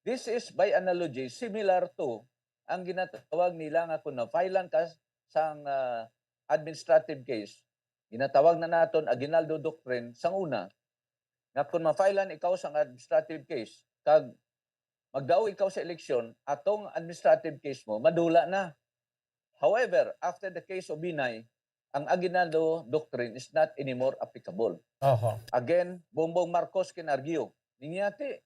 This is, by analogy, similar to ang ginatawag nila nga kung na-filean ka sang, ah, administrative case, ginatawag na naton Aguinaldo Doctrine sang una, nga kung ma-filean ikaw sang administrative case, kag magdaog ikaw sa eleksyon, atong administrative case mo, madula na. However, after the case of Binay, ang Aguinaldo Doctrine is not anymore applicable. Oho. Again, Bongbong Marcos can argue, niya ti,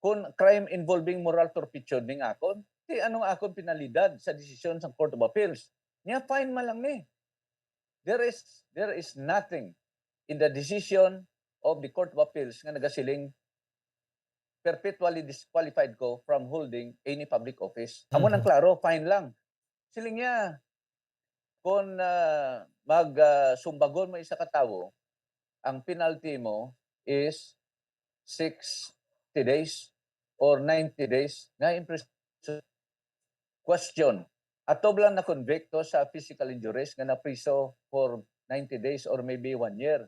kung crime involving moral turpitude ning akon, ti anong akon penalidad sa desisyon sang Court of Appeals? Niya, fine man lang ni. There is, there is nothing in the decision of the Court of Appeals nga nagasiling perpetually disqualified ko from holding any public office. Amo nang Mhm. klaro, fine lang. Siling niya, kung, ah, mag, ah, sumbagon mo isa ka tawo, ang penalty mo is sixty days or ninety days nga in prison. Question, ato ba lang na-convict to sa physical injuries nga napriso for ninety days or maybe one year?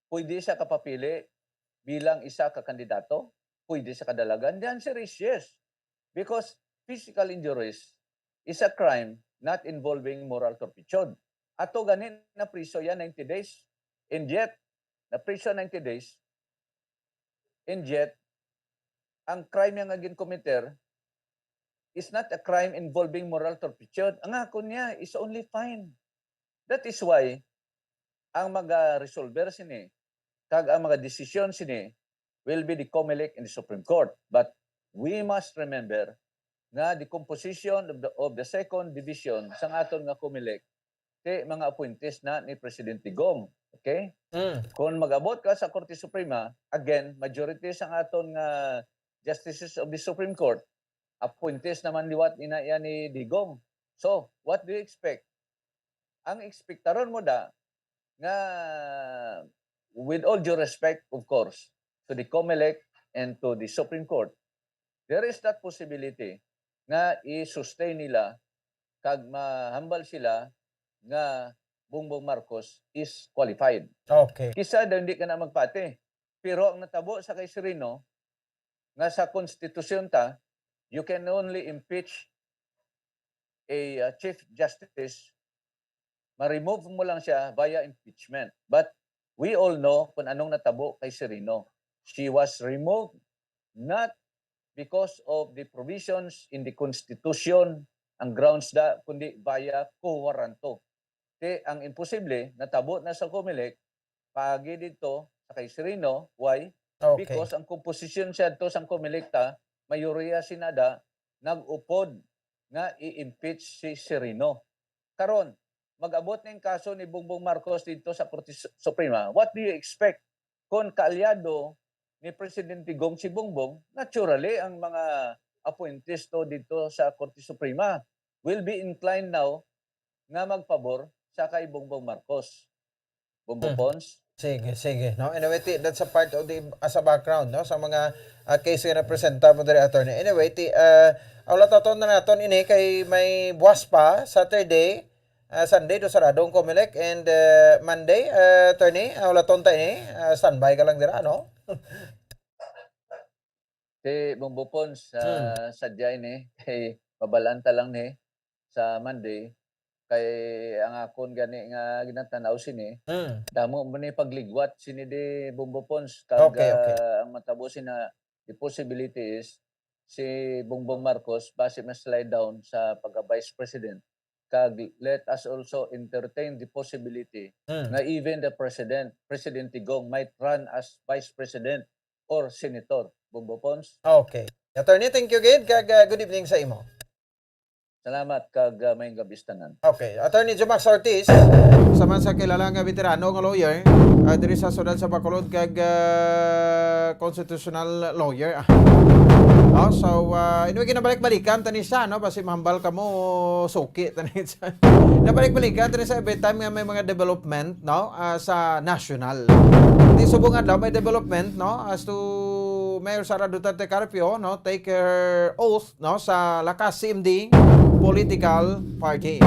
Pwede siya kapapili bilang isa ka kandidato? Pwede siya kadalagan? The answer is yes. Because physical injuries is a crime not involving moral turpitude. Ato gani napriso yan ninety days. And yet, napriso ninety days. And yet, ang crime niya nga ginkomiter is not a crime involving moral turpitude. Ang akon niya is only fine. That is why ang mga resolver sini kag ang mga desisyon sini will be the Comelec and the Supreme Court. But we must remember nga the composition of the, of the second division sang aton nga Comelec, ti mga appointees na ni Presidente Gong. Okay? Mm. Kung mag-abot ka sa Korte Suprema, again, majority sang aton nga justices of the Supreme Court, appointees naman liwat ina iya ni Digong. So, what do you expect? Ang ekspektaron mo da nga, with all due respect, of course, to the Comelec and to the Supreme Court, there is that possibility nga i-sustain nila kag mahambal sila nga Bongbong Marcos is qualified. Okay. Kisa daw hindi ka na magpati. Pero ang natabo sa kay Sereno, nga sa konstitusyon ta, you can only impeach a uh, Chief Justice, ma-remove mo lang siya via impeachment. But we all know kung anong natabo kay Sereno. She was removed not because of the provisions in the Constitution, ang grounds da, kundi via quo warranto. Ti ang imposible natabo na sa Comelec, paagi didto sa kay Sereno. Why? Okay. Because ang komposisyon siya to sang Comelec ta, mayoriya sinada nag-upod nga i-impeach si Sereno. Karon, mag-abot na yung kaso ni Bongbong Marcos dito sa Korte Su- Suprema. What do you expect? Kung kaalyado ni Presidente Gong si Bongbong, naturally, ang mga appointees to dito sa Korte Suprema will be inclined now nga magpabor sa kay Bongbong Marcos. Bongbong Hmm. Pons? Sige, sige. No? Anyway, ti, that's a part of the, as a background, no? Sa mga uh, case nga napresenta mo diri, attorney. Anyway, ti, uh, ang lataton na naton ini kay may buwas pa, Saturday, uh, Sunday, do sarado ang Comelec, and uh, Monday, uh, attorney, ang laton ta ini, uh, standby ka lang dira, no? Si Bongbong Pons, Hmm. uh, sadya ini, kay mabalaan ta lang ni sa Monday, kay ang akon gani nga ginatanaw sini, Mm. damo mo ni pagligwat sini di Bongbong Pons, kag Okay, okay. uh, ang matabo sina, the possibility is si Bongbong Marcos basi ma-slide down sa pagka-vice president. Kag let us also entertain the possibility Mm. na even the president, Presidente Gong, might run as vice president or senator. Bongbong Pons? Okay. Attorney, thank you gid, kag uh, good evening sa imo. Salamat kag uh, maayong gabi sa tanan. Okay. Attorney Jumax Ortiz, sa man sa kilala nga veterano nga lawyer, uh, diri sa siyudad sa Bacolod, kag uh, constitutional lawyer. Ah. Oh, so, uh, anyway, ginabalik-balikan tani siya, no? Basi mahambal ka mo, suki tani siya. Nabalik-balikan tani sa every time nga may mga development, no? Uh, sa national. Di subong adlaw may development, no? As to Mayor Sara Duterte Carpio, no? Take her oath, no? Sa Lakas C M D political party.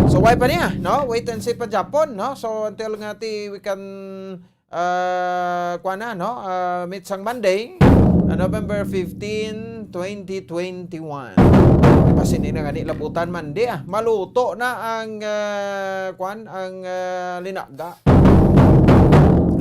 So, why pa niya, no? Wait and see pa Japon, no? So, until nga ti we can uh, kuan na, no? Uh, meet sang Monday, uh, November fifteen, twenty twenty-one. Basi ni na gani labutan Monday, ah. Maluto na ang, uh, kuan, ang uh, linaga.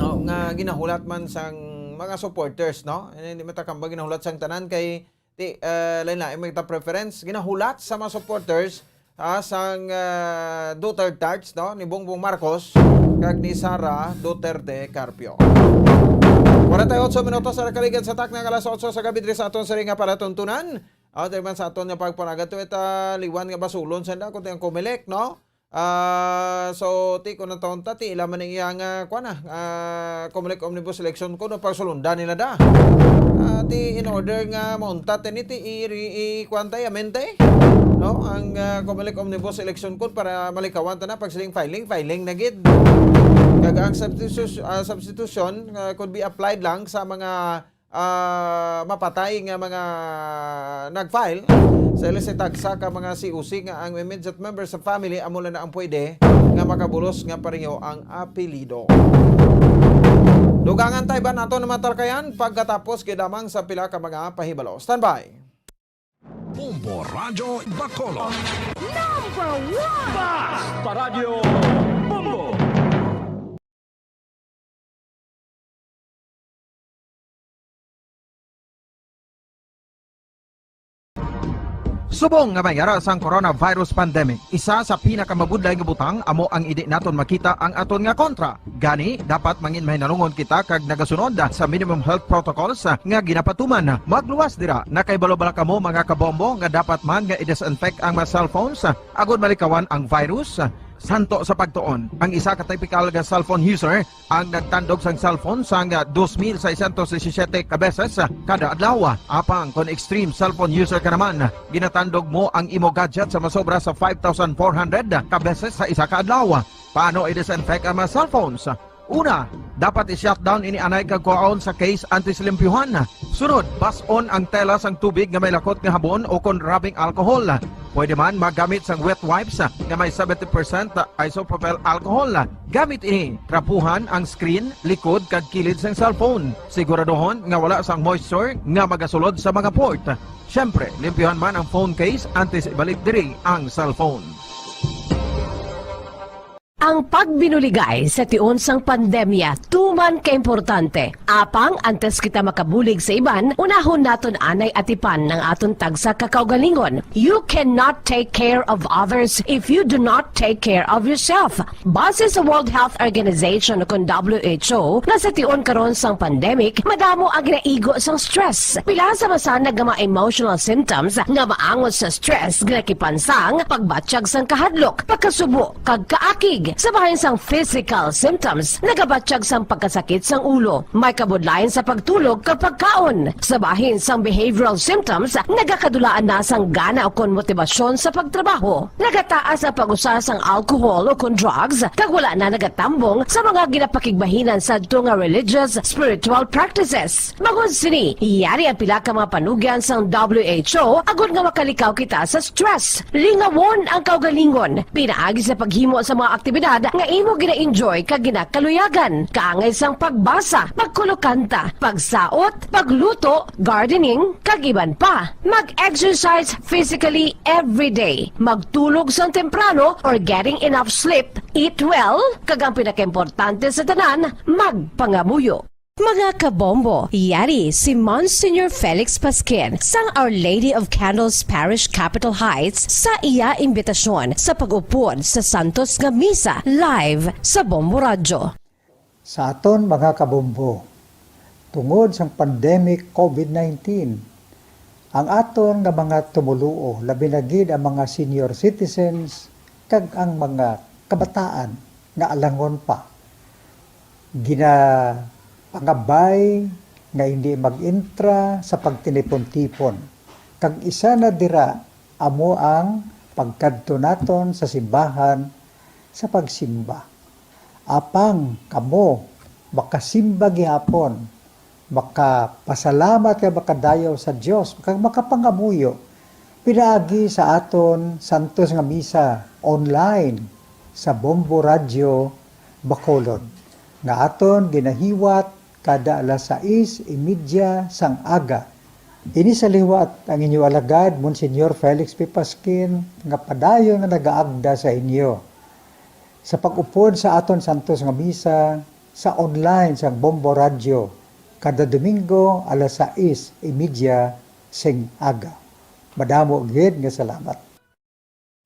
No, nga ginahulat man sang mga supporters, no? Eh, hindi matakamba ginahulat sang tanan kay ti uh, lain-lain may ta preference. Ginahulat sa mga supporters ah, sang uh, Duterte Tarts, no, ni Bongbong Marcos kag ni Sara Duterte Carpio. Forty-eight minutos sa nakaligad sa takna nga alas otso sa gabi diri sa aton sari nga palatuntunan. Aw, diri man sa aton nga pagpanagat to ita liwan nga basulon sa nda kundi ang Comelec, no? Ah, so ti ko na taon ta ti ila man ang iya nga kuan na, ah, Comelec Omnibus Election Code ang pagsulundan nila da. Ah, ti in order nga mauntat ni ti i, i, i kuan tay amend tay, no, ang ah, Comelec Omnibus Election Code para malikawan ta na pag siling filing, filing na gid. Kag ang substitution, ah, substitution ah, could be applied lang sa mga ah, mapatay nga mga nag-file sa ila sa tagsa ka mga C O C nga ang immediate member sa family amo lang na ang pwede nga makabulos nga pareho ang apelyido. Dugangan ta iban nato na matalkayan pagkatapos gid lamang sa pila ka mga pahibalo. Standby. Bombo Radyo Bacolod. Number one! Basta Radyo Bombo! Subong nga may ara sang coronavirus pandemic, isa sa pinakamabudlay nga butang amo ang indi naton makita ang aton nga kontra. Gani, dapat mangin mahinalungon kita kag nagasunod sa minimum health protocols nga ginapatuman. Magluwas dira, nakahibalo bala kamo, mga kabombo, nga dapat man nga i-disinfect ang mga cellphones agod malikawan ang virus? Santo sa pagtuon, ang isa ka typical nga cellphone user ang nagtandog sang cellphone sang dos mil seiscientos disisiete ka beses kada adlaw. Apang kon extreme cellphone user ka naman, ginatandog mo ang imo gadget sa masobra sa five thousand four hundred ka beses sa isa ka adlaw. Paano i-disinfect ang mga cellphones? Una, dapat i-shutdown ini anay kag kuhaon sa case antes limpyuhan. Sunod, bas-on ang tela sang tubig nga may lakot nga habon o kon rubbing alcohol. Pwede man magamit sang wet wipes nga may seventy percent isopropyl alcohol. Gamit ini, trapuhan ang screen, likod, kag kilid sang cellphone. Siguraduhon nga wala sang moisture nga magasulod sa mga port. Siyempre, limpyuhan man ang phone case antes ibalik diri ang cellphone. Ang pagbinuligay sa tion sang pandemya tuman ka importante. Apang antes kita makabulig sa iban, unahon naton anay atipan ang aton tagsa ka kaugalingon. You cannot take care of others if you do not take care of yourself. Base sa World Health Organization, kon W H O, nga sa tion karon sang pandemic, madamo ang ginaigo sang stress. Pila sa masanag nga mga emotional symptoms nga maangot sa stress ginakipansang pagbatyag sang kahadlok, pagkasubo, kag kaakig. Sa bahin sang physical symptoms, nagabatyag sang pagkasakit sang ulo, may kabudlayan sa pagtulog kag pagkaon. Sa bahin sang behavioral symptoms, nagakadulaan na sang gana ukon motibasyon sa pagtrabaho. Nagataas ang pag-usa sang alcohol ukon drugs, kag wala na nagatambong sa mga ginapakigbahinan sadto nga religious, spiritual practices. Bangod sini, yari ang pila ka mga panugyan sang W H O agod nga makalikaw kita sa stress. Lingawon ang kaugalingon pinaagi sa paghimo sa mga aktibidad nga imo gina-enjoy kag ginakaluyagan, kaangay sang pagbasa, pagkulokanta, pagsaot, pagluto, gardening, kag iban pa. Mag-exercise physically every day. Magtulog sang temprano or getting enough sleep. Eat well, kag ang pinakaimportante sa tanan, magpangamuyo. Mga kabombo, yari si Monsignor Felix Pasquin sang Our Lady of Candles Parish, Capitol Heights, sa iya imbitasyon sa pag-upod sa santos nga misa live sa Bombo Radyo. Sa aton mga kabombo, tungod sang pandemic COVID nineteen, ang aton nga mga tumoluo, labi na gid ang mga senior citizens kag ang mga kabataan nga alangon pa, ginapangabay nga hindi mag-entra sa pagtinipon-tipon, kag isa na dira amo ang pagkadto naton sa simbahan sa pagsimba. Apang kamo makasimba gihapon, makapasalamat kag makadayaw sa Dios, kag makapangamuyo pinaagi sa aton santos nga misa online sa Bombo Radyo Bacolod, nga aton ginahiwat kada alas sais y media sang aga. Ini sa liwat ang inyo alagad, Monsignor Felix P. Pasquin, nga padayon nga nagaagda sa inyo sa pag-upod sa aton santos nga misa sa online sang Bombo Radyo kada Domingo alas sais y media sing aga. Madamo gid nga salamat.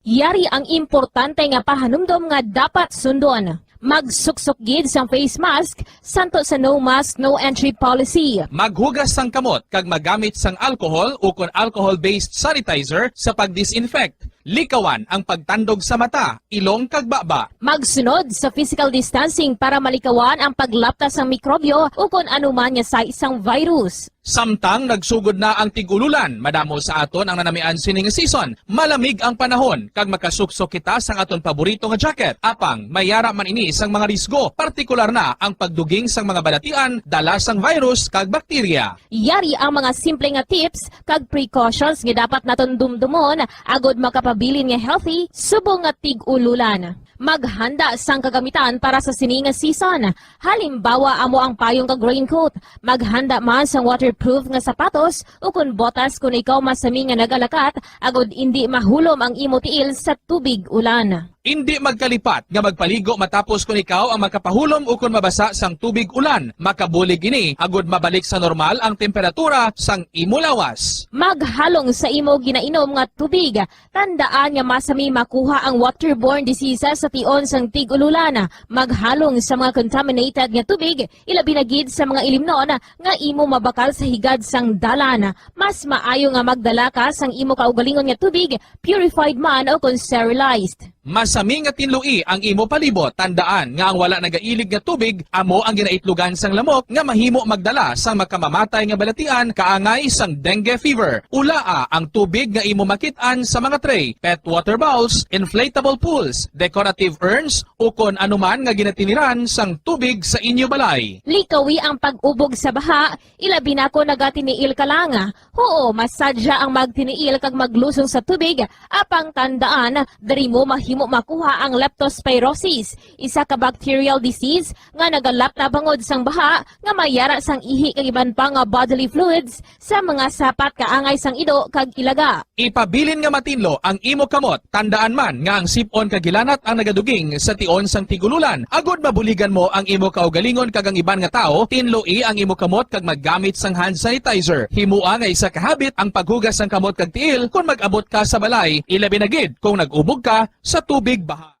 Yari ang importante nga pahanumdom nga dapat sundon. Magsuksok gid sang face mask, santo sa no mask, no entry policy. Maghugas sang kamot kag magamit sang alcohol ukon alcohol-based sanitizer sa pag-disinfect. Likawan ang pagtandog sa mata, ilong kag baba. Magsunod sa physical distancing para malikawan ang paglapta sang mikrobyo ukon anuman nga sais sang virus. Samtang nagsugod na ang tig-ululan, madamo sa aton ang nanamian sining season. Malamig ang panahon, kag makasuksok kita sang aton paborito nga jacket. Apang, may ara man ini sang mga risgo, partikular na ang pagduging sang mga balatian, dala sang virus kag bakterya. Yari ang mga simple nga tips kag precautions nga dapat naton dumdumon agod makapabilin nga healthy subong nga tig-ululan. Maghanda sang kagamitan para sa sini nga season. Halimbawa, amo ang payong kag raincoat. Maghanda man sang waterproof nga sapatos ukon botas kon ikaw masami nga nagalakat, agod indi mahulom ang imo tiil sa tubig ulan. Indi magkalipat nga magpaligo matapos kon ikaw ang makapahulom ukon mabasa sang tubig ulan. Makabulig ini agud mabalik sa normal ang temperatura sang imo lawas. Maghalong sa imo ginainom nga tubig. Tandaan nga masami makuha ang waterborne diseases sa tion sang tig-ululan. Maghalong sa mga contaminated nga tubig, ilabi na gid sa mga ilimnon nga imo mabakal sa higad sang dalan. Mas maayo nga magdala ka sang imo kaugalingon nga tubig, purified man o kon sterilized. Masami nga tinloi ang imo palibot. Tandaan nga ang wala nagailig nga tubig amo ang ginaitlogan sang lamok nga mahimo magdala sang makamamatay nga balatian kaangay sang dengue fever. Ulaa ang tubig nga imo makit-an sa mga tray, pet water bowls, inflatable pools, decorative urns, ukon anuman nga ginatiniran sang tubig sa inyo balay. Likawi ang pag-ubog sa baha, ilabi na kon nagatiniil ka lang. Huo, masadya ang magtiniil kag maglusong sa tubig, apang tandaan, diri mo mahimo makuha ang leptospirosis, isa ka bacterial disease nga nagalapta bangod sang baha nga may yara sang ihi kag iban pa nga bodily fluids sa mga sapat kaangay sang ido kag ilaga. Ipabilin nga matinlo ang imo kamot. Tandaan man nga ang sip-on kag hilanat ang nagaduging sa tion sang tig-ululan, agud mabuligan mo ang imo kaugalingon kag ang iban nga tawo. Tinloi ang imo kamot kag maggamit sang hand sanitizer. Himoa nga isa ka habit ang paghugas sang kamot kag tiil kon mag-abot ka sa balay, ilabi na gid kung nag-ubog ka sa tubig baha.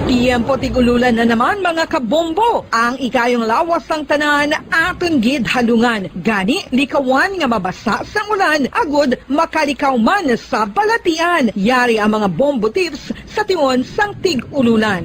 Tiyempo tig-ululan na naman, mga kabombo. Ang ikayong lawas sang tanan aton gid halungan. Gani, likawan nga mabasa sang ulan, agud makalikaw man sa balatian. Yari ang mga bombo tips sa tion sang tig-ululan.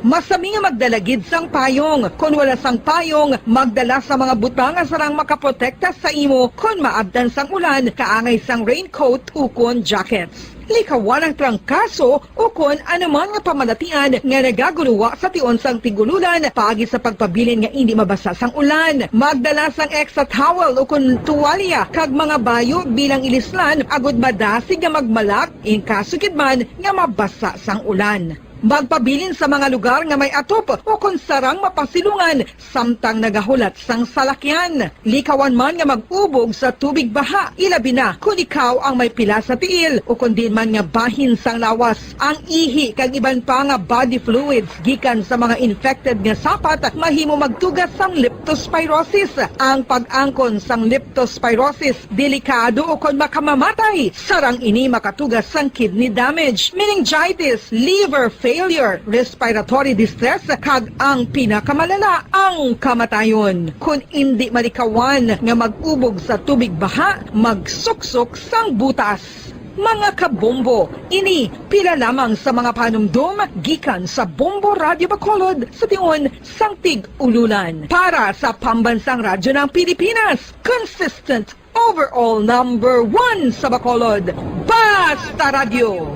Masami nga magdala gid sang payong. Kon wala sang payong, magdala sa mga butang nga sarang makaprotekta sa imo kon maabtan sang ulan, kaangay sang raincoat ukon jackets. Likawan ang trangkaso ukon anuman nga pamalatian nga nagaguluwa sa tion sang tig-ululan paagi sa pagpabilin nga indi mabasa sang ulan. Magdala sang extra towel ukon tuwalya kag mga bayo bilang ilislan agud madasig nga magmalak in kaso gid man nga mabasa sang ulan. Magpabilin sa mga lugar nga may atop ukon sarang mapasilungan samtang nagahulat sang salakyan. Likawan man nga mag-ubog sa tubig baha, ilabi na kon ikaw ang may pila sa tiil ukon diin man nga bahin sang lawas. Ang ihi kag iban pa nga body fluids gikan sa mga infected nga sapat mahimo magtuga sang leptospirosis. Ang pag-angkon sang leptospirosis delikado ukon makamamatay. Sarang ini makatuga sang kidney damage, meningitis, liver failure, respiratory distress, kag ang pinakamalala, ang kamatayon. Kon indi malikawan nga mag-ubog sa tubig baha, magsuksok sang butas. Mga kabombo, ini pila lamang sa mga panumdom gikan sa Bombo Radyo Bacolod sa tion sang tig-ululan. Para sa Pambansang Radyo ng Pilipinas, consistent overall number one sa Bacolod, Basta Radyo,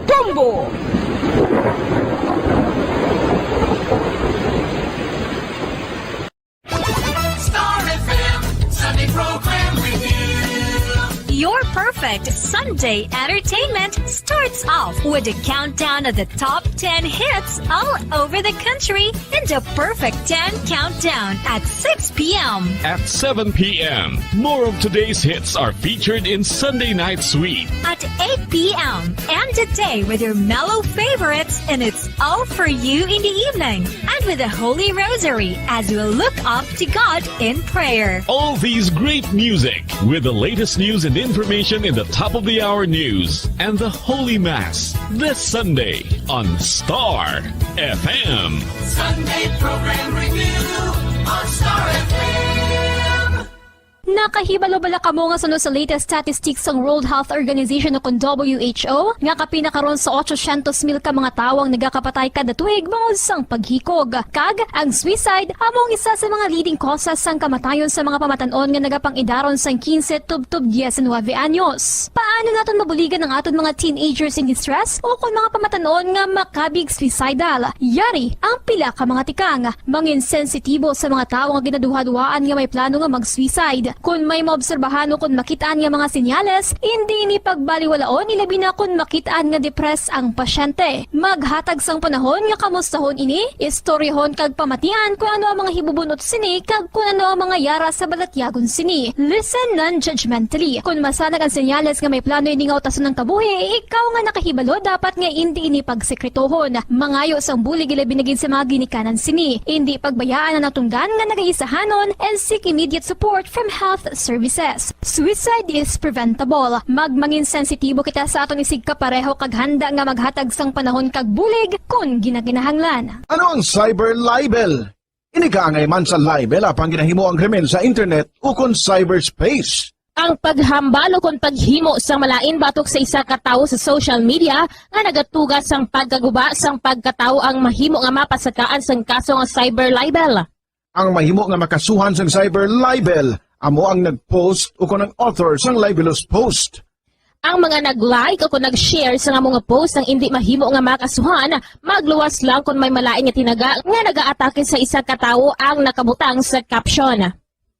Bombo! Star F M Sunday Program Review. Your perfect Sunday entertainment starts off with a countdown of the top ten hits all over the country in the Perfect ten Countdown at six p m. At seven p m, more of today's hits are featured in Sunday Night Sweet. At eight p m, end the day with your mellow favorites, and it's all for you in the evening. And with the Holy Rosary as we look up to God in prayer. All these great music with the latest news and information in the top of the hour news and the Holy Mass this Sunday on Star F M. Sunday Program Review on Star F M. Nakahibalo bala kamo nga suno sa latest statistics sang World Health Organization o kon W H O, nga kapin na karon sa otsosyentos mil ka mga tawo ang nagakapatay kada tuig bangod sang paghikog? Kag ang suicide amo ang isa sa mga leading causes sang kamatayon sa mga pamatan-on nga nagapang-idaron sang quince tubtob diecinuebe anyos. Paano naton mabuligan ang aton mga teenagers in distress o kon mga pamatan-on nga makabig suicidal? Yari ang pila ka mga tikang. Mangin sensitibo sa mga tawo nga ginaduhaduhaan nga may plano nga mag-suicide. Kon may maobserbahan o kon makit-an nga mga senyales, indi ini pagbaliwalaon, ilabi na kon makit-an nga depressed ang pasyente. Maghatag sang panahon nga kamustahon ini, istoryahon kag pamatian kon ano ang mga hibubun-ot sini kag kon ano ang mga yara sa balatyagon sini. Listen non-judgmentally. Kon masanag ang senyales nga may plano ini nga utason ang kabuhi, ikaw nga nakahibalo dapat nga indi ini pagsekretohon. Mangayo sang bulig, ilabi na gid sa mga ginikanan sini. Indi pagbayaan ang natungdan nga nagaisahanon and seek immediate support from health services. Suicide is preventable. Magmangin sensitibo kita sa aton isigkapareho kag handa nga maghatag sang panahon kag bulig kon ginakinahanglan. Ano ang cyber libel? Ini kaangay man sa libel apang ginahimo ang krimen sa internet ukon cyberspace. Ang paghambal ukon paghimo sang malain batok sa isa ka tawo sa social media nga nagatuga sang pagkaguba sang pagkatawo ang mahimo nga mapasakaan sang kaso nga cyber libel. Ang mahimo nga makasuhan sang cyber libel amo ang nag-post ukon ang author sang libelous post. Ang mga nag-like o kon nag-share sa amo nga post ang indi mahimo nga makasuhan, magluwas lang kon may malain nga tinaga nga nagaatake sa isa ka tawo ang nakabutang sa caption.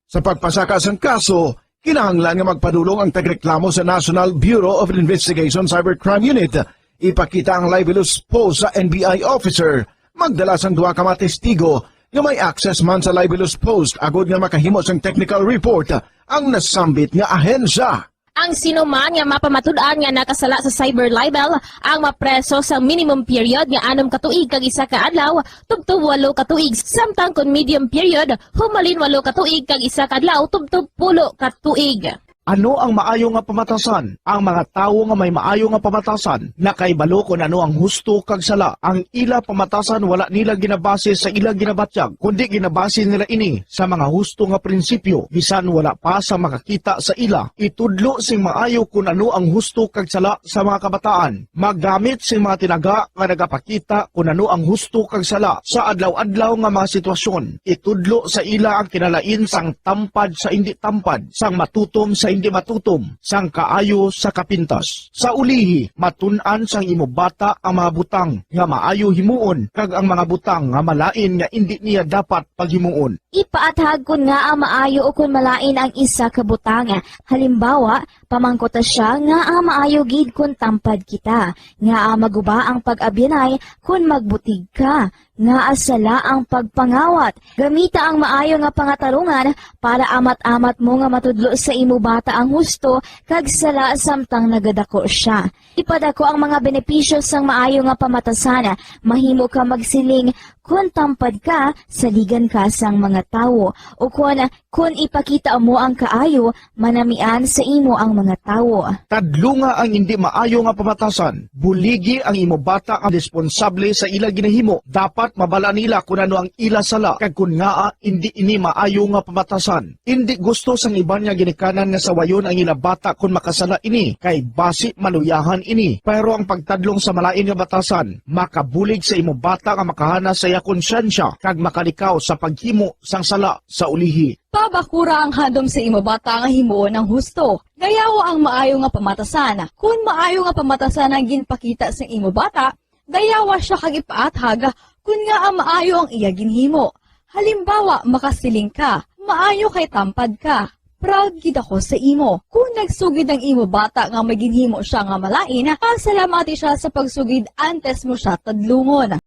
Sa pagpasaka sang kaso, kinahanglan nga magpadulong ang tagreklamo sa National Bureau of Investigation Cybercrime Unit. Ipakita ang libelous post sa N B I officer. Magdala sang duha ka mga testigo nga may access man sa libelous post agod nga makahimo sang technical report ang nasambit nga ahensya. Ang sino man nga mapamatud-an nga nakasala sa cyber libel ang mapreso sa minimum period nga anom ka tuig kag isa ka adlaw tubtob walo ka tuig, samtang kon medium period, humalin walo ka tuig kag isa ka adlaw tubtob pulo ka tuig. Ano ang maayo nga pamatasan? Ang mga tawo nga may maayo nga pamatasan nakahibalo kon ano ang husto kag sala. Ang ila pamatasan wala nila ginabase sa ila ginabatyag, kundi ginabase nila ini sa mga husto nga prinsipyo, bisan wala pa sa makakita sa ila. Itudlo sing maayo kon ano ang husto kag sala sa mga kabataan. Maggamit sing mga tinaga nga nagapakita kon ano ang husto kag sala sa adlaw-adlaw nga mga sitwasyon. Itudlo sa ila ang kinalain sang tampad sa indi tampad, sang matutom sa indi matutom, sang kaayo sa kapintas. Sa ulihi, matun-an sang imo bata ang mga butang nga maayo himuon kag ang mga butang nga malain nga indi niya dapat paghimuon. Ipaathag kon ngaa maayo o kon malain ang isa ka butang. Halimbawa, pamangkuta sia ngaa maayo gid kon tampad kita, ngaa maguba ang pag-abyanay kon magbutig ka, ngaa sala ang pagpangawat. Gamita ang maayo nga pangatarungan para amat-amat mo nga matudlo sa imo bata ang husto kag sala samtang nagadako sia. Ipadako ang mga benepisyo sang maayo nga pamatasan. Mahimo ka magsiling, "Kon tampad ka, saligan ka sang mga tawo," ukon, "Kon ipakita mo ang kaayo, manamian sa imo ang mga tawo." Tadlunga ang indi maayo nga pamatasan. Buligi ang imo bata nga responsable sa ila ginahimo. Dapat mabal-an nila kon ano ang ila sala kag kon ngaa indi ini maayo nga pamatasan. Indi gusto sang iban nga ginikanan nga sawayon ang ila bata kon makasala ini, kay basi maluyahan ini. Pero ang pagtadlong sa malain nga batasan makabulig sa imo bata nga makahana sa iya konsyensya kag makalikaw sa paghimo sang sala sa ulihi. Pabakura ang handom sa imo bata nga himuon ang husto. Dayawa ang maayo nga pamatasan. Kon maayo nga pamatasan ang ginpakita sa imo bata, dayawa sia kag ipaathag kon ngaa maayo ang iya ginhimo. Halimbawa, makasiling ka, "Maayo kay tampad ka. Proud gid ako sa imo." Kon nagsugid ang imo bata nga may ginhimo sia nga malain, pasalamati sia sa pagsugid antes mo sia tadlungon.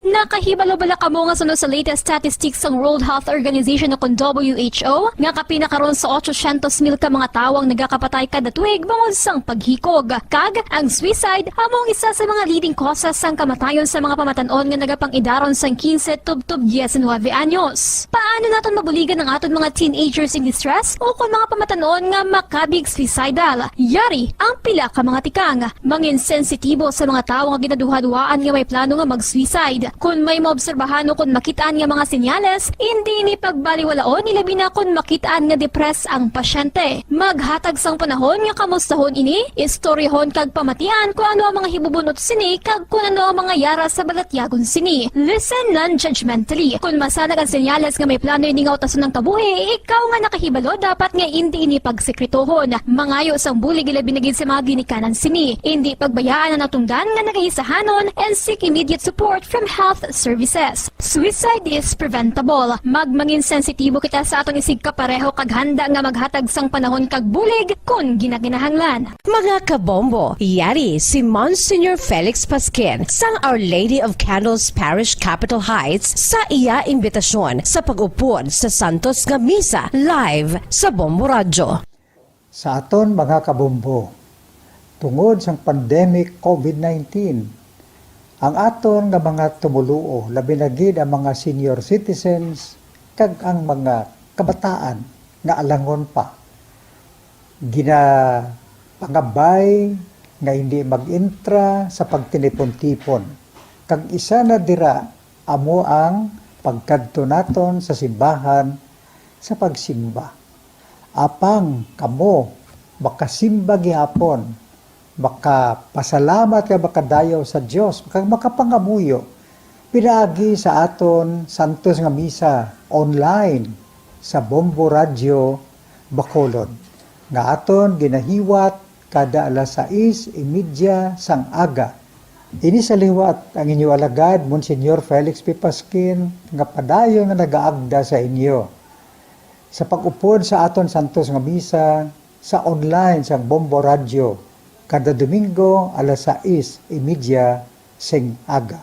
Nakahibalo bala kamo nga suno sa latest statistics sang World Health Organization o kon W H O, nga kapin na karon sa otsosyentos mil ka mga tawo ang nagakapatay kada tuig bangod sang paghikog? Kag ang suicide amo ang isa sa mga leading causes sang kamatayon sa mga pamatan-on nga nagapang-idaron sang quince tubtob diecinuebe anyos. Paano naton mabuligan ang aton mga teenagers in distress o kon mga pamatan-on nga makabig suicidal? Yari ang pila ka mga tikang. Mangin sensitibo sa mga tawo nga ginaduhaduhaan nga may plano nga mag-suicide. Kon may maobserbahan o kon makit-an nga mga senyales, indi ini pagbaliwalaon, ilabi na kon makit-an nga depressed ang pasyente. Maghatag sang panahon nga kamustahon ini, istoryahon kag pamatian kon ano ang mga hibubunot sini kag kon ano ang mga yara sa balatyagon sini. Listen non-judgmentally. Kon masanag ang senyales nga may plano ini nga utason ang kabuhi, ikaw nga nakahibalo dapat nga indi ini pagsekretohon. Mangayo sang bulig, ilabi na gid sa mga ginikanan sini. Indi pagbayaan ang natungdan nga nagaisahanon and seek immediate support from health services. Suicide is preventable. Magmangin sensitibo kita sa aton isigkapareho kag handa nga maghatag sang panahon kag bulig kon ginakinahanglan. Mga kabombo, yari si Monsignor Felix Pasquin sang Our Lady of Candles Parish, Capitol Heights, sa iya imbitasyon sa pag-upod sa santos nga misa live sa Bombo Radyo. Sa aton mga kabombo, tungod sang pandemic covid nineteen, ang aton nga mga tumoluo, labi na gid ang mga senior citizens kag ang mga kabataan nga alangon pa, ginapangabay nga hindi mag-intra sa pagtinipon-tipon, kag isa na dira amo ang pagkadto naton sa simbahan sa pagsimba. Apang kamo makasimba gihapon, makapasalamat kag makadayaw sa Dios, kag makapangamuyo pinaagi sa aton santos nga misa online sa Bombo Radyo Bacolod, nga aton ginahiwat kada alas sais y media sang aga. Ini sa liwat ang inyo alagad, Monsignor Felix P. Pasquin, nga padayon nga nagaagda sa inyo sa pag-upod sa aton santos nga misa sa online sang Bombo Radyo kada Domingo alas sais y media sing aga.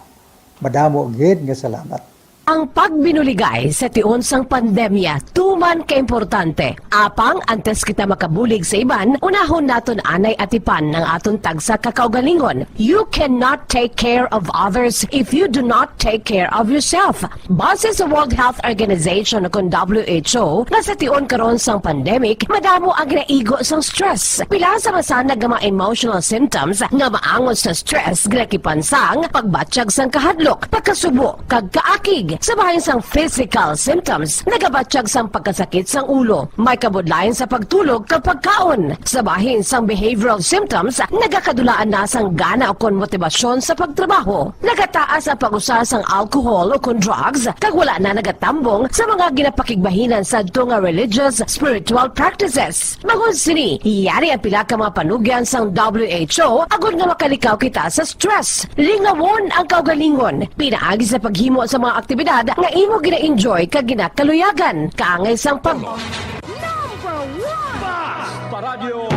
Madamo gid nga salamat. Ang pagbinuligay sa tion sang pandemya tuman kaimportante. Apang antes kita makabulig sa iban, unahon naton anay atipan ang aton tagsa ka kaugalingon. You cannot take care of others if you do not take care of yourself. Base sa World Health Organization o kon W H O, nga sa tion karon sang pandemic, madamo ang ginaigo sang stress. Pila sa masanag nga mga emotional symptoms nga maangot sa stress ginakipan sang pagbatyag sang kahadlok, pagkasubo, kag kaakig. Sa bahin sang physical symptoms, nagabatyag sang pagkasakit sang ulo, may kabudlayan sa pagtulog kag pagkaon. Sa bahin sang behavioral symptoms, nagakadulaan na sang gana ukon motibasyon sa pagtrabaho. Nagataas ang pag-usa sang alcohol ukon drugs, kag wala na nagatambong sa mga ginapakigbahinan sadto nga religious, spiritual practices. Bangod sini, yari ang pila ka mga panugyan sang W H O agod nga makalikaw kita sa stress. Lingawon ang kaugalingon, pinaagi sa paghimo sa mga aktibidad nga imo gina-enjoy kag ginakaluyagan, kaangay sang pag- Number one! Bas! Paradyo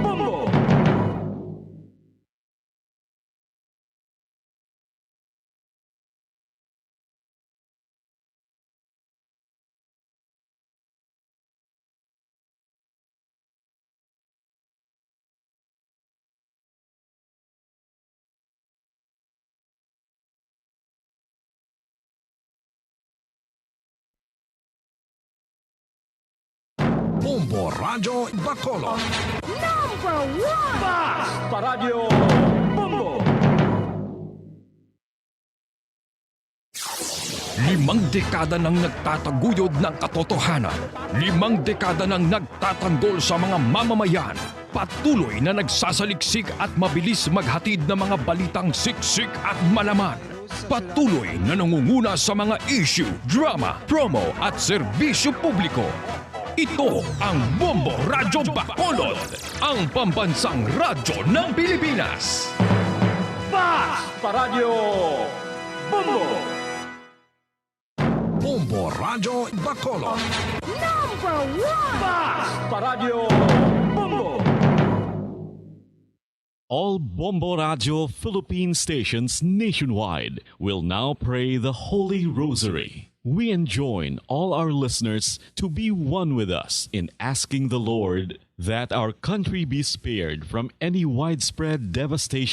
Bombo! Bombo Radyo Bacolod. Number one! Bas! Paradyo Bombo! Limang dekada nang nagtataguyod ng katotohanan. Limang dekada nang nagtatanggol sa mga mamamayan. Patuloy na nagsasaliksik at mabilis maghatid ng mga balitang siksik at malaman. Patuloy na nangunguna sa mga issue, drama, promo at serbisyo publiko. Ito ang Bombo Radyo Bacolod, ang pambansang radyo ng Pilipinas. Bas! Paradyo Bombo! Bombo Radyo Bacolod. Number one! Bas! Paradyo Bombo! All Bombo Radio Philippine stations nationwide will now pray the Holy Rosary. We enjoin all our listeners to be one with us in asking the Lord that our country be spared from any widespread devastation